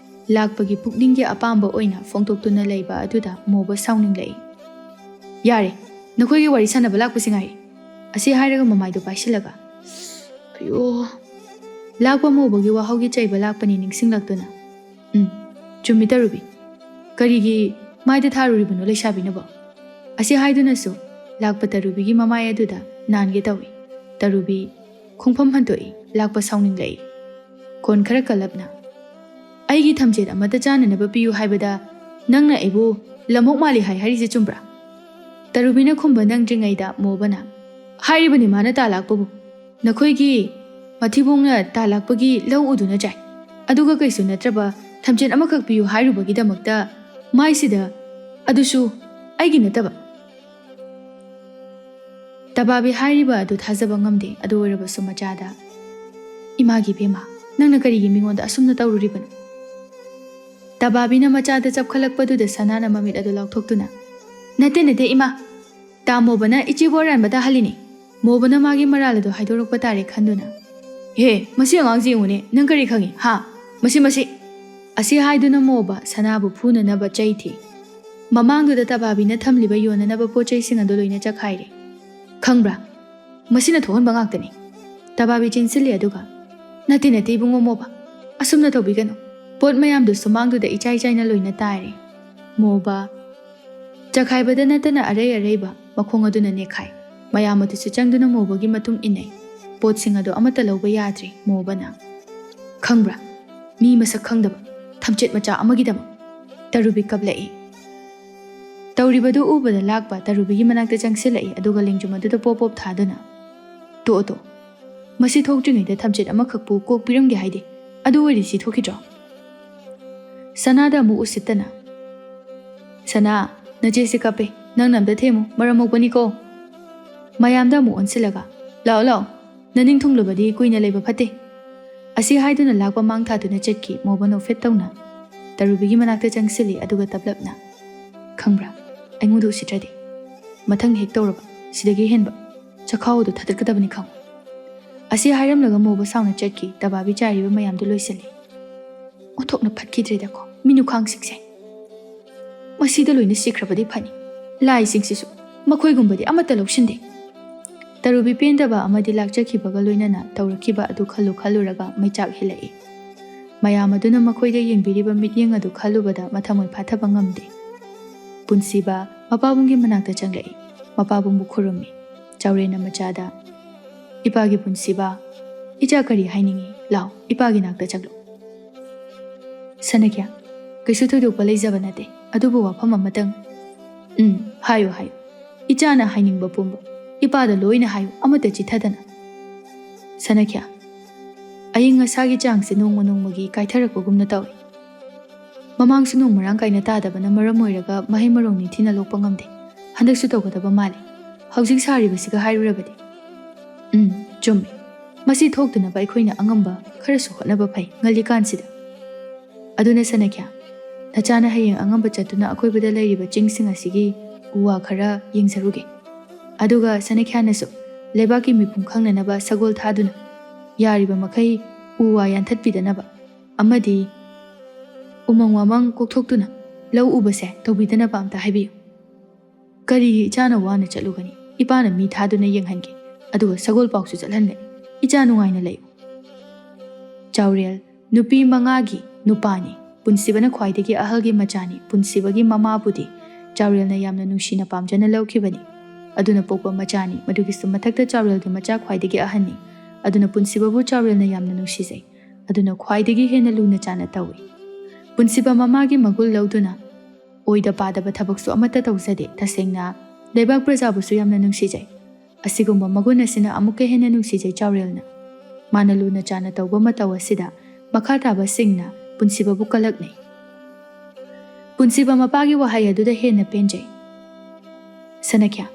ꯂꯥꯛꯄꯒꯤ ꯄꯨꯛꯅꯤꯡꯒꯤ ꯑꯄꯥꯝꯕ ꯑꯣꯏꯅ ꯐꯣꯡꯗꯣꯛꯇꯨꯅ ꯂꯩꯕ ꯑꯗꯨꯗ ꯃꯣꯕ ꯁꯥꯎꯅꯤꯡꯂꯛꯏ꯫ "ꯌꯥꯔꯦ, ꯅꯈꯣꯏꯒꯤ ꯋꯥꯔꯤ ꯁꯥꯟꯅꯕ ꯂꯥꯛꯄꯁꯤ ꯉꯥꯏꯔꯦ꯫ ꯑꯁꯤ ꯍꯥꯏꯔꯒ ꯃꯃꯥꯏꯗꯨ ꯄꯥꯏꯁꯤꯜꯂꯒ, "ꯑꯌꯣ!" ꯂꯥꯛꯄ ꯃꯣꯕꯒꯤ ꯋꯥꯍꯧꯒꯤ ꯆꯩꯕ ꯂꯥꯛꯄꯅꯤ ꯅꯤꯡꯁꯤꯡꯂꯛꯇꯨꯅ, "ꯎꯝ, ꯆꯨꯝꯃꯤ ꯇꯔꯨꯕꯤ꯫ ꯀꯔꯤꯒꯤ ꯃꯥꯏꯗ ꯊꯥꯔꯨꯔꯤꯕꯅꯣ ꯂꯩꯁꯥꯕꯤꯅꯕꯣ?" ꯑꯁꯤ ꯍꯥꯏꯗꯨꯅꯁꯨ ꯂꯥꯛꯄ ꯇꯔꯨꯕꯤꯒꯤ ꯃꯃꯥꯏ ꯑꯗꯨꯗ ꯅꯥꯟꯒꯦ ꯇꯧꯏ꯫ ꯇꯔꯨꯕꯤ ꯈꯣꯡꯐꯝ ꯍꯟꯗꯣꯛꯏ, ꯂꯥꯛꯄ ꯁꯥꯎꯅꯤꯡꯂꯛꯏ꯫ ꯈꯣꯟ ꯈꯔ ꯀꯜꯂꯞꯅ, "ꯑꯩꯒꯤ ꯊꯝꯆꯦꯠ ꯑꯃꯠꯇ ꯆꯥꯅꯅꯕ ꯄꯤꯌꯨ ꯍꯥꯏꯕꯗ ꯅꯪꯅ ꯑꯩꯕꯨ ꯂꯝꯑꯣꯛ ꯃꯥꯜꯂꯤ ꯍꯥꯏ ꯍꯥꯏꯔꯤꯁꯦ ꯆꯨꯝꯕ꯭ꯔꯥ?" ꯇꯔꯨꯕꯤꯅ ꯈꯨꯝꯕ ꯅꯪꯗ꯭ꯔꯤꯉꯩꯗ ꯃꯣꯕꯅ, "ꯍꯥꯏꯔꯤꯕꯅꯤ ꯃꯥꯅ ꯇꯥ ꯂꯥꯛꯄꯕꯨ꯫ ꯅꯈꯣꯏꯒꯤ ꯃꯊꯤꯕꯣꯡꯅ ꯇꯥ ꯂꯥꯛꯄꯒꯤ ꯂꯧ ꯎꯗꯨꯅ ꯆꯥꯏ꯫ ꯑꯗꯨꯒ ꯀꯩꯁꯨ ꯅꯠꯇ꯭ꯔꯕ ꯊꯝꯆꯦꯠ ꯑꯃꯈꯛ ꯄꯤꯌꯨ ꯍꯥꯏꯔꯨꯕꯒꯤꯗꯃꯛꯇ ꯃꯥꯏꯁꯤꯗ, ꯑꯗꯨꯁꯨ ꯑꯩꯒꯤ ꯅꯠꯇꯕ꯫" ꯇꯕꯥꯕꯤ ꯍꯥꯏꯔꯤꯕ ꯑꯗꯨ ꯊꯥꯖꯕ ꯉꯝꯗꯦ꯫ ꯑꯗꯨ ꯑꯣꯏꯔꯕꯁꯨ ꯃꯆꯥꯗ, "ꯏꯃꯥꯒꯤ ꯏꯕꯦꯝꯃ, ꯅꯪꯅ ꯀꯔꯤꯒꯤ ꯃꯤꯉꯣꯟꯗ ꯑꯁꯨꯝꯅ ꯇꯧꯔꯨꯔꯤꯕꯅꯣ?" ꯇꯕꯥꯕꯤꯅ ꯃꯆꯥꯗ ꯆꯞꯈꯠꯂꯛꯄꯗꯨꯗ ꯁꯅꯥꯅ ꯃꯃꯤꯠ ꯑꯗꯨ ꯂꯥꯎꯊꯣꯛꯇꯨꯅ, "ꯅꯠꯇꯦ, ꯅꯠꯇꯦ, ꯏꯃꯥ꯫ ꯇꯥ ꯃꯣꯕꯅ ꯏꯆꯦꯕꯨ ꯑꯔꯥꯟꯕ ꯇꯥꯍꯜꯂꯤꯅꯤ꯫ ꯃꯣꯕꯅ ꯃꯥꯒꯤ ꯃꯔꯥꯜ ꯑꯗꯨ ꯍꯥꯏꯗꯣꯔꯛꯄ ꯇꯥꯔꯦ ꯈꯟꯗꯨꯅ꯫" "ꯍꯦ, ꯃꯁꯤ ꯑꯉꯥꯡꯁꯤ ꯌꯦꯡꯉꯨꯅꯦ, ꯅꯪ ꯀꯔꯤ ꯈꯪꯉꯤ, ꯍꯥ? ꯃꯁꯤ, ꯃꯁꯤ!" ꯑꯁꯤ ꯍꯥꯏꯗꯨꯅ ꯃꯣꯕ ꯁꯅꯥꯕꯨ ꯐꯨꯅꯅꯕ ꯆꯩ ꯊꯤ꯫ ꯃꯃꯥꯡꯗꯨꯗ ꯇꯕꯥꯕꯤꯅ ꯊꯝꯂꯤꯕ ꯌꯣꯟꯅꯅꯕ ꯄꯣꯠ ꯆꯩꯁꯤꯡ ꯑꯗꯨ ꯂꯣꯏꯅ ꯆꯈꯥꯏꯔꯦ꯫ "ꯈꯪꯕ꯭ꯔꯥ? ꯃꯁꯤꯅ ꯊꯣꯛꯍꯟꯕ ꯉꯥꯛꯇꯅꯤ꯫" ꯇꯕꯥꯕꯤ ꯆꯦꯟꯁꯤꯜꯂꯤ ꯑꯗꯨꯒ, "ꯅꯠꯇꯦ, ꯅꯠꯇꯦ, ꯏꯕꯨꯡꯉꯣ ꯃꯣꯕ꯫ ꯑꯁꯨꯝꯅ ꯇꯧꯕꯤꯒꯅꯨ꯫ ꯄꯣꯠ ꯃꯌꯥꯝꯗꯨ ꯁꯨꯃꯥꯡꯗꯨꯗ ꯏꯆꯥꯏ ꯆꯥꯏꯅ ꯂꯣꯏꯅ ꯇꯥꯏꯔꯦ꯫" ꯃꯣꯕ ꯆꯈꯥꯏꯕꯗ ꯅꯠꯇꯅ ꯑꯔꯩ ꯑꯔꯩꯕ ꯃꯈꯣꯡ ꯑꯗꯨꯅ ꯅꯦꯛꯈꯥꯏ꯫ ꯃꯌꯥꯝ ꯑꯗꯨꯁꯨ ꯆꯪꯗꯨꯅ ꯃꯣꯕꯒꯤ ꯃꯇꯨꯡ ꯏꯟꯅꯩ꯫ ꯄꯣꯠꯁꯤꯡ ꯑꯗꯨ ꯑꯃꯠꯇ ꯂꯧꯕ ꯌꯥꯗ꯭ꯔꯦ ꯃꯣꯕꯅ꯫ "ꯈꯪꯕ꯭ꯔꯥ? ꯃꯤ ꯃꯁꯛ ꯈꯪꯗꯕ ꯊꯝꯆꯦꯠ ꯃꯆꯥ ꯑꯃꯒꯤꯗꯃꯛ!" ꯇꯔꯨꯕꯤ ꯀꯞꯂꯛꯏ꯫ ꯇꯧꯔꯤꯕꯗꯨ ꯎꯕꯗ ꯂꯥꯛꯄ ꯇꯔꯨꯕꯤꯒꯤ ꯃꯅꯥꯛꯇ ꯆꯪꯁꯤꯜꯂꯛꯏ, ꯑꯗꯨꯒ ꯂꯦꯡꯖꯨꯝ ꯑꯗꯨꯗ ꯄꯣꯞ ꯄꯣꯞ ꯊꯥꯗꯨꯅ, "ꯇꯣꯛꯑꯣ, ꯇꯣꯛꯑꯣ꯫ ꯃꯁꯤ ꯊꯣꯛꯇ꯭ꯔꯤꯉꯩꯗ ꯊꯝꯆꯦꯠ ꯑꯃꯈꯛꯄꯨ ꯀꯣꯛ ꯄꯤꯔꯝꯒꯦ ꯍꯥꯏꯗꯦ, ꯑꯗꯨ ꯑꯣꯏꯔꯗꯤ ꯁꯤ ꯊꯣꯛꯈꯤꯗ꯭ꯔꯣ?" ꯁꯅꯥꯗ ꯑꯃꯨꯛ ꯎꯁꯤꯠꯇꯅ, "ꯁꯅꯥ, ꯅꯆꯦꯁꯤ ꯀꯞꯄꯦ, ꯅꯪꯅ ꯑꯝꯇ ꯊꯦꯝꯃꯨ, ꯃꯔꯝ ꯃꯣꯛꯄꯅꯤꯀꯣ꯫" ꯃꯌꯥꯝꯗ ꯑꯃꯨꯛ ꯑꯣꯟꯁꯤꯜꯂꯒ, "ꯂꯥꯛꯑꯣ, ꯂꯥꯛꯑꯣ, ꯅꯅꯤꯡ ꯊꯨꯡꯂꯕꯗꯤ ꯀꯨꯏꯅ ꯂꯩꯕ ꯐꯠꯇꯦ" ꯑꯁꯤ ꯍꯥꯏꯗꯨꯅ ꯂꯥꯛꯄ ꯃꯥꯡ ꯊꯥꯗꯨꯅ ꯆꯠꯈꯤ ꯃꯣꯕ ꯅꯣꯛꯐꯦꯠ ꯇꯧꯅ꯫ ꯇꯔꯨꯕꯤꯒꯤ ꯃꯅꯥꯛꯇ ꯆꯪꯁꯤꯜꯂꯤ, ꯑꯗꯨꯒ ꯇꯞꯂꯞꯅ, "ꯈꯪꯕ꯭ꯔꯥ, ꯑꯩꯉꯣꯟꯗ ꯎꯁꯤꯠꯇ꯭ꯔꯗꯤ ꯃꯊꯪ ꯍꯦꯛ ꯇꯧꯔꯕ ꯁꯤꯗꯒꯤ ꯍꯦꯟꯕ ꯆꯈꯥꯎ ꯑꯗꯨ ꯊꯥꯗꯠꯀꯗꯕꯅꯤ, ꯈꯪꯉꯨ" ꯑꯁꯤ ꯍꯥꯏꯔꯝꯂꯒ ꯃꯣꯕ ꯁꯥꯎꯅ ꯆꯠꯈꯤ꯫ ꯇꯕꯥꯕꯤ ꯆꯥꯏꯔꯤꯕ ꯃꯌꯥꯝꯗꯨ ꯂꯣꯏꯁꯤꯜꯂꯤ꯫ "ꯑꯣꯟꯊꯣꯛꯅ ꯐꯠꯈꯤꯗ꯭ꯔꯦꯗꯀꯣ ꯃꯤꯅꯨꯈꯥꯡꯁꯤꯡꯁꯦ꯫ ꯃꯁꯤꯗ ꯂꯣꯏꯅ ꯁꯤꯈ꯭ꯔꯕꯗꯤ ꯐꯅꯤ꯫ ꯂꯥꯏꯁꯤꯡꯁꯤꯁꯨ ꯃꯈꯣꯏꯒꯨꯝꯕꯗꯤ ꯑꯃꯠꯇ ꯂꯧꯁꯤꯟꯗꯦ"꯫ ꯇꯔꯨꯕꯤ ꯄꯦꯟꯗꯕ ꯑꯃꯗꯤ ꯂꯥꯛꯆꯈꯤꯕꯒ ꯂꯣꯏꯅꯅ ꯇꯧꯔꯛꯈꯤꯕ ꯑꯗꯨ ꯈꯜꯂꯨ ꯈꯜꯂꯨꯔꯒ ꯃꯩꯆꯥꯛ ꯍꯦꯜꯂꯛꯏ꯫ ꯃꯌꯥꯝ ꯑꯗꯨꯅ ꯃꯈꯣꯏꯗ ꯌꯦꯡꯕꯤꯔꯤꯕ ꯃꯤꯠꯌꯦꯡ ꯑꯗꯨ ꯈꯜꯂꯨꯕꯗ ꯃꯊꯃꯣꯏ ꯐꯥꯊꯕ ꯉꯝꯗꯦ꯫ ꯄꯨꯟꯁꯤꯕ ꯃꯄꯥꯕꯨꯡꯒꯤ ꯃꯅꯥꯛꯇ ꯆꯪꯂꯛꯏ꯫ ꯃꯄꯥꯕꯨꯡꯕꯨ ꯈꯨꯔꯨꯝꯃꯤ꯫ ꯆꯥꯎꯔꯦꯟꯅ ꯃꯆꯥꯗ, "ꯏꯄꯥꯒꯤ ꯄꯨꯟꯁꯤꯕ, ꯏꯆꯥ ꯀꯔꯤ ꯍꯥꯏꯅꯤꯡꯏ? ꯂꯥꯎ, ꯏꯄꯥꯒꯤ ꯅꯥꯛꯇ ꯆꯠꯂꯨ"꯫ ꯁꯅꯈ꯭ꯌꯥ, "ꯀꯩꯁꯨ ꯊꯣꯏꯗꯣꯛꯄ ꯂꯩꯖꯕ ꯅꯠꯇꯦ, ꯑꯗꯨꯕꯨ ꯋꯥꯐꯝ ꯑꯃꯇꯪ"꯫ "ꯎꯝ, ꯍꯥꯏꯌꯨ, ꯍꯥꯏꯌꯨ꯫ ꯏꯆꯥꯅ ꯍꯥꯏꯅꯤꯡꯕ ꯄꯨꯝꯕ ꯏꯄꯥꯗ ꯂꯣꯏꯅ ꯍꯥꯏꯌꯨ, ꯑꯃꯠꯇ ꯆꯤꯠꯊꯗꯅ"꯫ ꯁꯅꯈ꯭ꯌꯥ, "ꯑꯏꯪ ꯑꯁꯥꯒꯤ ꯆꯥꯡꯁꯦ ꯅꯣꯡꯃ ꯅꯣꯡꯃꯒꯤ ꯀꯥꯏꯊꯔꯛꯄꯒꯨꯝꯅ ꯇꯧꯏ꯫ ꯃꯃꯥꯡꯁꯨ ꯅꯣꯡ ꯃꯔꯥꯡ ꯀꯥꯏꯅ ꯇꯥꯗꯕꯅ ꯃꯔꯝ ꯑꯣꯏꯔꯒ ꯃꯍꯩ ꯃꯔꯣꯡ ꯅꯤꯡꯊꯤꯅ ꯂꯣꯛꯄ ꯉꯝꯗꯦ꯫ ꯍꯟꯗꯛꯁꯨ ꯇꯧꯒꯗꯕ ꯃꯥꯜꯂꯤ, ꯍꯧꯖꯤꯛ ꯁꯥꯔꯤꯕꯁꯤꯒ ꯍꯥꯏꯔꯨꯔꯕꯗꯤ"꯫ "ꯎꯝ, ꯆꯨꯝꯃꯤ꯫ ꯃꯁꯤ ꯊꯣꯛꯇꯅꯕ ꯑꯩꯈꯣꯏꯅ ꯑꯉꯝꯕ ꯈꯔꯁꯨ ꯍꯣꯠꯅꯕ ꯐꯩ ꯉꯜꯂꯤꯀꯥꯟꯁꯤꯗ꯫ ꯑꯗꯨꯅ ꯁꯅꯈ꯭ꯌꯥ, ꯅꯆꯥꯅ ꯍꯌꯦꯡ ꯑꯉꯝꯕ ꯆꯠꯇꯨꯅ ꯑꯀꯣꯏꯕꯗ ꯂꯩꯔꯤꯕ ꯆꯤꯡꯁꯤꯡ ꯑꯁꯤꯒꯤ ꯎ ꯋꯥ ꯈꯔ ꯌꯦꯡꯖꯔꯨꯒꯦ꯫ ꯑꯗꯨꯒ ꯁꯅꯈ꯭ꯌꯥꯅꯁꯨ ꯂꯩꯕꯥꯛꯀꯤ ꯃꯤꯄꯨꯝ ꯈꯪꯅꯅꯕ ꯁꯒꯣꯜ ꯊꯥꯗꯨꯅ ꯌꯥꯔꯤꯕ ꯃꯈꯩ ꯎ ꯋꯥ ꯌꯥꯟꯊꯠꯄꯤꯗꯅꯕ ꯑꯃꯗꯤ ꯎꯃꯪ ꯋꯥꯃꯪ ꯀꯣꯛꯊꯣꯛꯇꯨꯅ ꯂꯧ ꯎꯕꯁꯦ ꯇꯧꯕꯤꯗꯅꯕ ꯑꯝꯇ ꯍꯥꯏꯕꯤꯌꯨ"꯫ "ꯀꯔꯤꯒꯤ ꯏꯆꯥꯅ ꯋꯥꯅ ꯆꯠꯂꯨꯒꯅꯤ? ꯏꯄꯥꯅ ꯃꯤ ꯊꯥꯗꯨꯅ ꯌꯦꯡꯍꯟꯒꯦ, ꯑꯗꯨꯒ ꯁꯒꯣꯜ ꯄꯥꯎꯁꯨ ꯆꯠꯍꯟꯒꯅꯤ꯫ ꯏꯆꯥ ꯅꯨꯡꯉꯥꯏꯅ ꯂꯩꯌꯨ"꯫ ꯆꯥꯎꯔꯦꯜ ꯅꯨꯄꯤ ꯃꯉꯥꯒꯤ ꯅꯨꯄꯥꯅꯤ꯫ ꯄꯨꯟꯁꯤꯕꯅ ꯈ꯭ꯋꯥꯏꯗꯒꯤ ꯑꯍꯜꯒꯤ ꯃꯆꯥꯅꯤ꯫ ꯄꯨꯟꯁꯤꯕꯒꯤ ꯃꯃꯥꯕꯨꯗꯤ ꯆꯥꯎꯔꯦꯜꯅ ꯌꯥꯝꯅ ꯅꯨꯡꯁꯤꯅ ꯄꯥꯝꯖꯅ ꯂꯧꯈꯤꯕꯅꯤ꯫ ꯑꯗꯨꯅ ꯄꯣꯛꯄ ꯃꯆꯥꯅꯤ꯫ ꯃꯗꯨꯒꯤꯁꯨ ꯃꯊꯛꯇ ꯆꯥꯎꯔꯦꯜꯒꯤ ꯃꯆꯥ ꯈ꯭ꯋꯥꯏꯗꯒꯤ ꯑꯍꯟꯅꯤ꯫ ꯑꯗꯨꯅ ꯄꯨꯟꯁꯤꯕꯕꯨ ꯆꯥꯎꯔꯦꯜꯅ ꯌꯥꯝꯅ ꯅꯨꯡꯁꯤꯖꯩ꯫ ꯑꯗꯨꯅ ꯈ꯭ꯋꯥꯏꯗꯒꯤ ꯍꯦꯟꯅ ꯂꯨꯅ ꯆꯥꯟꯅ ꯇꯧꯏ꯫ ꯄꯨꯟꯁꯤꯕ ꯃꯃꯥꯒꯤ ꯃꯒꯨꯟ ꯂꯧꯗꯨꯅ ꯑꯣꯏꯗ ꯄꯥꯗꯕ ꯊꯕꯛꯁꯨ ꯑꯃꯠꯇ ꯇꯧꯖꯗꯦ꯫ ꯇꯁꯦꯡꯅ ꯂꯩꯕꯥꯛ ꯄ꯭ꯔꯖꯥꯕꯨꯁꯨ ꯌꯥꯝꯅ ꯅꯨꯡꯁꯤꯖꯩ꯫ ꯑꯁꯤꯒꯨꯝꯕ ꯃꯒꯨꯟ ꯑꯁꯤꯅ ꯑꯃꯨꯛꯀ ꯍꯦꯟꯅ ꯅꯨꯡꯁꯤꯖꯩ ꯆꯥꯎꯔꯦꯜꯅ꯫ ꯃꯥꯅ ꯂꯨꯅ ꯆꯥꯟꯅ ꯇꯧꯕ ꯃꯇꯧ ꯑꯁꯤꯗ ꯃꯈꯥ ꯇꯥꯕꯁꯤꯡꯅ ꯄꯨꯟꯁꯤꯕꯕꯨ ꯀꯂꯛꯅꯩ꯫ ꯄꯨꯟꯁꯤꯕ ꯃꯄꯥꯒꯤ ꯋꯥꯍꯩ ꯑꯗꯨꯗ ꯍꯦꯟꯅ ꯄꯦꯟꯖꯩ꯫ ꯁꯅꯈ꯭ꯌꯥ,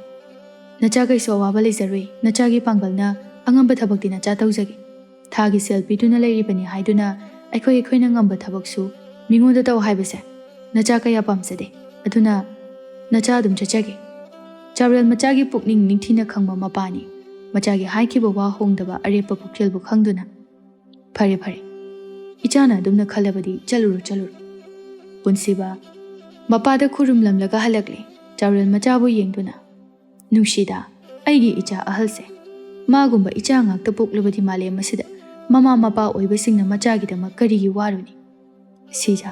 ꯅꯆꯥ ꯀꯩꯁꯨ ꯑꯋꯥꯕ ꯂꯩꯖꯔꯣꯏ꯫ ꯅꯆꯥꯒꯤ ꯄꯥꯡꯒꯜꯅ ꯑꯉꯝꯕ ꯊꯕꯛꯇꯤ ꯅꯆꯥ ꯇꯧꯖꯒꯦ꯫ ꯊꯥꯒꯤ ꯁꯦꯜ ꯄꯤꯗꯨꯅ ꯂꯩꯔꯤꯕꯅꯤ ꯍꯥꯏꯗꯨꯅ ꯑꯩꯈꯣꯏ ꯑꯩꯈꯣꯏꯅ ꯉꯝꯕ ꯊꯕꯛꯁꯨ ꯃꯤꯉꯣꯟꯗ ꯇꯧ ꯍꯥꯏꯕꯁꯦ ꯅꯆꯥ ꯀꯌꯥ ꯄꯥꯝꯖꯗꯦ꯫ ꯑꯗꯨꯅ ꯅꯆꯥ ꯑꯗꯨꯝ ꯆꯠꯆꯒꯦ꯫ ꯆꯥꯎꯔꯦꯜ ꯃꯆꯥꯒꯤ ꯄꯨꯛꯅꯤꯡ ꯅꯤꯡꯊꯤꯅ ꯈꯪꯕ ꯃꯄꯥꯅꯤ꯫ ꯃꯆꯥꯒꯤ ꯍꯥꯏꯈꯤꯕ ꯋꯥ ꯍꯣꯡꯗꯕ ꯑꯔꯦꯞꯄ ꯄꯨꯛꯆꯦꯜꯕꯨ ꯈꯪꯗꯨꯅ, "ꯐꯔꯦ, ꯐꯔꯦ꯫ ꯏꯆꯥꯅ ꯑꯗꯨꯝꯅ ꯈꯜꯂꯕꯗꯤ ꯆꯠꯂꯨꯔꯣ, ꯆꯠꯂꯨꯔꯣ꯫" ꯄꯨꯟꯁꯤꯕ ꯃꯄꯥꯗ ꯈꯨꯔꯨꯝꯂꯝꯂꯒ ꯍꯜꯂꯛꯂꯦ꯫ ꯆꯥꯎꯔꯦꯜ ꯃꯆꯥꯕꯨ ꯌꯦꯡꯗꯨꯅ, "ꯅꯨꯡꯁꯤꯗ, ꯑꯩꯒꯤ ꯏꯆꯥ ꯑꯍꯜꯁꯦ꯫ ꯃꯥꯒꯨꯝꯕ ꯏꯆꯥ ꯉꯥꯛꯇ ꯄꯣꯛꯂꯕꯗꯤ ꯃꯥꯂꯦꯝ ꯑꯁꯤꯗ ꯃꯃꯥ ꯃꯄꯥ ꯑꯣꯏꯕꯁꯤꯡꯅ ꯃꯆꯥꯒꯤꯗꯃꯛ ꯀꯔꯤꯒꯤ ꯋꯥꯔꯨꯅꯤ? ꯁꯤꯖꯥ,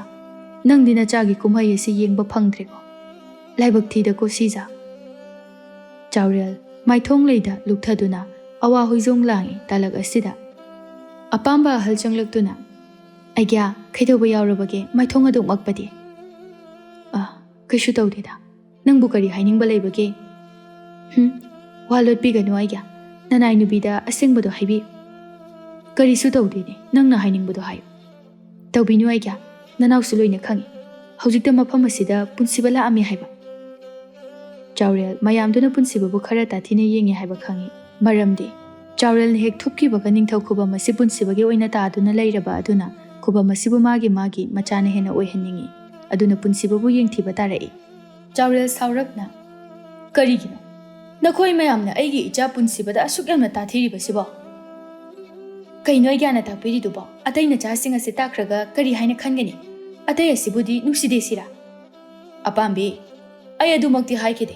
ꯅꯪꯗꯤ ꯅꯆꯥꯒꯤ ꯀꯨꯝꯍꯩ ꯑꯁꯤ ꯌꯦꯡꯕ ꯐꯪꯗ꯭ꯔꯦꯀꯣ? ꯂꯥꯏꯕꯛ ꯊꯤꯗꯀꯣ ꯁꯤꯖꯥ꯫" ꯆꯥꯎꯔꯦꯜ ꯃꯥꯏꯊꯣꯡ ꯂꯩꯗ ꯂꯨꯞꯊꯗꯨꯅ ꯑꯋꯥ ꯍꯣꯏꯖꯣꯡ ꯂꯥꯡꯏ ꯇꯥꯂꯛ ꯑꯁꯤꯗ꯫ ꯑꯄꯥꯝꯕ ꯑꯍꯜ ꯆꯪꯂꯛꯇꯨꯅ, "ꯑꯩꯒ꯭ꯌꯥ, ꯀꯩꯗꯧꯕ ꯌꯥꯎꯔꯕꯒꯦ ꯃꯥꯏꯊꯣꯡ ꯑꯗꯨꯛ ꯃꯛꯄꯗꯤ?" "ꯑ, ꯀꯩꯁꯨ ꯇꯧꯗꯦꯗ꯫ ꯅꯪꯕꯨ ꯀꯔꯤ ꯍꯥꯏꯅꯤꯡꯕ ꯂꯩꯕꯒꯦ?" "ꯍꯨꯝ, ꯋꯥ ꯂꯣꯠꯄꯤꯒꯅꯨ ꯑꯩꯒ꯭ꯌꯥ꯫ ꯅꯅꯥꯏ ꯅꯨꯄꯤꯗ ꯑꯁꯦꯡꯕꯗꯣ ꯍꯥꯏꯕꯤꯌꯨ꯫" "ꯀꯔꯤꯁꯨ ꯇꯧꯗꯦꯅꯦ, ꯅꯪꯅ ꯍꯥꯏꯅꯤꯡꯕꯗꯣ ꯍꯥꯏꯌꯨ꯫" "ꯇꯧꯕꯤꯅꯨ ꯑꯩꯒ꯭ꯌꯥ, ꯅꯅꯥꯎꯁꯨ ꯂꯣꯏꯅ ꯈꯪꯏ꯫ ꯍꯧꯖꯤꯛꯇ ꯃꯐꯝ ꯑꯁꯤꯗ ꯄꯨꯟꯁꯤꯕ ꯂꯥꯛꯑꯝꯃꯤ ꯍꯥꯏꯕ꯫" ꯆꯥꯎꯔꯦꯜ ꯃꯌꯥꯝꯗꯨꯅ ꯄꯨꯟꯁꯤꯕꯕꯨ ꯈꯔ ꯇꯥꯊꯤꯅ ꯌꯦꯡꯉꯤ ꯍꯥꯏꯕ ꯈꯪꯏ꯫ ꯃꯔꯝꯗꯤ ꯆꯥꯎꯔꯦꯜꯅ ꯍꯦꯛ ꯊꯨꯞꯈꯤꯕꯒ ꯅꯤꯡꯊꯧ ꯈꯨꯕꯝ ꯑꯁꯤ ꯄꯨꯟꯁꯤꯕꯒꯤ ꯑꯣꯏꯅ ꯇꯥꯗꯨꯅ ꯂꯩꯔꯕ ꯑꯗꯨꯅ ꯈꯨꯕꯝ ꯑꯁꯤꯕꯨ ꯃꯥꯒꯤ ꯃꯥꯒꯤ ꯃꯆꯥꯅ ꯍꯦꯟꯅ ꯑꯣꯏꯍꯟꯅꯤꯡꯏ꯫ ꯑꯗꯨꯅ ꯄꯨꯟꯁꯤꯕꯕꯨ ꯌꯦꯡꯊꯤꯕ ꯇꯥꯔꯛꯏ꯫ ꯆꯥꯎꯔꯦꯜ ꯁꯥꯎꯔꯞꯅ, "ꯀꯔꯤꯒꯤꯅꯣ? ꯅꯈꯣꯏ ꯃꯌꯥꯝꯅ ꯑꯩꯒꯤ ꯏꯆꯥ ꯄꯨꯟꯁꯤꯕꯗ ꯑꯁꯨꯛ ꯌꯥꯝꯅ ꯇꯥꯊꯤꯔꯤꯕꯁꯤꯕꯣ? ꯀꯩꯅꯣ ꯑꯩꯒ꯭ꯌꯥꯅ ꯇꯥꯛꯄꯤꯔꯤꯗꯨꯕꯣ? ꯑꯇꯩ ꯅꯆꯥꯁꯤꯡ ꯑꯁꯤ ꯇꯥꯈ꯭ꯔꯒ ꯀꯔꯤ ꯍꯥꯏꯅ ꯈꯟꯒꯅꯤ? ꯑꯇꯩ ꯑꯁꯤꯕꯨꯗꯤ ꯅꯨꯡꯁꯤꯗꯦ ꯁꯤꯔꯥ?" "ꯑꯄꯥꯝꯕꯤ, ꯑꯩ ꯑꯗꯨꯃꯛꯇꯤ ꯍꯥꯏꯈꯤꯗꯦ꯫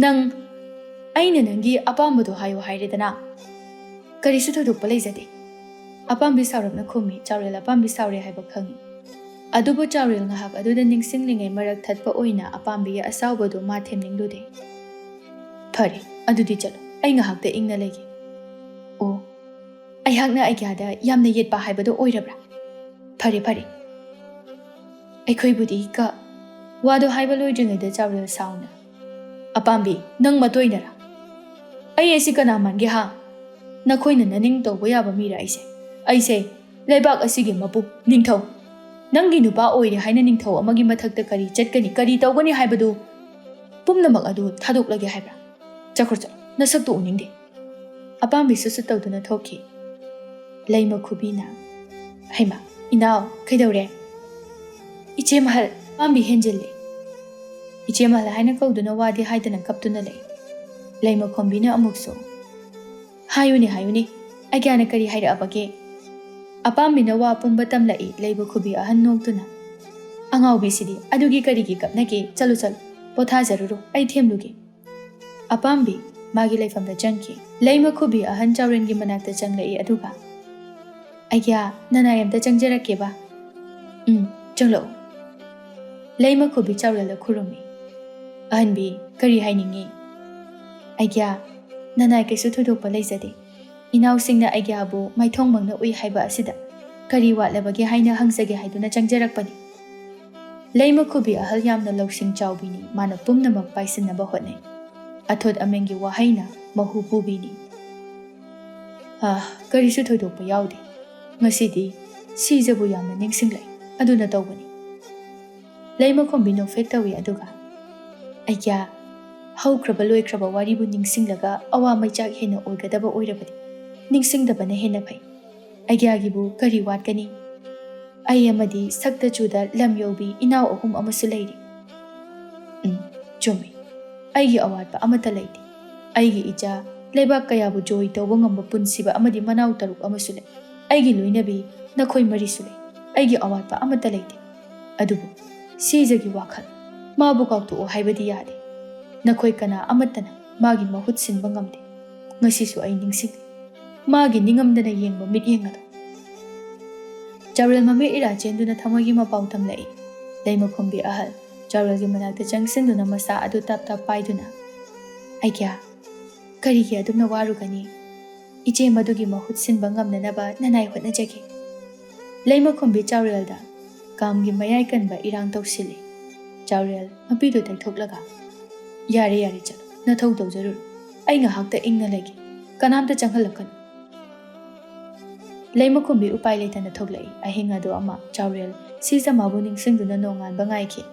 ꯅꯪ, ꯑꯩꯅ ꯅꯪꯒꯤ ꯑꯄꯥꯝꯕꯗꯣ ꯍꯥꯏꯌꯨ ꯍꯥꯏꯔꯦꯗꯅ꯫ ꯀꯔꯤꯁꯨ ꯊꯣꯏꯗꯣꯛꯄ ꯂꯩꯖꯗꯦ꯫" ꯑꯄꯥꯝꯕꯤ ꯁꯥꯎꯔꯞꯅ ꯈꯨꯝꯃꯤ꯫ ꯆꯥꯎꯔꯦꯜ ꯑꯄꯥꯝꯕꯤ ꯁꯥꯎꯔꯦ ꯍꯥꯏꯕ ꯈꯪꯏ꯫ ꯑꯗꯨꯕꯨ ꯆꯥꯎꯔꯦꯜ ꯉꯥꯏꯍꯥꯛ ꯑꯗꯨꯗ ꯅꯤꯡꯁꯤꯡꯂꯤꯉꯩ ꯃꯔꯛ ꯊꯠꯄ ꯑꯣꯏꯅ ꯑꯄꯥꯝꯕꯤꯒꯤ ꯑꯁꯥꯎꯕꯗꯨ ꯃꯥ ꯊꯦꯝꯅꯤꯡꯂꯨꯗꯦ꯫ "ꯐꯔꯦ, ꯑꯗꯨꯗꯤ ꯆꯠꯂꯣ꯫ ꯑꯩ ꯉꯥꯏꯍꯥꯛꯇ ꯏꯪꯅ ꯂꯩꯒꯦ꯫" "ꯑꯣ, ꯑꯩꯍꯥꯛꯅ ꯑꯩꯒ꯭ꯌꯥꯗ ꯌꯥꯝꯅ ꯌꯦꯠꯄ ꯍꯥꯏꯕꯗꯣ ꯑꯣꯏꯔꯕ꯭ꯔꯥ? ꯐꯔꯦ, ꯐꯔꯦ꯫ ꯑꯩꯈꯣꯏꯕꯨꯗꯤ ꯀ-" ꯋꯥꯗꯣ ꯍꯥꯏꯕ ꯂꯣꯏꯗ꯭ꯔꯤꯉꯩꯗ ꯆꯥꯎꯔꯦꯜ ꯁꯥꯎꯅ, "ꯑꯄꯥꯝꯕꯤ, ꯅꯪ ꯃꯇꯣꯏꯅꯔꯥ? ꯑꯩ ꯑꯁꯤ ꯀꯅꯥ ꯃꯥꯟꯒꯦ ꯍꯥ? ꯅꯈꯣꯏꯅ ꯅꯅꯤꯡ ꯇꯧꯕ ꯌꯥꯕ ꯃꯤꯔ ꯑꯩꯁꯦ? ꯑꯩꯁꯦ ꯂꯩꯕꯥꯛ ꯑꯁꯤꯒꯤ ꯃꯄꯨ, ꯅꯤꯡꯊꯧ꯫ ꯅꯪꯒꯤ ꯅꯨꯄꯥ ꯑꯣꯏꯔꯦ ꯍꯥꯏꯅ ꯅꯤꯡꯊꯧ ꯑꯃꯒꯤ ꯃꯊꯛꯇ ꯀꯔꯤ ꯆꯠꯀꯅꯤ, ꯀꯔꯤ ꯇꯧꯒꯅꯤ ꯍꯥꯏꯕꯗꯨ ꯄꯨꯝꯅꯃꯛ ꯑꯗꯨ ꯊꯥꯗꯣꯛꯂꯒꯦ ꯍꯥꯏꯕ꯭ꯔꯥ?" "ꯆꯠꯈ꯭ꯔꯣ, ꯆꯠꯂꯣ, ꯅꯁꯛꯇꯨ ꯎꯅꯤꯡꯗꯦ"꯫ ꯑꯄꯥꯝꯕꯤ ꯁꯨꯠ ꯁꯨꯠ ꯇꯧꯗꯨꯅ ꯊꯣꯛꯈꯤ꯫ ꯂꯩꯃꯈꯨꯕꯤꯅ, "ꯍꯩꯃꯥ, ꯏꯅꯥꯎ, ꯀꯩꯗꯧꯔꯦ?" "ꯏꯆꯦ ꯃꯍꯜ"꯫ ꯑꯄꯥꯝꯕꯤ ꯍꯦꯟꯖꯤꯜꯂꯦ꯫ "ꯏꯆꯦ ꯃꯍꯜ" ꯍꯥꯏꯅ ꯀꯧꯗꯨꯅ ꯋꯥꯗꯤ ꯍꯥꯏꯗꯅ ꯀꯞꯇꯨꯅ ꯂꯩ꯫ ꯂꯩꯃꯈꯣꯝꯕꯤꯅ ꯑꯃꯨꯛꯁꯨ, "ꯍꯥꯏꯌꯨꯅꯦ, ꯍꯥꯏꯌꯨꯅꯦ, ꯑꯩꯒ꯭ꯌꯥꯅ ꯀꯔꯤ ꯍꯥꯏꯔꯛꯑꯕꯒꯦ?" ꯑꯄꯥꯝꯕꯤꯅ ꯋꯥ ꯄꯨꯝꯕ ꯇꯝꯂꯛꯏ꯫ ꯂꯩꯃꯈꯨꯕꯤ ꯑꯍꯟ ꯅꯣꯛꯇꯨꯅ, "ꯑꯉꯥꯎꯕꯤꯁꯤꯗꯤ, ꯑꯗꯨꯒꯤ ꯀꯔꯤꯒꯤ ꯀꯞꯅꯒꯦ? ꯆꯠꯂꯨ, ꯆꯠꯂꯨ, ꯄꯣꯊꯥꯖꯔꯨꯔꯣ, ꯑꯩ ꯊꯦꯝꯂꯨꯒꯦ"꯫ ꯑꯄꯥꯝꯕꯤ ꯃꯥꯒꯤ ꯂꯩꯐꯝꯗ ꯆꯪꯈꯤ꯫ ꯂꯩꯃꯈꯨꯕꯤ ꯑꯍꯟ ꯆꯥꯎꯔꯦꯜꯒꯤ ꯃꯅꯥꯛꯇ ꯆꯪꯂꯛꯏ, ꯑꯗꯨꯒ, "ꯑꯩꯒ꯭ꯌꯥ, ꯅꯅꯥꯏ ꯑꯝꯇ ꯆꯪꯖꯔꯛꯀꯦꯕ"꯫ "ꯎꯝ, ꯆꯪꯂꯛꯎ"꯫ ꯂꯩꯃꯈꯨꯕꯤ ꯆꯥꯎꯔꯦꯜꯗ ꯈꯨꯔꯨꯝꯃꯤ꯫ "ꯑꯍꯟꯕꯤ, ꯀꯔꯤ ꯍꯥꯏꯅꯤꯡꯉꯤ?" "ꯑꯩꯒ꯭ꯌꯥ, ꯅꯅꯥꯏ ꯀꯩꯁꯨ ꯊꯣꯏꯗꯣꯛꯄ ꯂꯩꯖꯗꯦ꯫ ꯏꯅꯥꯎꯁꯤꯡꯅ ꯑꯩꯒ꯭ꯌꯥꯕꯨ ꯃꯥꯏꯊꯣꯡ ꯃꯪꯅ ꯎꯏ ꯍꯥꯏꯕ ꯑꯁꯤꯗ ꯀꯔꯤ ꯋꯥꯠꯂꯕꯒꯦ ꯍꯥꯏꯅ ꯍꯪꯖꯒꯦ ꯍꯥꯏꯗꯨꯅ ꯆꯪꯖꯔꯛꯄꯅꯤ"꯫ ꯂꯩꯃꯈꯨꯕꯤ ꯑꯍꯜ ꯌꯥꯝꯅ ꯂꯧꯁꯤꯡ ꯆꯥꯎꯕꯤꯅꯤ, ꯃꯥꯅ ꯄꯨꯝꯅꯃꯛ ꯄꯥꯏꯁꯤꯟꯅꯕ ꯍꯣꯠꯅꯩ꯫ ꯑꯊꯣꯠ ꯑꯃꯦꯟꯒꯤ ꯋꯥꯍꯩꯅ ꯃꯍꯨ ꯄꯨꯕꯤꯅꯤ꯫ "ꯑꯥ, ꯀꯔꯤꯁꯨ ꯊꯣꯏꯗꯣꯛꯄ ꯌꯥꯎꯗꯦ꯫ ꯉꯁꯤꯗꯤ ꯁꯤꯖꯕꯨ ꯌꯥꯝꯅ ꯅꯤꯡꯁꯤꯡꯂꯛꯏ, ꯑꯗꯨꯅ ꯇꯧꯕꯅꯤ"꯫ ꯂꯩꯃꯈꯣꯝꯕꯤ ꯅꯣꯛꯐꯦꯠ ꯇꯧꯏ, ꯑꯗꯨꯒ, "ꯑꯩꯒ꯭ꯌꯥ, ꯍꯧꯈ꯭ꯔꯕ ꯂꯣꯏꯈ꯭ꯔꯕ ꯋꯥꯔꯤꯕꯨ ꯅꯤꯡꯁꯤꯡꯂꯒ ꯑꯋꯥ ꯃꯩꯆꯥꯛ ꯍꯦꯟꯅ ꯑꯣꯏꯒꯗꯕ ꯑꯣꯏꯔꯕꯗꯤ ꯅꯤꯡꯁꯤꯡꯗꯕꯅ ꯍꯦꯟꯅ ꯐꯩ꯫ ꯑꯩꯒ꯭ꯌꯥꯒꯤꯕꯨ ꯀꯔꯤ ꯋꯥꯠꯀꯅꯤ? ꯑꯩ ꯑꯃꯗꯤ ꯁꯛꯇ ꯆꯨꯗ ꯂꯝ ꯌꯧꯕꯤ ꯏꯅꯥꯎ ꯑꯍꯨꯝ ꯑꯃꯁꯨ ꯂꯩꯔꯤ"꯫ "ꯎꯝ, ꯆꯨꯝꯃꯤ꯫ ꯑꯩꯒꯤ ꯑꯋꯥꯠꯄ ꯑꯃꯠꯇ ꯂꯩꯇꯦ꯫ ꯑꯩꯒꯤ ꯏꯆꯥ, ꯂꯩꯕꯥꯛ ꯀꯌꯥꯕꯨ ꯖꯣꯏ ꯇꯧꯕ ꯉꯝꯕ ꯄꯨꯟꯁꯤꯕ ꯑꯃꯗꯤ ꯃꯅꯥꯎ ꯇꯔꯨꯛ ꯑꯃꯁꯨ ꯂꯩ꯫ ꯑꯩꯒꯤ ꯂꯣꯏꯅꯕꯤ, ꯅꯈꯣꯏ ꯃꯔꯤꯁꯨ ꯂꯩ꯫ ꯑꯩꯒꯤ ꯑꯋꯥꯠꯄ ꯑꯃꯠꯇ ꯂꯩꯇꯦ꯫ ꯑꯗꯨꯕꯨ ꯁꯤꯖꯒꯤ ꯋꯥꯈꯜ, ꯃꯥꯕꯨ ꯀꯥꯎꯊꯣꯛꯎ ꯍꯥꯏꯕꯗꯤ ꯌꯥꯗꯦ꯫ ꯅꯈꯣꯏ ꯀꯅꯥ ꯑꯃꯠꯇꯅ ꯃꯥꯒꯤ ꯃꯍꯨꯠ ꯁꯤꯟꯕ ꯉꯝꯗꯦ꯫ ꯉꯁꯤꯁꯨ ꯑꯩ ꯅꯤꯡꯁꯤꯡꯂꯤ ꯃꯥꯒꯤ ꯅꯤꯡꯉꯝꯗꯅ ꯌꯦꯡꯕ ꯃꯤꯠꯌꯦꯡ ꯑꯗꯨ"꯫ ꯆꯥꯎꯔꯦꯜ ꯃꯃꯤꯠ ꯏꯔꯥ ꯆꯦꯟꯗꯨꯅ ꯊꯃꯣꯏꯒꯤ ꯃꯄꯥꯎ ꯇꯝꯂꯛꯏ꯫ ꯂꯩꯃꯈꯣꯝꯕꯤ ꯑꯍꯜ ꯆꯥꯎꯔꯦꯜꯒꯤ ꯃꯅꯥꯛꯇ ꯆꯪꯁꯤꯟꯗꯨꯅ ꯃꯁꯥ ꯑꯗꯨ ꯇꯞ ꯇꯞ ꯄꯥꯏꯗꯨꯅ, "ꯑꯩꯒ꯭ꯌꯥ, ꯀꯔꯤꯒꯤ ꯑꯗꯨꯝꯅ ꯋꯥꯔꯨꯒꯅꯤ? ꯏꯆꯦ ꯃꯗꯨꯒꯤ ꯃꯍꯨꯠ ꯁꯤꯟꯕ ꯉꯝꯅꯅꯕ ꯅꯅꯥꯏ ꯍꯣꯠꯅꯖꯒꯦ"꯫ ꯂꯩꯃꯈꯣꯝꯕꯤ ꯆꯥꯎꯔꯦꯜꯗ ꯀꯥꯝꯒꯤ ꯃꯌꯥꯏ ꯀꯟꯕ ꯏꯔꯥꯡ ꯇꯧꯁꯤꯜꯂꯤ꯫ ꯆꯥꯎꯔꯦꯜ ꯃꯄꯤꯗꯨ ꯇꯩꯊꯣꯛꯂꯒ, "ꯌꯥꯔꯦ, ꯌꯥꯔꯦ, ꯆꯠꯂꯣ, ꯅꯊꯧ ꯇꯧꯖꯔꯨꯔꯣ꯫ ꯑꯩ ꯉꯥꯏꯍꯥꯛꯇ ꯏꯪꯅ ꯂꯩꯒꯦ꯫ ꯀꯅꯥꯝꯇ ꯆꯪꯍꯜꯂꯛꯀꯅꯨ"꯫ ꯂꯩꯃꯈꯣꯝꯕꯤ ꯎꯄꯥꯏ ꯂꯩꯇꯅ ꯊꯣꯛꯂꯛꯏ꯫ ꯑꯍꯤꯡ ꯑꯗꯨ ꯑꯃ ꯆꯥꯎꯔꯦꯜ ꯁꯤꯖꯃꯥꯕꯨ ꯅꯤꯡꯁꯤꯡꯗꯨꯅ ꯅꯣꯡꯉꯥꯟꯕ ꯉꯥꯏꯈꯤ꯫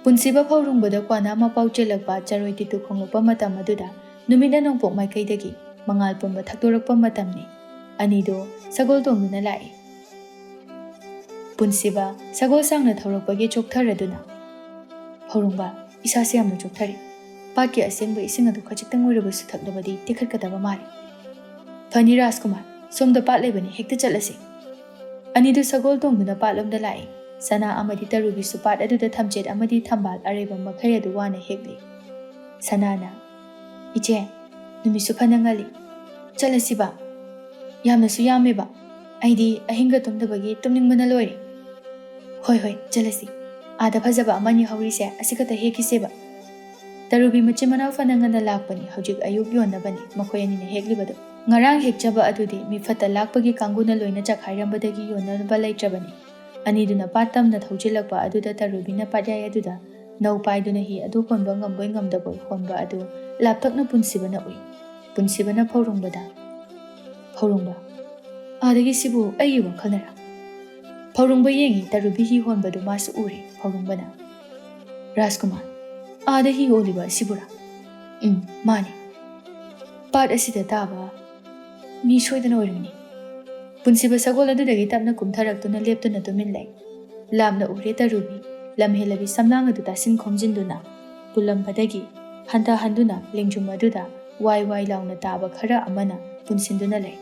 ꯄꯨꯟꯁꯤꯕ ꯐꯧꯔꯨꯡꯕꯗ ꯀ꯭ꯋꯥꯅ ꯃꯄꯥꯎ ꯆꯦꯜꯂꯛꯄ ꯆꯔꯣꯏ ꯇꯤꯇꯨ ꯈꯣꯡꯂꯛꯄ ꯃꯇꯝ ꯑꯗꯨꯗ ꯅꯨꯃꯤꯠꯅ ꯅꯣꯡꯄꯣꯛ ꯃꯥꯏꯀꯩꯗꯒꯤ ꯃꯉꯥꯜ ꯄꯨꯝꯕ ꯊꯛꯇꯣꯔꯛꯄ ꯃꯇꯝꯅꯤ꯫ ꯑꯅꯤꯗꯨ ꯁꯒꯣꯜ ꯇꯣꯡꯗꯨꯅ ꯂꯥꯛꯏ꯫ ꯄꯨꯟꯁꯤꯕ ꯁꯒꯣꯜ ꯁꯥꯡꯅ ꯊꯧꯔꯛꯄꯒꯤ ꯆꯣꯛꯊꯔꯗꯨꯅ, "ꯐꯧꯔꯨꯡꯕ, ꯏꯁꯥꯁꯦ ꯌꯥꯝꯅ ꯆꯣꯛꯊꯔꯦ꯫ ꯄꯥꯠꯀꯤ ꯑꯁꯦꯡꯕ ꯏꯁꯤꯡ ꯑꯗꯨ ꯈꯖꯤꯛꯇꯪ ꯑꯣꯏꯔꯕꯁꯨ ꯊꯛꯂꯕꯗꯤ ꯇꯦꯛꯈꯠꯀꯗꯕ ꯃꯥꯜꯂꯤ꯫ ꯐꯅꯤ ꯔꯥꯖꯀꯨꯃꯥꯔ, ꯁꯣꯝꯗ ꯄꯥꯠ ꯂꯩꯕꯅꯤ, ꯍꯦꯛꯇ ꯆꯠꯂꯁꯤ꯫" ꯑꯅꯤꯗꯨ ꯁꯒꯣꯜ ꯇꯣꯡꯗꯨꯅ ꯄꯥꯠꯂꯣꯝꯗ ꯂꯥꯛꯏ꯫ ꯁꯅꯥ ꯑꯃꯗꯤ ꯇꯔꯨꯕꯤꯁꯨ ꯄꯥꯠ ꯑꯗꯨꯗ ꯊꯝꯆꯦꯠ ꯑꯃꯗꯤ ꯊꯝꯕꯥꯜ ꯑꯔꯩꯕ ꯃꯈꯩ ꯑꯗꯨ ꯋꯥꯅ ꯍꯦꯛꯂꯤ꯫ ꯁꯅꯥꯅ, "ꯏꯆꯦ, ꯅꯨꯃꯤꯠꯁꯨ ꯐꯅ ꯉꯜꯂꯤ꯫ ꯆꯠꯂꯁꯤꯕ꯫ ꯌꯥꯝꯅꯁꯨ ꯌꯥꯝꯃꯦꯕ꯫ ꯑꯩꯗꯤ ꯑꯍꯤꯡꯒ ꯇꯨꯝꯗꯕꯒꯤ ꯇꯨꯝꯅꯤꯡꯕꯅ ꯂꯣꯏꯔꯦ꯫" "ꯍꯣꯏ, ꯍꯣꯏ, ꯆꯠꯂꯁꯤ꯫ ꯑꯥꯗ ꯐꯖꯕ ꯑꯃꯅꯤ ꯍꯧꯔꯤꯁꯦ, ꯑꯁꯤ ꯈꯛꯇ ꯍꯦꯛꯈꯤꯁꯦꯕ꯫" ꯇꯔꯨꯕꯤ ꯃꯆꯤꯟ ꯃꯅꯥꯎ ꯐꯅ ꯉꯟꯅ ꯂꯥꯛꯄꯅꯤ꯫ ꯍꯧꯖꯤꯛ ꯑꯌꯨꯛ ꯌꯣꯟꯅꯕꯅꯤ ꯃꯈꯣꯏ ꯑꯅꯤꯅ ꯍꯦꯛꯂꯤꯕꯗꯨ꯫ ꯉꯔꯥꯡ ꯍꯦꯛꯆꯕ ꯑꯗꯨꯗꯤ ꯃꯤ ꯐꯠꯇ ꯂꯥꯛꯄꯒꯤ ꯀꯥꯡꯕꯨꯅ ꯂꯣꯏꯅ ꯆꯈꯥꯏꯔꯝꯕꯗꯒꯤ ꯌꯣꯟꯅꯕ ꯂꯩꯇ꯭ꯔꯕꯅꯤ꯫ ꯑꯅꯤꯗꯨꯅ ꯄꯥꯠ ꯇꯝꯅ ꯊꯧꯖꯤꯜꯂꯛꯄ ꯑꯗꯨꯗ ꯇꯔꯨꯕꯤꯅ ꯄꯥꯠꯌꯥꯏ ꯑꯗꯨꯗ ꯅꯧ ꯄꯥꯏꯗꯨꯅ ꯍꯤ ꯑꯗꯨ ꯍꯣꯟꯕ ꯉꯝꯕꯣꯏ ꯉꯝꯗꯕꯣꯏ ꯍꯣꯟꯕ ꯑꯗꯨ ꯂꯥꯞꯊꯛꯅ ꯄꯨꯟꯁꯤꯕꯅ ꯎꯏ꯫ ꯄꯨꯟꯁꯤꯕꯅ ꯐꯧꯔꯨꯡꯕꯗ, "ꯐꯧꯔꯨꯡꯕ, ꯑꯥꯗꯒꯤ ꯁꯤꯕꯨ ꯑꯩꯒꯤ ꯋꯥꯈꯜꯅꯔ?" ꯐꯧꯔꯨꯡꯕ ꯌꯦꯡꯉꯤ꯫ ꯇꯔꯨꯕꯤ ꯍꯤ ꯍꯣꯟꯕꯗꯨ ꯃꯥꯁꯨ ꯎꯔꯦ꯫ ꯐꯧꯔꯨꯡꯕꯅ, "ꯔꯥꯖꯀꯨꯃꯥꯔ, ꯑꯥꯗ ꯍꯤ ꯍꯣꯜꯂꯤꯕ ꯑꯁꯤꯕꯨꯔꯥ?" "ꯎꯝ, ꯃꯥꯅꯤ꯫ ꯄꯥꯠ ꯑꯁꯤꯗ ꯇꯥꯕ ꯃꯤ ꯁꯣꯏꯗꯅ ꯑꯣꯏꯔꯝꯒꯅꯤ꯫" ꯄꯨꯟꯁꯤꯕ ꯁꯒꯣꯜ ꯑꯗꯨꯗꯒꯤ ꯇꯞꯅ ꯀꯨꯝꯊꯔꯛꯇꯨꯅ ꯂꯦꯞꯇꯨꯅ ꯇꯨꯃꯤꯟ ꯂꯩ꯫ ꯂꯥꯞꯅ ꯎꯔꯦ ꯇꯔꯨꯕꯤ, ꯂꯝꯍꯦꯜꯂꯕꯤ ꯁꯝꯂꯥꯡ ꯑꯗꯨ ꯇꯥꯁꯤꯟ ꯈꯣꯝꯖꯤꯟꯗꯨꯅ, ꯄꯨꯜꯂꯝꯕꯗꯒꯤ ꯍꯟꯊꯍꯟꯗꯨꯅ ꯂꯦꯡꯖꯨꯝ ꯑꯗꯨꯗ ꯋꯥꯏ ꯋꯥꯏ ꯂꯥꯎꯅ ꯇꯥꯕ ꯈꯔ ꯑꯃꯅ ꯄꯨꯟꯁꯤꯟꯗꯨꯅ ꯂꯩ꯫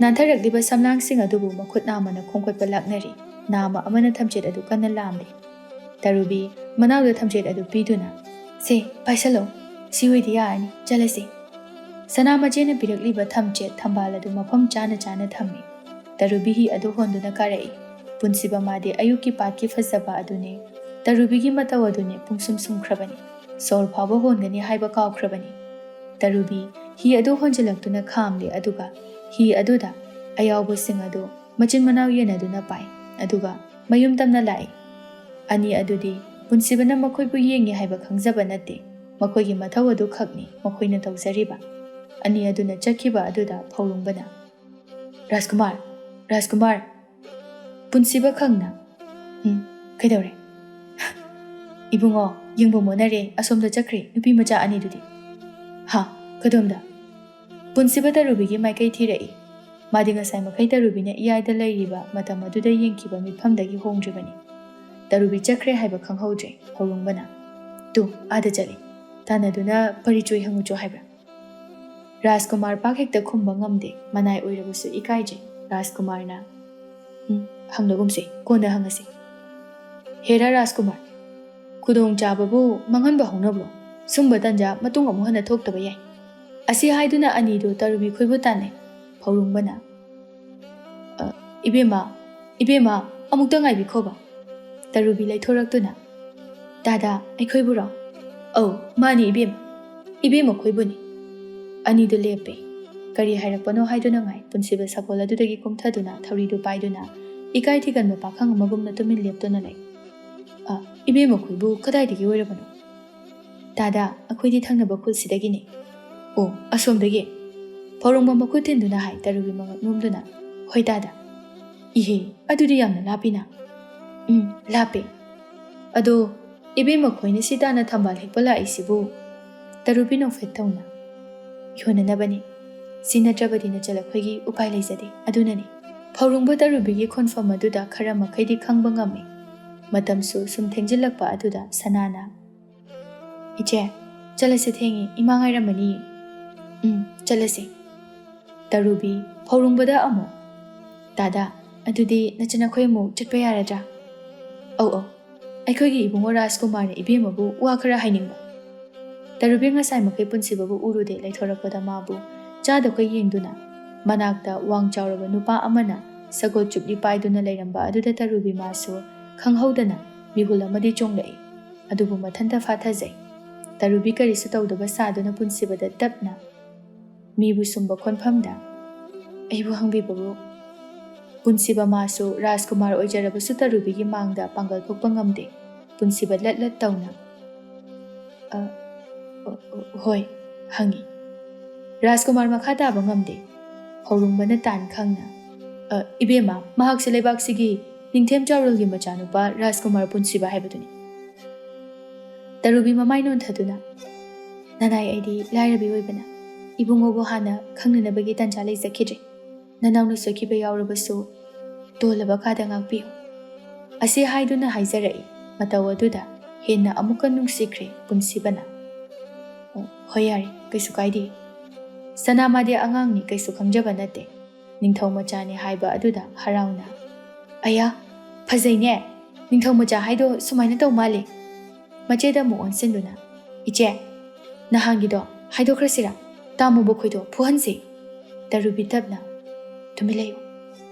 ꯅꯥꯟꯊꯔꯛꯂꯤꯕ ꯁꯝꯂꯥꯡꯁꯤꯡ ꯑꯗꯨꯕꯨ ꯃꯈꯨꯠ ꯅꯥꯝꯃꯅ ꯈꯣꯝꯒꯠꯄ ꯂꯥꯛꯅꯔꯤ꯫ ꯅꯥꯝꯃ ꯑꯃꯅ ꯊꯝꯆꯦꯠ ꯑꯗꯨ ꯀꯟꯅ ꯂꯥꯝꯂꯤ꯫ ꯇꯔꯨꯕꯤ ꯃꯅꯥꯎꯗ ꯊꯝꯆꯦꯠ ꯑꯗꯨ ꯄꯤꯗꯨꯅ, "ꯁꯦ, ꯄꯥꯏꯁꯜꯂꯣ꯫ ꯁꯤ ꯑꯣꯏꯗꯤ ꯌꯥꯔꯅꯤ꯫ ꯆꯠꯂꯁꯤ꯫" ꯁꯅꯥ ꯃꯆꯦꯅ ꯄꯤꯔꯛꯂꯤꯕ ꯊꯝꯆꯦꯠ ꯊꯝꯕꯥꯜ ꯑꯗꯨ ꯃꯐꯝ ꯆꯥꯅ ꯆꯥꯅ ꯊꯝꯃꯤ꯫ ꯇꯔꯨꯕꯤ ꯍꯤ ꯑꯗꯨ ꯍꯣꯟꯗꯨꯅ ꯀꯥꯔꯛꯏ꯫ ꯄꯨꯟꯁꯤꯕ ꯃꯥꯗꯤ ꯑꯌꯨꯛꯀꯤ ꯄꯥꯠꯀꯤ ꯐꯖꯕ ꯑꯗꯨꯅꯦ, ꯇꯔꯨꯕꯤꯒꯤ ꯃꯇꯧ ꯑꯗꯨꯅꯦ ꯄꯨꯡꯁꯨꯝ ꯁꯨꯝꯈ꯭ꯔꯕꯅꯤ꯫ ꯁꯣꯔ ꯐꯥꯎꯕ ꯍꯣꯟꯒꯅꯤ ꯍꯥꯏꯕ ꯀꯥꯎꯈ꯭ꯔꯕꯅꯤ꯫ ꯇꯔꯨꯕꯤ ꯍꯤ ꯑꯗꯨ ꯍꯣꯟꯖꯤꯜꯂꯛꯇꯨꯅ ꯈꯥꯝꯂꯦ, ꯑꯗꯨꯒ ꯍꯤ ꯑꯗꯨꯗ ꯑꯌꯥꯎꯕꯁꯤꯡ ꯑꯗꯨ ꯃꯆꯤꯟ ꯃꯅꯥꯎ ꯌꯦꯟꯅꯗꯨꯅ ꯄꯥꯏ, ꯑꯗꯨꯒ ꯃꯌꯨꯝ ꯇꯝꯅ ꯂꯥꯛꯏ꯫ ꯑꯅꯤ ꯑꯗꯨꯗꯤ ꯄꯨꯟꯁꯤꯕꯅ ꯃꯈꯣꯏꯕꯨ ꯌꯦꯡꯉꯤ ꯍꯥꯏꯕ ꯈꯪꯖꯕ ꯅꯠꯇꯦ꯫ ꯃꯈꯣꯏꯒꯤ ꯃꯊꯧ ꯑꯗꯨ ꯈꯛꯅꯤ ꯃꯈꯣꯏꯅ ꯇꯧꯖꯔꯤꯕ꯫ ꯑꯅꯤ ꯑꯗꯨꯅ ꯆꯠꯈꯤꯕ ꯑꯗꯨꯗ ꯐꯧꯔꯨꯡꯕꯅ, "ꯔꯥꯖꯀꯨꯃꯥꯔ, ꯔꯥꯖꯀꯨꯃꯥꯔ!" ꯄꯨꯟꯁꯤꯕ ꯈꯪꯅ, "ꯎꯝ, ꯀꯩꯗꯧꯔꯦ?" "ꯏꯕꯨꯡꯉꯣ, ꯌꯦꯡꯐꯝ ꯑꯣꯟꯅꯔꯦ, ꯑꯁꯣꯝꯗ ꯆꯠꯈ꯭ꯔꯦ ꯅꯨꯄꯤ ꯃꯆꯥ ꯑꯅꯤꯗꯨꯗꯤ꯫" "ꯍꯥ? ꯀꯗꯣꯝꯗ?" ꯄꯨꯟꯁꯤꯕ ꯇꯔꯨꯕꯤꯒꯤ ꯃꯥꯏꯀꯩ ꯊꯤꯔꯛꯏ꯫ ꯃꯥꯗꯤ ꯉꯁꯥꯏ ꯃꯈꯩ ꯇꯔꯨꯕꯤꯅ ꯏꯌꯥꯏꯗ ꯂꯩꯔꯤꯕ ꯃꯇꯝ ꯑꯗꯨꯗ ꯌꯦꯡꯈꯤꯕ ꯃꯤꯠꯐꯝꯗꯒꯤ ꯍꯣꯡꯗ꯭ꯔꯤꯕꯅꯤ꯫ ꯇꯔꯨꯕꯤ ꯆꯠꯈ꯭ꯔꯦ ꯍꯥꯏꯕ ꯈꯪꯍꯧꯗ꯭ꯔꯦ꯫ ꯐꯧꯔꯨꯡꯕꯅ, "ꯇꯨ, ꯑꯥꯗ ꯆꯠꯂꯤ꯫ ꯇꯥꯟꯅꯗꯨꯅ ꯄꯔꯤꯆꯣꯏ ꯍꯪꯉꯨꯆꯣ ꯍꯥꯏꯕ꯭ꯔꯥ?" ꯔꯥꯖꯀꯨꯃꯥꯔ ꯄꯥꯛ ꯍꯦꯛꯇ ꯈꯨꯝꯕ ꯉꯝꯗꯦ꯫ ꯃꯅꯥꯏ ꯑꯣꯏꯔꯕꯁꯨ ꯏꯀꯥꯏꯖꯩ꯫ ꯔꯥꯖꯀꯨꯃꯥꯔꯅ, "ꯎꯝ, ꯍꯪꯂꯒꯨꯝꯁꯦ, ꯀꯣꯟꯅ ꯍꯪꯉꯁꯤ꯫ ꯍꯦꯔꯥ ꯔꯥꯖꯀꯨꯃꯥꯔ, ꯈꯨꯗꯣꯡꯆꯥꯕꯕꯨ ꯃꯥꯡꯍꯟꯕ ꯍꯧꯅꯕ꯭ꯔꯣ? ꯁꯨꯝꯕ ꯇꯟꯖꯥ ꯃꯇꯨꯡ ꯑꯃꯨꯛ ꯍꯟꯅ ꯊꯣꯛꯇꯕ ꯌꯥꯏ꯫" ꯑꯁꯤ ꯍꯥꯏꯗꯨꯅ ꯑꯅꯤꯗꯨ ꯇꯔꯨꯕꯤ ꯈꯣꯏꯕꯨ ꯇꯥꯟꯅꯩ꯫ ꯐꯧꯔꯨꯡꯕꯅ, "ꯑ, ꯏꯕꯦꯝꯃ, ꯏꯕꯦꯝꯃ, ꯑꯃꯨꯛꯇ ꯉꯥꯏꯕꯤꯈꯣꯕ꯫" ꯇꯔꯨꯕꯤ ꯂꯩꯊꯣꯔꯛꯇꯨꯅ, "ꯗꯥꯗꯥ, ꯑꯩꯈꯣꯏꯕꯨꯔꯣ?" "ꯑꯧ, ꯃꯥꯅꯤ ꯏꯕꯦꯝꯃ, ꯏꯕꯦꯝꯃ ꯈꯣꯏꯕꯨꯅꯤ꯫" ꯑꯅꯤꯗꯨ ꯂꯦꯞꯄꯦ꯫ ꯀꯔꯤ ꯍꯥꯏꯔꯛꯄꯅꯣ ꯍꯥꯏꯗꯨꯅ ꯉꯥꯏ꯫ ꯄꯨꯟꯁꯤꯕ ꯁꯒꯣꯜ ꯑꯗꯨꯗꯒꯤ ꯀꯨꯝꯊꯗꯨꯅ ꯊꯧꯔꯤꯗꯨ ꯄꯥꯏꯗꯨꯅ ꯏꯀꯥꯏ ꯊꯤꯒꯟꯕ ꯄꯥꯈꯪ ꯑꯃꯒꯨꯝꯅ ꯇꯨꯃꯤꯟ ꯂꯦꯞꯇꯨꯅ ꯂꯩ꯫ "ꯑ, ꯏꯕꯦꯝꯃ ꯈꯣꯏꯕꯨ ꯀꯗꯥꯏꯗꯒꯤ ꯑꯣꯏꯔꯕꯅꯣ?" "ꯗꯥꯗꯥ, ꯑꯩꯈꯣꯏꯗꯤ ꯊꯪꯅꯕ ꯈꯨꯜꯁꯤꯗꯒꯤꯅꯤ꯫" "ꯑꯣ, ꯑꯁꯣꯝꯗꯒꯤ?" ꯐꯧꯔꯨꯡꯕ ꯃꯈꯨꯠ ꯊꯤꯟꯗꯨꯅ ꯍꯥꯏ, ꯇꯔꯨꯕꯤ ꯃꯉꯛ ꯅꯣꯝꯗꯨꯅ, "ꯍꯣꯏ ꯗꯥꯗꯥ꯫" "ꯏꯍꯦ, ꯑꯗꯨꯗꯤ ꯌꯥꯝꯅ ꯂꯥꯞꯄꯤꯅ꯫" "ꯎꯝ, ꯂꯥꯞꯄꯦ꯫ ꯑꯗꯣ ꯏꯕꯦꯝꯃ ꯈꯣꯏꯅ ꯁꯤ ꯇꯥꯅ ꯊꯝꯕꯥꯜ ꯍꯦꯛꯄ ꯂꯥꯛꯏꯁꯤꯕꯨ?" ꯇꯔꯨꯕꯤ ꯅꯣꯛꯐꯦꯠ ꯇꯧꯅ, "ꯌꯣꯟꯅꯅꯕꯅꯤ꯫ ꯁꯤ ꯅꯠꯇ꯭ꯔꯕꯗꯤ ꯅꯆꯜ ꯑꯩꯈꯣꯏꯒꯤ ꯎꯄꯥꯏ ꯂꯩꯖꯗꯦ꯫ ꯑꯗꯨꯅꯅꯤ꯫" ꯐꯧꯔꯨꯡꯕ ꯇꯔꯨꯕꯤꯒꯤ ꯈꯣꯟꯐꯝ ꯑꯗꯨꯗ ꯈꯔ ꯃꯈꯩꯗꯤ ꯈꯪꯕ ꯉꯝꯃꯤ꯫ ꯃꯇꯝꯁꯨ ꯁꯨꯝ ꯊꯦꯡꯖꯤꯜꯂꯛꯄ ꯑꯗꯨꯗ ꯁꯅꯥꯅ, "ꯏꯆꯦ, ꯆꯠꯂꯁꯤ, ꯊꯦꯡꯉꯤ, ꯏꯃꯥ ꯉꯥꯏꯔꯝꯃꯅꯤ꯫" "ꯎꯝ, ꯆꯠꯂꯁꯤ꯫" ꯇꯔꯨꯕꯤ, ꯐꯧꯔꯨꯡꯕꯗ ꯑꯃꯨꯛ, "ꯗꯥꯗꯥ, ꯑꯗꯨꯗꯤ ꯅꯆꯟ ꯑꯩꯈꯣꯏ ꯑꯃꯨꯛ ꯆꯠꯄ ꯌꯥꯔꯗ꯭ꯔꯥ?" "ꯑꯧ, ꯑꯧ, ꯑꯩꯈꯣꯏꯒꯤ ꯏꯕꯨꯡꯉꯣ ꯔꯥꯖꯀꯨꯃꯥꯔꯅ ꯏꯕꯦꯝꯃꯕꯨ ꯋꯥ ꯈꯔ ꯍꯥꯏꯅꯤꯡꯕ꯫" ꯇꯔꯨꯕꯤ ꯉꯁꯥꯏ ꯃꯈꯩ ꯄꯨꯟꯁꯤꯕꯕꯨ ꯎꯔꯨꯗꯦ꯫ ꯂꯩꯊꯣꯔꯛꯄꯗ ꯃꯥꯕꯨ ꯆꯥꯗꯈꯩ ꯌꯦꯡꯗꯨꯅ, ꯃꯅꯥꯛꯇ ꯋꯥꯡ ꯆꯥꯎꯔꯕ ꯅꯨꯄꯥ ꯑꯃꯅ ꯁꯒꯣꯜ ꯆꯨꯞꯂꯤ ꯄꯥꯏꯗꯨꯅ ꯂꯩꯔꯝꯕ ꯑꯗꯨꯗ ꯇꯔꯨꯕꯤ ꯃꯥꯁꯨ ꯈꯪꯍꯧꯗꯅ ꯃꯤꯍꯨꯜ ꯑꯃꯗꯤ ꯆꯣꯡꯂꯛꯏ꯫ ꯑꯗꯨꯕꯨ ꯃꯊꯟꯇ ꯐꯥꯊꯖꯩ꯫ ꯇꯔꯨꯕꯤ ꯀꯔꯤꯁꯨ ꯇꯧꯗꯕ ꯁꯥꯗꯨꯅ ꯄꯨꯟꯁꯤꯕꯗ ꯇꯞꯅ, "ꯃꯤꯕꯨ ꯁꯨꯝꯕ ꯈꯣꯟꯐꯝꯗ ꯑꯩꯕꯨ ꯍꯪꯕꯤꯕꯕꯨ?" ꯄꯨꯟꯁꯤꯕ ꯃꯥꯁꯨ ꯔꯥꯖꯀꯨꯃꯥꯔ ꯑꯣꯏꯖꯔꯕꯁꯨ ꯇꯔꯨꯕꯤꯒꯤ ꯃꯥꯡꯗ ꯄꯥꯡꯒꯜ ꯊꯣꯛꯄ ꯉꯝꯗꯦ꯫ ꯄꯨꯟꯁꯤꯕ ꯂꯠ ꯂꯠ ꯇꯧꯅ, "ꯑ, ꯑ, ꯑ, ꯍꯣꯏ, ꯍꯪꯉꯤ꯫" ꯔꯥꯖꯀꯨꯃꯥꯔ ꯃꯈꯥ ꯇꯥꯕ ꯉꯝꯗꯦ꯫ ꯐꯧꯔꯨꯡꯕꯅ ꯇꯥꯟ ꯈꯪꯅ, "ꯑ, ꯏꯕꯦꯝꯃ, ꯃꯍꯥꯛꯁꯦ ꯂꯩꯕꯥꯛꯁꯤꯒꯤ ꯅꯤꯡꯊꯦꯝ ꯆꯥꯎꯔꯦꯜꯒꯤ ꯃꯆꯥꯅꯨꯄꯥ ꯔꯥꯖꯀꯨꯃꯥꯔ ꯄꯨꯟꯁꯤꯕ ꯍꯥꯏꯕꯗꯨꯅꯤ꯫" ꯇꯔꯨꯕꯤ ꯃꯃꯥꯏ ꯅꯣꯟꯊꯗꯨꯅ, ꯅꯅꯥꯏ ꯑꯩꯗꯤ ꯂꯥꯏꯔꯕꯤ ꯑꯣꯏꯕꯅ ꯏꯕꯨꯡꯉꯣꯕꯨ ꯍꯥꯟꯅ ꯈꯪꯅꯅꯕꯒꯤ ꯇꯥꯟꯖꯥ ꯂꯩꯖꯈꯤꯗ꯭ꯔꯦ꯫ ꯅꯅꯥꯎꯅ ꯁꯣꯏꯈꯤꯕ ꯌꯥꯎꯔꯕꯁꯨ ꯇꯣꯜꯂꯕ ꯀꯥꯗ ꯉꯥꯛꯄꯤꯌꯨ꯫ ꯑꯁꯤ ꯍꯥꯏꯗꯨꯅ ꯍꯥꯏꯖꯔꯛꯏ ꯃꯇꯧ ꯑꯗꯨꯗ ꯍꯦꯟꯅ ꯑꯃꯨꯛꯀ ꯅꯨꯡꯁꯤꯈ꯭ꯔꯦ ꯄꯨꯟꯁꯤꯕꯅ꯫ "ꯑꯣ, ꯍꯣꯏ, ꯌꯥꯔꯦ, ꯀꯩꯁꯨ ꯀꯥꯏꯗꯦ꯫ ꯁꯅꯥꯃꯥꯗꯤ ꯑꯉꯥꯡꯅꯤ, ꯀꯩꯁꯨ ꯈꯪꯖꯕ ꯅꯠꯇꯦ꯫ ꯅꯤꯡꯊꯧ ꯃꯆꯥꯅꯤ" ꯍꯥꯏꯕ ꯑꯗꯨꯗ ꯍꯔꯥꯎꯅ, "ꯑꯌꯥ, ꯐꯖꯩꯅꯦ꯫ ꯅꯤꯡꯊꯧ ꯃꯆꯥ ꯍꯥꯏꯗꯣ ꯁꯨꯃꯥꯏꯅ ꯇꯧ ꯃꯥꯜꯂꯦ"꯫ ꯃꯆꯦꯗ ꯑꯃꯨꯛ ꯑꯣꯟꯁꯤꯟꯗꯨꯅ, "ꯏꯆꯦ, ꯅꯍꯥꯟꯒꯤꯗꯣ ꯍꯥꯏꯗꯣꯛꯈ꯭ꯔꯁꯤꯔꯥ? ꯇꯥꯃꯣꯕ ꯈꯣꯏꯗꯣ ꯐꯨꯍꯟꯁꯤ"꯫ ꯇꯔꯨꯕꯤ ꯇꯞꯅ, "ꯇꯨꯃꯤꯟ ꯂꯩꯌꯨ"꯫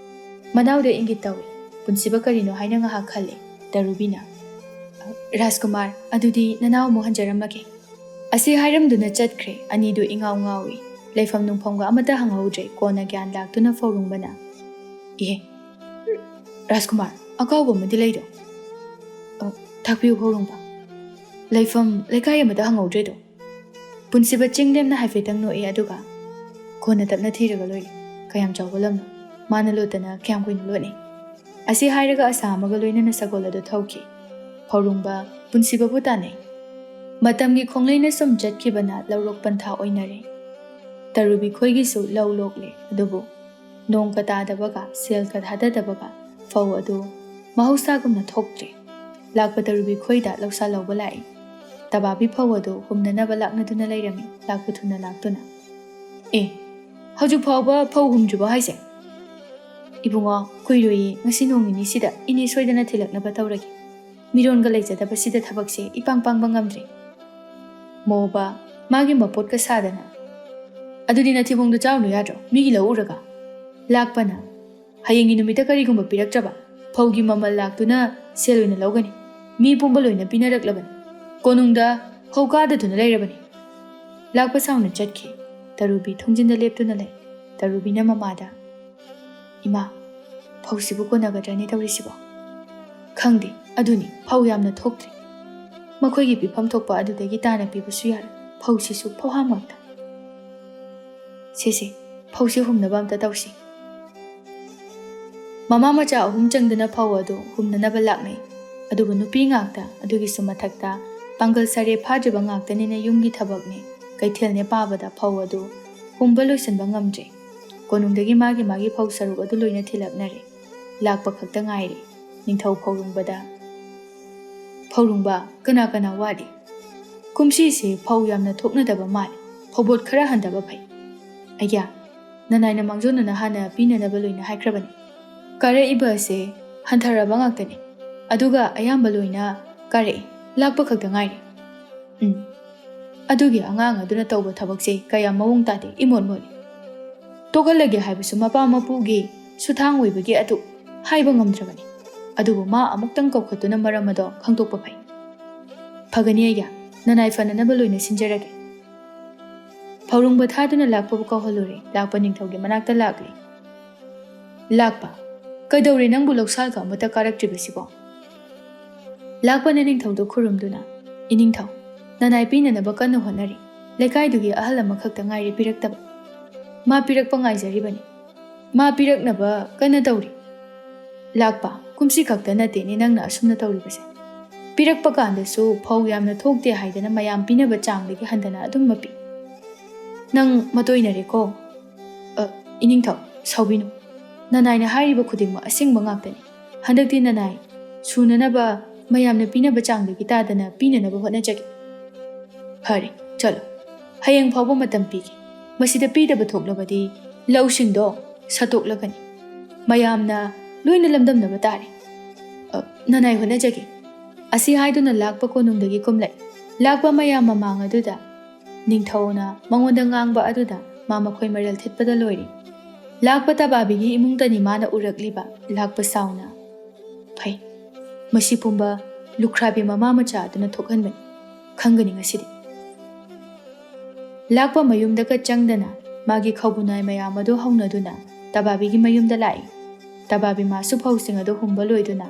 ꯃꯅꯥꯎꯗ ꯏꯪꯒꯤꯠ ꯇꯧꯏ꯫ ꯄꯨꯟꯁꯤꯕ ꯀꯔꯤꯅꯣ ꯍꯥꯏꯅ ꯉꯥꯏꯍꯥꯛ ꯈꯜꯂꯦ꯫ ꯇꯔꯨꯕꯤꯅ, "ꯔꯥꯖꯀꯨꯃꯥꯔ, ꯑꯗꯨꯗꯤ ꯅꯅꯥꯎ ꯑꯃꯨꯛ ꯍꯟꯖꯔꯝꯃꯒꯦ"꯫ ꯑꯁꯤ ꯍꯥꯏꯔꯝꯗꯨꯅ ꯆꯠꯈ꯭ꯔꯦ꯫ ꯑꯅꯤꯗꯨ ꯏꯉꯥꯎ ꯉꯥꯎꯏ꯫ ꯂꯩꯐꯝ ꯅꯨꯡꯐꯝꯒ ꯑꯃꯠꯇ ꯍꯪꯍꯧꯗ꯭ꯔꯦ꯫ ꯀꯣꯟꯅ ꯒ꯭ꯌꯥꯟ ꯂꯥꯛꯇꯨꯅ ꯐꯧꯔꯨꯡꯕꯅ, "ꯏꯍꯦ, ꯔꯥꯖꯀꯨꯃꯥꯔ, ꯑꯀꯥꯎꯕ ꯑꯃꯗꯤ ꯂꯩꯗꯣ꯫ ꯑ, ꯇꯥꯛꯄꯤꯌꯨ ꯐꯧꯔꯨꯡꯕ꯫ ꯂꯩꯐꯝ ꯂꯩꯀꯥꯏ ꯑꯃꯗ ꯍꯪꯍꯧꯗ꯭ꯔꯦꯗꯣ"꯫ ꯄꯨꯟꯁꯤꯕ ꯆꯤꯡ ꯂꯦꯝꯅ ꯍꯥꯏꯐꯦꯠꯇꯪ ꯅꯣꯛꯏ, ꯑꯗꯨꯒ, "ꯀꯣꯟꯅ ꯇꯞꯅ ꯊꯤꯔꯒ ꯂꯣꯏꯔꯦ꯫ ꯀꯌꯥꯝ ꯆꯥꯎꯕ ꯂꯝꯅꯣ꯫ ꯃꯥꯅ ꯂꯣꯠꯇꯅ ꯀꯌꯥꯝ ꯀꯨꯏꯅ ꯂꯣꯠꯅꯤ?" ꯑꯁꯤ ꯍꯥꯏꯔꯒ ꯑꯁꯥ ꯑꯃꯒ ꯂꯣꯏꯅꯅ ꯁꯒꯣꯜ ꯑꯗꯨ ꯊꯧꯈꯤ꯫ ꯐꯧꯔꯨꯡꯕ ꯄꯨꯟꯁꯤꯕꯕꯨ ꯇꯥꯟꯅꯩ꯫ ꯃꯇꯝꯒꯤ ꯈꯣꯡꯂꯩꯅ ꯁꯨꯝ ꯆꯠꯈꯤꯕꯅ ꯂꯧꯔꯣꯛ ꯄꯟꯊꯥ ꯑꯣꯏꯅꯔꯦ꯫ ꯇꯔꯨꯕꯤ ꯈꯣꯏꯒꯤꯁꯨ ꯂꯧ ꯂꯣꯛꯂꯦ, ꯑꯗꯨꯕꯨ ꯅꯣꯡꯒ ꯇꯥꯗꯕꯒ ꯁꯦꯜꯒ ꯊꯥꯗꯗꯕꯒ ꯐꯧ ꯑꯗꯨ ꯃꯍꯧꯁꯥꯒꯨꯝꯅ ꯊꯣꯛꯇ꯭ꯔꯦ꯫ ꯂꯥꯛꯄ ꯇꯔꯨꯕꯤ ꯈꯣꯏꯗ ꯂꯧꯁꯥ ꯂꯧꯕ ꯂꯥꯛꯏ꯫ ꯇꯕꯥꯕꯤ ꯐꯧ ꯑꯗꯨ ꯍꯨꯝꯅꯅꯕ ꯂꯥꯛꯅꯗꯨꯅ ꯂꯩꯔꯝꯃꯤ꯫ ꯂꯥꯛꯄ ꯊꯨꯅ ꯂꯥꯛꯇꯨꯅ, "ꯑꯦ, ꯍꯧꯖꯤꯛ ꯐꯥꯎꯕ ꯐꯧ ꯍꯨꯝꯗ꯭ꯔꯤꯕꯣ ꯍꯥꯏꯁꯦ?" "ꯏꯕꯨꯡꯉꯣ, ꯀꯨꯏꯔꯣꯏꯌꯦ, ꯉꯁꯤ ꯅꯣꯡ ꯅꯤꯅꯤꯁꯤꯗ ꯏꯅꯦ ꯁꯣꯏꯗꯅ ꯊꯤꯜꯂꯛꯅꯕ ꯇꯧꯔꯒꯦ꯫ ꯃꯤꯔꯣꯟꯒ ꯂꯩꯖꯗꯕꯁꯤꯗ ꯊꯕꯛꯁꯦ ꯏꯄꯥꯡ ꯄꯥꯡꯕ ꯉꯝꯗ꯭ꯔꯦ"꯫ ꯃꯣꯕ ꯃꯥꯒꯤ ꯃꯄꯣꯠꯀ ꯁꯥꯗꯅ, "ꯑꯗꯨꯗꯤ ꯅꯊꯤꯕꯣꯡꯗꯣ ꯆꯥꯔꯨꯅꯨ ꯌꯥꯗ꯭ꯔꯣ, ꯃꯤꯒꯤ ꯂꯧ ꯎꯔꯒ? ꯂꯥꯛꯄꯅ, ꯍꯌꯦꯡꯒꯤ ꯅꯨꯃꯤꯠꯇ ꯀꯔꯤꯒꯨꯝꯕ ꯄꯤꯔꯛꯇ꯭ꯔꯕ, ꯐꯧꯒꯤ ꯃꯃꯜ ꯂꯥꯛꯇꯨꯅ ꯁꯦꯜ ꯑꯣꯏꯅ ꯂꯧꯒꯅꯤ꯫ ꯃꯤ ꯄꯨꯝꯕ ꯂꯣꯏꯅ ꯄꯤꯅꯔꯛꯂꯕꯅꯤ꯫ ꯀꯣꯅꯨꯡꯗ ꯐꯧ ꯀꯥꯗꯗꯨꯅ ꯂꯩꯔꯕꯅꯤ"꯫ ꯂꯥꯛꯄ ꯁꯥꯎꯅ ꯆꯠꯈꯤ꯫ ꯇꯔꯨꯕꯤ ꯊꯣꯡꯖꯤꯟꯗ ꯂꯦꯞꯇꯨꯅ ꯂꯩ꯫ ꯇꯔꯨꯕꯤꯅ ꯃꯃꯥꯗ, "ꯏꯃꯥ, ꯐꯧꯁꯤꯕꯨ ꯀꯣꯟꯅꯒꯗ꯭ꯔꯅꯦ ꯇꯧꯔꯤꯁꯤꯕꯣ? ꯈꯪꯗꯦ, ꯑꯗꯨꯅꯤ, ꯐꯧ ꯌꯥꯝꯅ ꯊꯣꯛꯇ꯭ꯔꯤ꯫ ꯃꯈꯣꯏꯒꯤ ꯄꯤꯐꯝ ꯊꯣꯛꯄ ꯑꯗꯨꯗꯒꯤ ꯇꯥꯅ ꯄꯤꯕꯁꯨ ꯌꯥꯔꯣꯏ꯫ ꯐꯧꯁꯤꯁꯨ ꯐꯧꯍꯥꯝ ꯉꯥꯛꯇ꯫ ꯁꯦ, ꯁꯦ, ꯐꯧꯁꯤ ꯍꯨꯝꯅꯕ ꯑꯝꯇ ꯇꯧꯁꯤ"꯫ ꯃꯃꯥ ꯃꯆꯥ ꯑꯍꯨꯝ ꯆꯪꯗꯨꯅ ꯐꯧ ꯑꯗꯨ ꯍꯨꯝꯅꯅꯕ ꯂꯥꯛꯅꯩ꯫ ꯑꯗꯨꯕꯨ ꯅꯨꯄꯤ ꯉꯥꯛꯇ, ꯑꯗꯨꯒꯤꯁꯨ ꯃꯊꯛꯇ ꯄꯥꯡꯒꯜ ꯁꯥꯔꯦ ꯐꯥꯗ꯭ꯔꯤꯕ ꯉꯥꯛꯇꯅꯤꯅ ꯌꯨꯝꯒꯤ ꯊꯕꯛꯅꯦ, ꯀꯩꯊꯦꯜꯅꯦ ꯄꯥꯕꯗ ꯐꯧ ꯑꯗꯨ ꯍꯨꯝꯕ ꯂꯣꯏꯁꯤꯟꯕ ꯉꯝꯗ꯭ꯔꯦ꯫ ꯀꯣꯅꯨꯡꯗꯒꯤ ꯃꯥꯒꯤ ꯃꯥꯒꯤ ꯐꯧ ꯁꯔꯨꯛ ꯑꯗꯨ ꯂꯣꯏꯅ ꯊꯤꯜꯂꯛꯅꯔꯦ꯫ ꯂꯥꯛꯄ ꯈꯛꯇ ꯉꯥꯏꯔꯦ꯫ ꯅꯤꯡꯊꯧ ꯐꯧꯔꯨꯡꯕꯗ, "ꯐꯧꯔꯨꯡꯕ, ꯀꯅꯥ ꯀꯅꯥ ꯋꯥꯠꯂꯤ? ꯀꯨꯝꯁꯤꯁꯦ ꯐꯧ ꯌꯥꯝꯅ ꯊꯣꯛꯅꯗꯕ ꯃꯥꯜꯂꯤ꯫ ꯐꯧꯕꯣꯠ ꯈꯔ ꯍꯟꯊꯕ ꯐꯩ꯫ ꯑꯌꯥ, ꯅꯅꯥꯏꯅ ꯃꯥꯡꯖꯧꯅꯅ ꯍꯥꯟꯅ ꯄꯤꯅꯅꯕ ꯂꯣꯏꯅ ꯍꯥꯏꯈ꯭ꯔꯕꯅꯤ꯫ ꯀꯥꯔꯛꯏꯕ ꯑꯁꯦ ꯍꯟꯊꯔꯕ ꯉꯥꯛꯇꯅꯤ꯫ ꯑꯗꯨꯒ ꯑꯌꯥꯝꯕ ꯂꯣꯏꯅ ꯀꯥꯔꯛꯏ꯫ ꯂꯥꯛꯄ ꯈꯛꯇ ꯉꯥꯏꯔꯤ꯫ ꯎꯝ, ꯑꯗꯨꯒꯤ ꯑꯉꯥꯡ ꯑꯗꯨꯅ ꯇꯧꯕ ꯊꯕꯛꯁꯦ ꯀꯌꯥ ꯃꯑꯣꯡ ꯇꯥꯗꯦ, ꯏꯃꯣꯠ ꯃꯣꯠꯂꯤ꯫ ꯇꯣꯛꯍꯜꯂꯒꯦ ꯍꯥꯏꯕꯁꯨ ꯃꯄꯥ ꯃꯄꯨꯒꯤ ꯁꯨꯊꯥꯡ ꯑꯣꯏꯕꯒꯤ ꯑꯗꯨ ꯍꯥꯏꯕ ꯉꯝꯗ꯭ꯔꯕꯅꯤ꯫ ꯑꯗꯨꯕꯨ ꯃꯥ ꯑꯃꯨꯛꯇꯪ ꯀꯧꯈꯠꯇꯨꯅ ꯃꯔꯝ ꯑꯗꯣ ꯈꯪꯗꯣꯛꯄ ꯐꯩ꯫ ꯐꯒꯅꯤ ꯑꯌꯥ, ꯅꯅꯥꯏ ꯐꯅꯅꯕ ꯂꯣꯏꯅ ꯁꯤꯟꯖꯔꯒꯦ꯫" ꯐꯧꯔꯨꯡꯕ ꯊꯥꯗꯨꯅ ꯂꯥꯛꯄꯕꯨ ꯀꯧꯍꯜꯂꯨꯔꯦ꯫ ꯂꯥꯛꯄ ꯅꯤꯡꯊꯧꯒꯤ ꯃꯅꯥꯛꯇ ꯂꯥꯛꯂꯦ꯫ "ꯂꯥꯛꯄ, ꯀꯩꯗꯧꯔꯦ ꯅꯪꯕꯨ ꯂꯧꯁꯥꯜꯒ ꯑꯃꯠꯇ ꯀꯥꯔꯛꯇ꯭ꯔꯤꯕꯁꯤꯕꯣ?" ꯂꯥꯛꯄꯅ ꯅꯤꯡꯊꯧꯗ ꯈꯨꯔꯨꯝꯗꯨꯅ, "ꯏꯅꯤꯡꯊꯧ, ꯅꯅꯥꯏ ꯄꯤꯅꯅꯕ ꯀꯟꯅ ꯍꯣꯠꯅꯔꯤ꯫ ꯂꯩꯀꯥꯏꯗꯨꯒꯤ ꯑꯍꯜ ꯑꯃꯈꯛꯇ ꯉꯥꯏꯔꯦ ꯄꯤꯔꯛꯇꯕ꯫ ꯃꯥ ꯄꯤꯔꯛꯄ ꯉꯥꯏꯖꯔꯤꯕꯅꯤ꯫ ꯃꯥ ꯄꯤꯔꯛꯅꯕ ꯀꯟꯅ ꯇꯧꯔꯤ꯫" "ꯂꯥꯛꯄ, ꯀꯨꯝꯁꯤ ꯈꯛꯇ ꯅꯠꯇꯦꯅꯦ ꯅꯪꯅ ꯑꯁꯨꯝꯅ ꯇꯧꯔꯤꯕꯁꯦ꯫ ꯄꯤꯔꯛꯄ ꯀꯥꯟꯗꯁꯨ ꯐꯧ ꯌꯥꯝꯅ ꯊꯣꯛꯇꯦ ꯍꯥꯏꯗꯅ ꯃꯌꯥꯝ ꯄꯤꯅꯕ ꯆꯥꯡꯗꯒꯤ ꯍꯟꯊꯅ ꯑꯗꯨꯝ ꯃꯄꯤ꯫ ꯅꯪ ꯃꯇꯣꯏꯅꯔꯦꯀꯣ꯫" "ꯑ, ꯏꯅꯤꯡꯊꯧ, ꯁꯥꯎꯕꯤꯅꯨ꯫ ꯅꯅꯥꯏꯅ ꯍꯥꯏꯔꯤꯕ ꯈꯨꯗꯤꯡꯃꯛ ꯑꯁꯦꯡꯕ ꯉꯥꯛꯇꯅꯤ꯫ ꯍꯟꯗꯛꯇꯤ ꯅꯅꯥꯏ ꯁꯨꯅꯅꯕ ꯃꯌꯥꯝꯅ ꯄꯤꯅꯕ ꯆꯥꯡꯗꯒꯤ ꯇꯥꯗꯅ ꯄꯤꯅꯅꯕ ꯍꯣꯠꯅꯖꯒꯦ꯫" "ꯐꯔꯦ, ꯆꯠꯂꯣ꯫ ꯍꯌꯦꯡ ꯐꯥꯎꯕ ꯃꯇꯝ ꯄꯤꯒꯦ꯫ ꯃꯁꯤꯗ ꯄꯤꯗꯕ ꯊꯣꯛꯂꯕꯗꯤ ꯂꯧꯁꯤꯡꯗꯣ ꯁꯠꯇꯣꯛꯂꯒꯅꯤ꯫ ꯃꯌꯥꯝꯅ ꯂꯣꯏꯅ ꯂꯝꯗꯝꯅꯕ ꯇꯥꯔꯦ꯫ ꯑ, ꯅꯅꯥꯏ ꯍꯣꯠꯅꯖꯒꯦ꯫" ꯑꯁꯤ ꯍꯥꯏꯗꯨꯅ ꯂꯥꯛꯄ ꯀꯣꯅꯨꯡꯗꯒꯤ ꯀꯨꯝꯂꯛꯏ꯫ ꯂꯥꯛꯄ ꯃꯌꯥꯝ ꯃꯃꯥꯡ ꯑꯗꯨꯗ ꯅꯤꯡꯊꯧꯅ ꯃꯉꯣꯟꯗ ꯉꯥꯡꯕ ꯑꯗꯨꯗ ꯃꯥ ꯃꯈꯣꯏ ꯃꯔꯦꯜ ꯊꯤꯠꯄꯗ ꯂꯣꯏꯔꯦ꯫ ꯂꯥꯛꯄ ꯇꯕꯥꯕꯤꯒꯤ ꯏꯃꯨꯡꯗꯅꯤ ꯃꯥꯅ ꯎꯔꯛꯂꯤꯕ꯫ ꯂꯥꯛꯄ ꯁꯥꯎꯅ, "ꯐꯩ, ꯃꯁꯤ ꯄꯨꯝꯕ ꯂꯨꯈ꯭ꯔꯥꯕꯤ ꯃꯃꯥ ꯃꯆꯥ ꯑꯗꯨꯅ ꯊꯣꯛꯍꯟꯕꯅꯤ꯫ ꯈꯪꯒꯅꯤ ꯉꯁꯤꯗꯤ꯫" ꯂꯥꯛꯄ ꯃꯌꯨꯝꯗꯒ ꯆꯪꯗꯅ ꯃꯥꯒꯤ ꯈꯧꯕꯨꯅꯥꯏ ꯃꯌꯥꯝ ꯑꯗꯨ ꯍꯧꯅꯗꯨꯅ ꯇꯕꯥꯕꯤꯒꯤ ꯃꯌꯨꯝꯗ ꯂꯥꯛꯏ꯫ ꯇꯕꯥꯕꯤ ꯃꯥꯁꯨ ꯐꯧꯁꯤꯡ ꯑꯗꯨ ꯍꯨꯝꯕ ꯂꯣꯏꯗꯨꯅ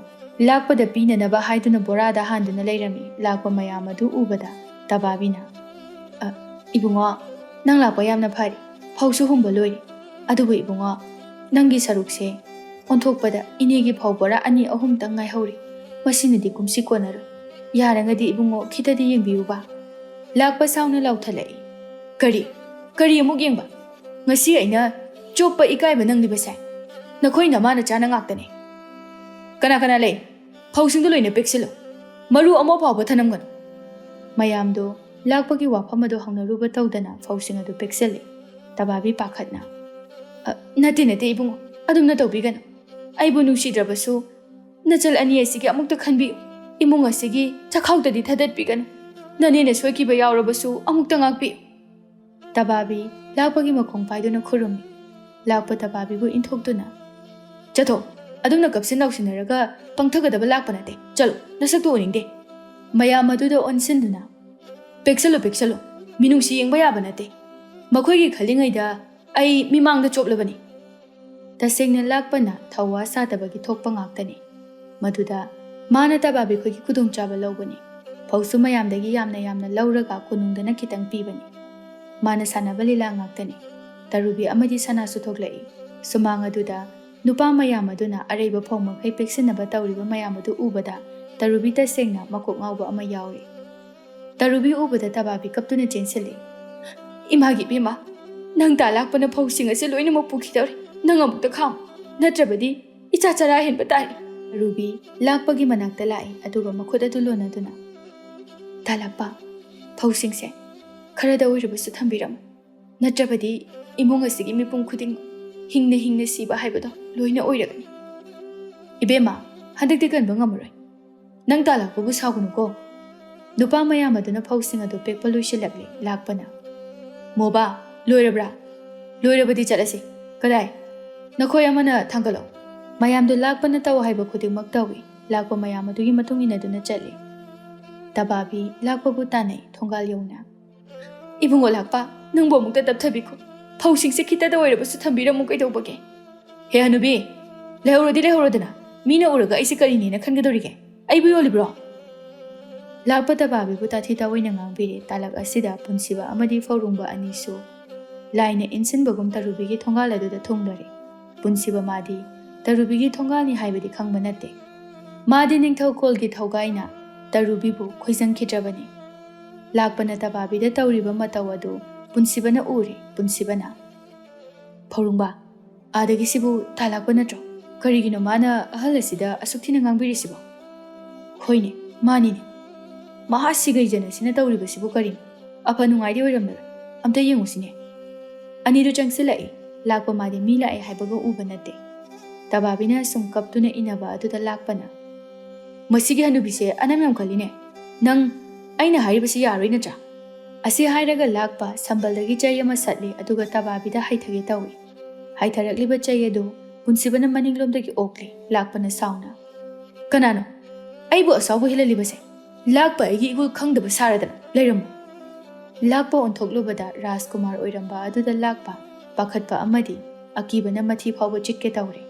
ꯂꯥꯛꯄꯗ ꯄꯤꯅꯅꯕ ꯍꯥꯏꯗꯨꯅ ꯕꯣꯔꯥꯗ ꯍꯥꯟꯗꯨꯅ ꯂꯩꯔꯝꯃꯤ꯫ ꯂꯥꯛꯄ ꯃꯌꯥꯝ ꯑꯗꯨ ꯎꯕꯗ ꯇꯕꯥꯕꯤꯅ, "ꯑ, ꯏꯕꯨꯡꯉꯣ, ꯅꯪ ꯂꯥꯛꯄ ꯌꯥꯝꯅ ꯐꯔꯦ꯫ ꯐꯧꯁꯨ ꯍꯨꯝꯕ ꯂꯣꯏꯔꯦ꯫ ꯑꯗꯨꯕꯨ ꯏꯕꯨꯡꯉꯣ, ꯅꯪꯒꯤ ꯁꯔꯨꯛꯁꯦ ꯑꯣꯟꯊꯣꯛꯄꯗ ꯏꯅꯦꯒꯤ ꯐꯧ ꯕꯣꯔꯥ ꯑꯅꯤ ꯑꯍꯨꯝꯇꯪ ꯉꯥꯏꯍꯧꯔꯦ꯫ ꯃꯁꯤꯅꯗꯤ ꯀꯨꯝꯁꯤ ꯀꯣꯟꯅꯔꯣꯏ꯫ "ꯌꯥꯔꯒꯗꯤ ꯏꯕꯨꯡꯉꯣ, ꯈꯤꯇꯗꯤ ꯌꯦꯡꯕꯤꯌꯨꯕ?" ꯂꯥꯛꯄ ꯁꯥꯎꯅ ꯂꯥꯎꯊꯠꯂꯛꯏ꯫ "ꯀꯔꯤ? ꯀꯔꯤ ꯑꯃꯨꯛ ꯌꯦꯡꯕ? ꯉꯁꯤ ꯑꯩꯅ ꯆꯣꯞꯄ ꯏꯀꯥꯏꯕ ꯅꯪꯂꯤꯕꯁꯦ? ꯅꯈꯣꯏ ꯅꯃꯥ ꯅꯆꯥꯅ ꯉꯥꯛꯇꯅꯦ꯫ ꯀꯅꯥ ꯀꯅꯥ ꯂꯩ? ꯐꯧꯁꯤꯡꯗꯣ ꯂꯣꯏꯅ ꯄꯦꯛꯁꯤꯜꯂꯨ꯫ ꯃꯔꯨ ꯑꯃ ꯐꯥꯎꯕ ꯊꯅꯝꯒꯅꯨ꯫" ꯃꯌꯥꯝꯗꯣ ꯂꯥꯛꯄꯒꯤ ꯋꯥꯐꯝ ꯑꯗꯨ ꯍꯪꯅꯔꯨꯕ ꯇꯧꯗꯅ ꯐꯧꯁꯤꯡ ꯑꯗꯨ ꯄꯦꯛꯁꯤꯜꯂꯤ꯫ ꯇꯕꯥꯕꯤ ꯄꯥꯈꯠꯅ, "ꯑ, ꯅꯠꯇꯦ, ꯅꯠꯇꯦ ꯏꯕꯨꯡꯉꯣ, ꯑꯗꯨꯝꯅ ꯇꯧꯕꯤꯒꯅꯨ꯫ ꯑꯩꯕꯨ ꯅꯨꯡꯁꯤꯗ꯭ꯔꯕꯁꯨ ꯅꯆꯜ ꯑꯅꯤ ꯑꯁꯤꯒꯤ ꯑꯃꯨꯛꯇ ꯈꯟꯕꯤꯌꯨ꯫ ꯏꯃꯨꯡ ꯑꯁꯤꯒꯤ ꯆꯈꯥꯎꯇꯗꯤ ꯊꯥꯗꯠꯄꯤꯒꯅꯨ꯫ ꯅꯅꯦꯅ ꯁꯣꯏꯈꯤꯕ ꯌꯥꯎꯔꯕꯁꯨ ꯑꯃꯨꯛꯇ ꯉꯥꯛꯄꯤꯌꯨ꯫" ꯇꯕꯥꯕꯤ ꯂꯥꯛꯄꯒꯤ ꯃꯈꯣꯡ ꯄꯥꯏꯗꯨꯅ ꯈꯨꯔꯨꯝꯃꯤ꯫ ꯂꯥꯛꯄ ꯇꯕꯥꯕꯤꯕꯨ ꯏꯟꯊꯣꯛꯇꯨꯅ, "ꯆꯠꯊꯣ, ꯑꯗꯨꯝꯅ ꯀꯞꯁꯤꯟ ꯂꯥꯎꯁꯤꯟꯅꯔꯒ ꯄꯪꯊꯒꯗꯕ ꯂꯥꯛꯄ ꯅꯠꯇꯦ꯫ ꯆꯠꯂꯣ, ꯅꯁꯛꯇꯨ ꯎꯅꯤꯡꯗꯦ꯫" ꯃꯌꯥꯝ ꯑꯗꯨꯗ ꯑꯣꯟꯁꯤꯟꯗꯨꯅ, "ꯄꯦꯛꯁꯜꯂꯨ, ꯄꯦꯛꯁꯜꯂꯨ, ꯃꯤꯅꯨꯡꯁꯤ ꯌꯦꯡꯕ ꯌꯥꯕ ꯅꯠꯇꯦ꯫ ꯃꯈꯣꯏꯒꯤ ꯈꯜꯂꯤꯉꯩꯗ ꯑꯩ ꯃꯤꯃꯥꯡꯗ ꯆꯣꯞꯂꯕꯅꯤ꯫" ꯇꯁꯦꯡꯅ ꯂꯥꯛꯄꯅ ꯊꯧꯋꯥ ꯁꯥꯗꯕꯒꯤ ꯊꯣꯛꯄ ꯉꯥꯛꯇꯅꯤ꯫ ꯃꯗꯨꯗ ꯃꯥꯅ ꯇꯕꯥꯕꯤ ꯈꯣꯏꯒꯤ ꯈꯨꯗꯣꯡꯆꯥꯕ ꯂꯧꯕꯅꯤ꯫ ꯐꯧꯁꯨ ꯃꯌꯥꯝꯗꯒꯤ ꯌꯥꯝꯅ ꯌꯥꯝꯅ ꯂꯧꯔꯒ ꯀꯣꯅꯨꯡꯗꯅ ꯈꯤꯇꯪ ꯄꯤꯕꯅꯤ꯫ ꯃꯥꯅ ꯁꯥꯟꯅꯕ ꯂꯤꯂꯥ ꯉꯥꯛꯇꯅꯤ꯫ ꯇꯔꯨꯕꯤ ꯑꯃꯗꯤ ꯁꯅꯥꯁꯨ ꯊꯣꯛꯂꯛꯏ꯫ ꯁꯨꯃꯥꯡ ꯑꯗꯨꯗ ꯅꯨꯄꯥ ꯃꯌꯥꯝ ꯑꯗꯨꯅ ꯑꯔꯩꯕ ꯐꯧ ꯃꯈꯩ ꯄꯦꯛꯁꯤꯟꯅꯕ ꯇꯧꯔꯤꯕ ꯃꯌꯥꯝ ꯑꯗꯨ ꯎꯕꯗ ꯇꯔꯨꯕꯤ ꯇꯁꯦꯡꯅ ꯃꯀꯣꯛ ꯉꯥꯎꯕ ꯑꯃ ꯌꯥꯎꯔꯤ꯫ ꯇꯔꯨꯕꯤ ꯎꯕꯗ ꯇꯕꯥꯕꯤ ꯀꯞꯇꯨꯅ ꯆꯦꯟꯁꯤꯜꯂꯤ꯫ "ꯏꯃꯥꯒꯤ ꯏꯕꯦꯝꯃ, ꯅꯪ ꯇꯥ ꯂꯥꯛꯄꯅ ꯐꯧꯁꯤꯡ ꯑꯁꯤ ꯂꯣꯏꯅꯃꯛ ꯄꯨꯈꯤꯗꯧꯔꯦ꯫ ꯅꯪ ꯑꯃꯨꯛꯇ ꯈꯥꯝꯃꯨ, ꯅꯠꯇ꯭ꯔꯕꯗꯤ ꯏꯆꯥ ꯆꯔꯥ ꯍꯦꯟꯕ ꯇꯥꯔꯦ꯫" ꯇꯔꯨꯕꯤ ꯂꯥꯛꯄꯒꯤ ꯃꯅꯥꯛꯇ ꯂꯥꯛꯏ, ꯑꯗꯨꯒ ꯃꯈꯨꯠ ꯑꯗꯨ ꯂꯣꯟꯅꯗꯨꯅ, "ꯇꯥ ꯂꯥꯛꯄ, ꯐꯧꯁꯤꯡꯁꯦ ꯈꯔꯗ ꯑꯣꯏꯔꯕꯁꯨ ꯊꯝꯕꯤꯔꯝꯃꯨ, ꯅꯠꯇ꯭ꯔꯕꯗꯤ ꯏꯃꯨꯡ ꯑꯁꯤꯒꯤ ꯃꯤꯄꯨꯝ ꯈꯨꯗꯤꯡꯃꯛ ꯍꯤꯡꯅ ꯍꯤꯡꯅ ꯁꯤꯕ ꯍꯥꯏꯕꯗꯣ ꯂꯣꯏꯅ ꯑꯣꯏꯔꯒꯅꯤ꯫" "ꯏꯕꯦꯝꯃ, ꯍꯟꯗꯛꯇꯤ ꯀꯟꯕ ꯉꯝꯃꯔꯣꯏ꯫ ꯅꯪ ꯇꯥ ꯂꯥꯛꯄꯕꯨ ꯁꯥꯎꯒꯅꯨꯀꯣ꯫" ꯅꯨꯄꯥ ꯃꯌꯥꯝ ꯑꯗꯨꯅ ꯐꯧꯁꯤꯡ ꯑꯗꯨ ꯄꯦꯛꯄ ꯂꯣꯏꯁꯤꯜꯂꯛꯂꯦ꯫ ꯂꯥꯛꯄꯅ, "ꯃꯣꯕꯥ, ꯂꯣꯏꯔꯕ꯭ꯔꯥ? ꯂꯣꯏꯔꯕꯗꯤ ꯆꯠꯂꯁꯤ꯫ ꯀꯗꯥꯏ? ꯅꯈꯣꯏ ꯑꯃꯅ ꯊꯥꯡꯒꯠꯂꯣ꯫" ꯃꯌꯥꯝꯗꯨ ꯂꯥꯛꯄꯅ ꯇꯧ ꯍꯥꯏꯕ ꯈꯨꯗꯤꯡꯃꯛ ꯇꯧꯏ꯫ ꯂꯥꯛꯄ ꯃꯌꯥꯝ ꯑꯗꯨꯒꯤ ꯃꯇꯨꯡ ꯏꯟꯅꯗꯨꯅ ꯆꯠꯂꯤ꯫ ꯇꯕꯥꯕꯤ ꯂꯥꯛꯄꯕꯨ ꯇꯥꯟꯅꯩ ꯊꯣꯡꯒꯥꯜ ꯌꯧꯅ꯫ "ꯏꯕꯨꯡꯉꯣ ꯂꯥꯛꯄ, ꯅꯪꯕꯨ ꯑꯃꯨꯛꯇ ꯇꯞꯊꯕꯤꯈꯣ꯫ ꯐꯧꯁꯤꯡꯁꯦ ꯈꯤꯇꯗ ꯑꯣꯏꯔꯕꯁꯨ ꯊꯝꯕꯤꯔꯝꯃꯨ ꯀꯩꯗꯧꯕꯒꯦ?" "ꯍꯦ ꯍꯅꯨꯕꯤ, ꯂꯩꯍꯧꯔꯗꯤ ꯂꯩꯍꯧꯔꯗꯅ, ꯃꯤꯅ ꯎꯔꯒ ꯑꯩꯁꯦ ꯀꯔꯤꯅꯦꯅ ꯈꯟꯒꯗꯧꯔꯤꯒꯦ? ꯑꯩꯕꯨ ꯌꯣꯜꯂꯤꯕ꯭ꯔꯣ?" ꯂꯥꯛꯄ ꯇꯕꯥꯕꯤꯕꯨ ꯇꯥꯊꯤ ꯇꯥꯑꯣꯏꯅ ꯉꯥꯡꯕꯤꯔꯦ꯫ ꯇꯥꯂꯛ ꯑꯁꯤꯗ ꯄꯨꯟꯁꯤꯕ ꯑꯃꯗꯤ ꯐꯧꯔꯨꯡꯕ ꯑꯅꯤꯁꯨ ꯂꯥꯏꯅ ꯏꯟꯁꯤꯟꯕꯒꯨꯝ ꯇꯔꯨꯕꯤꯒꯤ ꯊꯣꯡꯒꯥꯜ ꯑꯗꯨꯗ ꯊꯨꯡꯂꯔꯦ꯫ ꯄꯨꯟꯁꯤꯕ ꯃꯥꯗꯤ ꯇꯔꯨꯕꯤꯒꯤ ꯊꯣꯡꯒꯥꯜꯅꯤ ꯍꯥꯏꯕꯗꯤ ꯈꯪꯕ ꯅꯠꯇꯦ꯫ ꯃꯥꯗꯤ ꯅꯤꯡꯊꯧꯀꯣꯜꯒꯤ ꯊꯧꯒꯥꯏꯅ ꯇꯔꯨꯕꯤꯕꯨ ꯈꯣꯏꯖꯪꯈꯤꯗ꯭ꯔꯕꯅꯤ꯫ ꯂꯥꯛꯄꯅ ꯇꯕꯥꯕꯤꯗ ꯇꯧꯔꯤꯕ ꯃꯇꯧ ꯑꯗꯨ ꯄꯨꯟꯁꯤꯕꯅ ꯎꯔꯦ꯫ ꯄꯨꯟꯁꯤꯕꯅ, "ꯐꯧꯔꯨꯡꯕ, ꯑꯥꯗꯒꯤꯁꯤꯕꯨ ꯇꯥ ꯂꯥꯛꯄ ꯅꯠꯇ꯭ꯔꯣ? ꯀꯔꯤꯒꯤꯅꯣ ꯃꯥꯅ ꯑꯍꯜ ꯑꯁꯤꯗ ꯑꯁꯨꯛ ꯊꯤꯅ ꯉꯥꯡꯕꯤꯔꯤꯁꯤꯕꯣ?" "ꯍꯣꯏꯅꯦ, ꯃꯥꯅꯤꯅꯦ꯫ ꯃꯍꯥ ꯁꯤꯒꯩꯖꯅ ꯁꯤꯅ ꯇꯧꯔꯤꯕꯁꯤꯕꯨ ꯀꯔꯤꯅꯣ? ꯑꯐ ꯅꯨꯡꯉꯥꯏꯗꯤ ꯑꯣꯏꯔꯝꯂꯔꯣꯏ꯫ ꯑꯝꯇ ꯌꯦꯡꯉꯨꯁꯤꯅꯦ꯫" ꯑꯅꯤꯗꯨ ꯆꯪꯁꯤꯜꯂꯛꯏ꯫ ꯂꯥꯛꯄ ꯃꯥꯗꯤ ꯃꯤ ꯂꯥꯛꯑꯦ ꯍꯥꯏꯕꯒ ꯎꯕ ꯅꯠꯇꯦ꯫ ꯇꯕꯥꯕꯤꯅ ꯁꯨꯝ ꯀꯞꯇꯨꯅ ꯏꯟꯅꯕ ꯑꯗꯨꯗ ꯂꯥꯛꯄꯅ, "ꯃꯁꯤꯒꯤ ꯍꯅꯨꯕꯤꯁꯦ ꯑꯅꯝ ꯌꯥꯝ ꯀꯜꯂꯤꯅꯦ꯫ ꯅꯪ ꯑꯩꯅ ꯍꯥꯏꯔꯤꯕꯁꯤ ꯌꯥꯔꯣꯏ ꯅꯠꯇ꯭ꯔꯥ?" ꯑꯁꯤ ꯍꯥꯏꯔꯒ ꯂꯥꯛꯄ ꯁꯝꯕꯜꯗꯒꯤ ꯆꯩ ꯑꯃ ꯁꯠꯂꯦ, ꯑꯗꯨꯒ ꯇꯕꯥꯕꯤꯗ ꯍꯩꯊꯒꯦ ꯇꯧꯏ꯫ ꯍꯩꯊꯔꯛꯂꯤꯕ ꯆꯩ ꯑꯗꯨ ꯄꯨꯟꯁꯤꯕꯅ ꯃꯅꯤꯡꯂꯣꯝꯗꯒꯤ ꯑꯣꯛꯂꯦ꯫ ꯂꯥꯛꯄꯅ ꯁꯥꯎꯅ, "ꯀꯅꯥꯅꯣ ꯑꯩꯕꯨ ꯑꯁꯥꯎꯕ ꯍꯦꯜꯍꯜꯂꯤꯕꯁꯦ? ꯂꯥꯛꯄ ꯑꯩꯒꯤ ꯏꯒꯨꯜ ꯈꯪꯗꯕ ꯁꯥꯔꯗꯅ ꯂꯩꯔꯝꯃꯨ!" ꯂꯥꯛꯄ ꯑꯣꯟꯊꯣꯛꯂꯨꯕꯗ ꯔꯥꯖꯀꯨꯃꯥꯔ ꯑꯣꯏꯔꯝꯕ ꯑꯗꯨꯗ ꯂꯥꯛꯄ ꯄꯥꯈꯠꯄ ꯑꯃꯗꯤ ꯑꯀꯤꯕꯅ ꯃꯊꯤ ꯐꯥꯎꯕ ꯆꯤꯠꯀꯦ ꯇꯧꯔꯦ꯫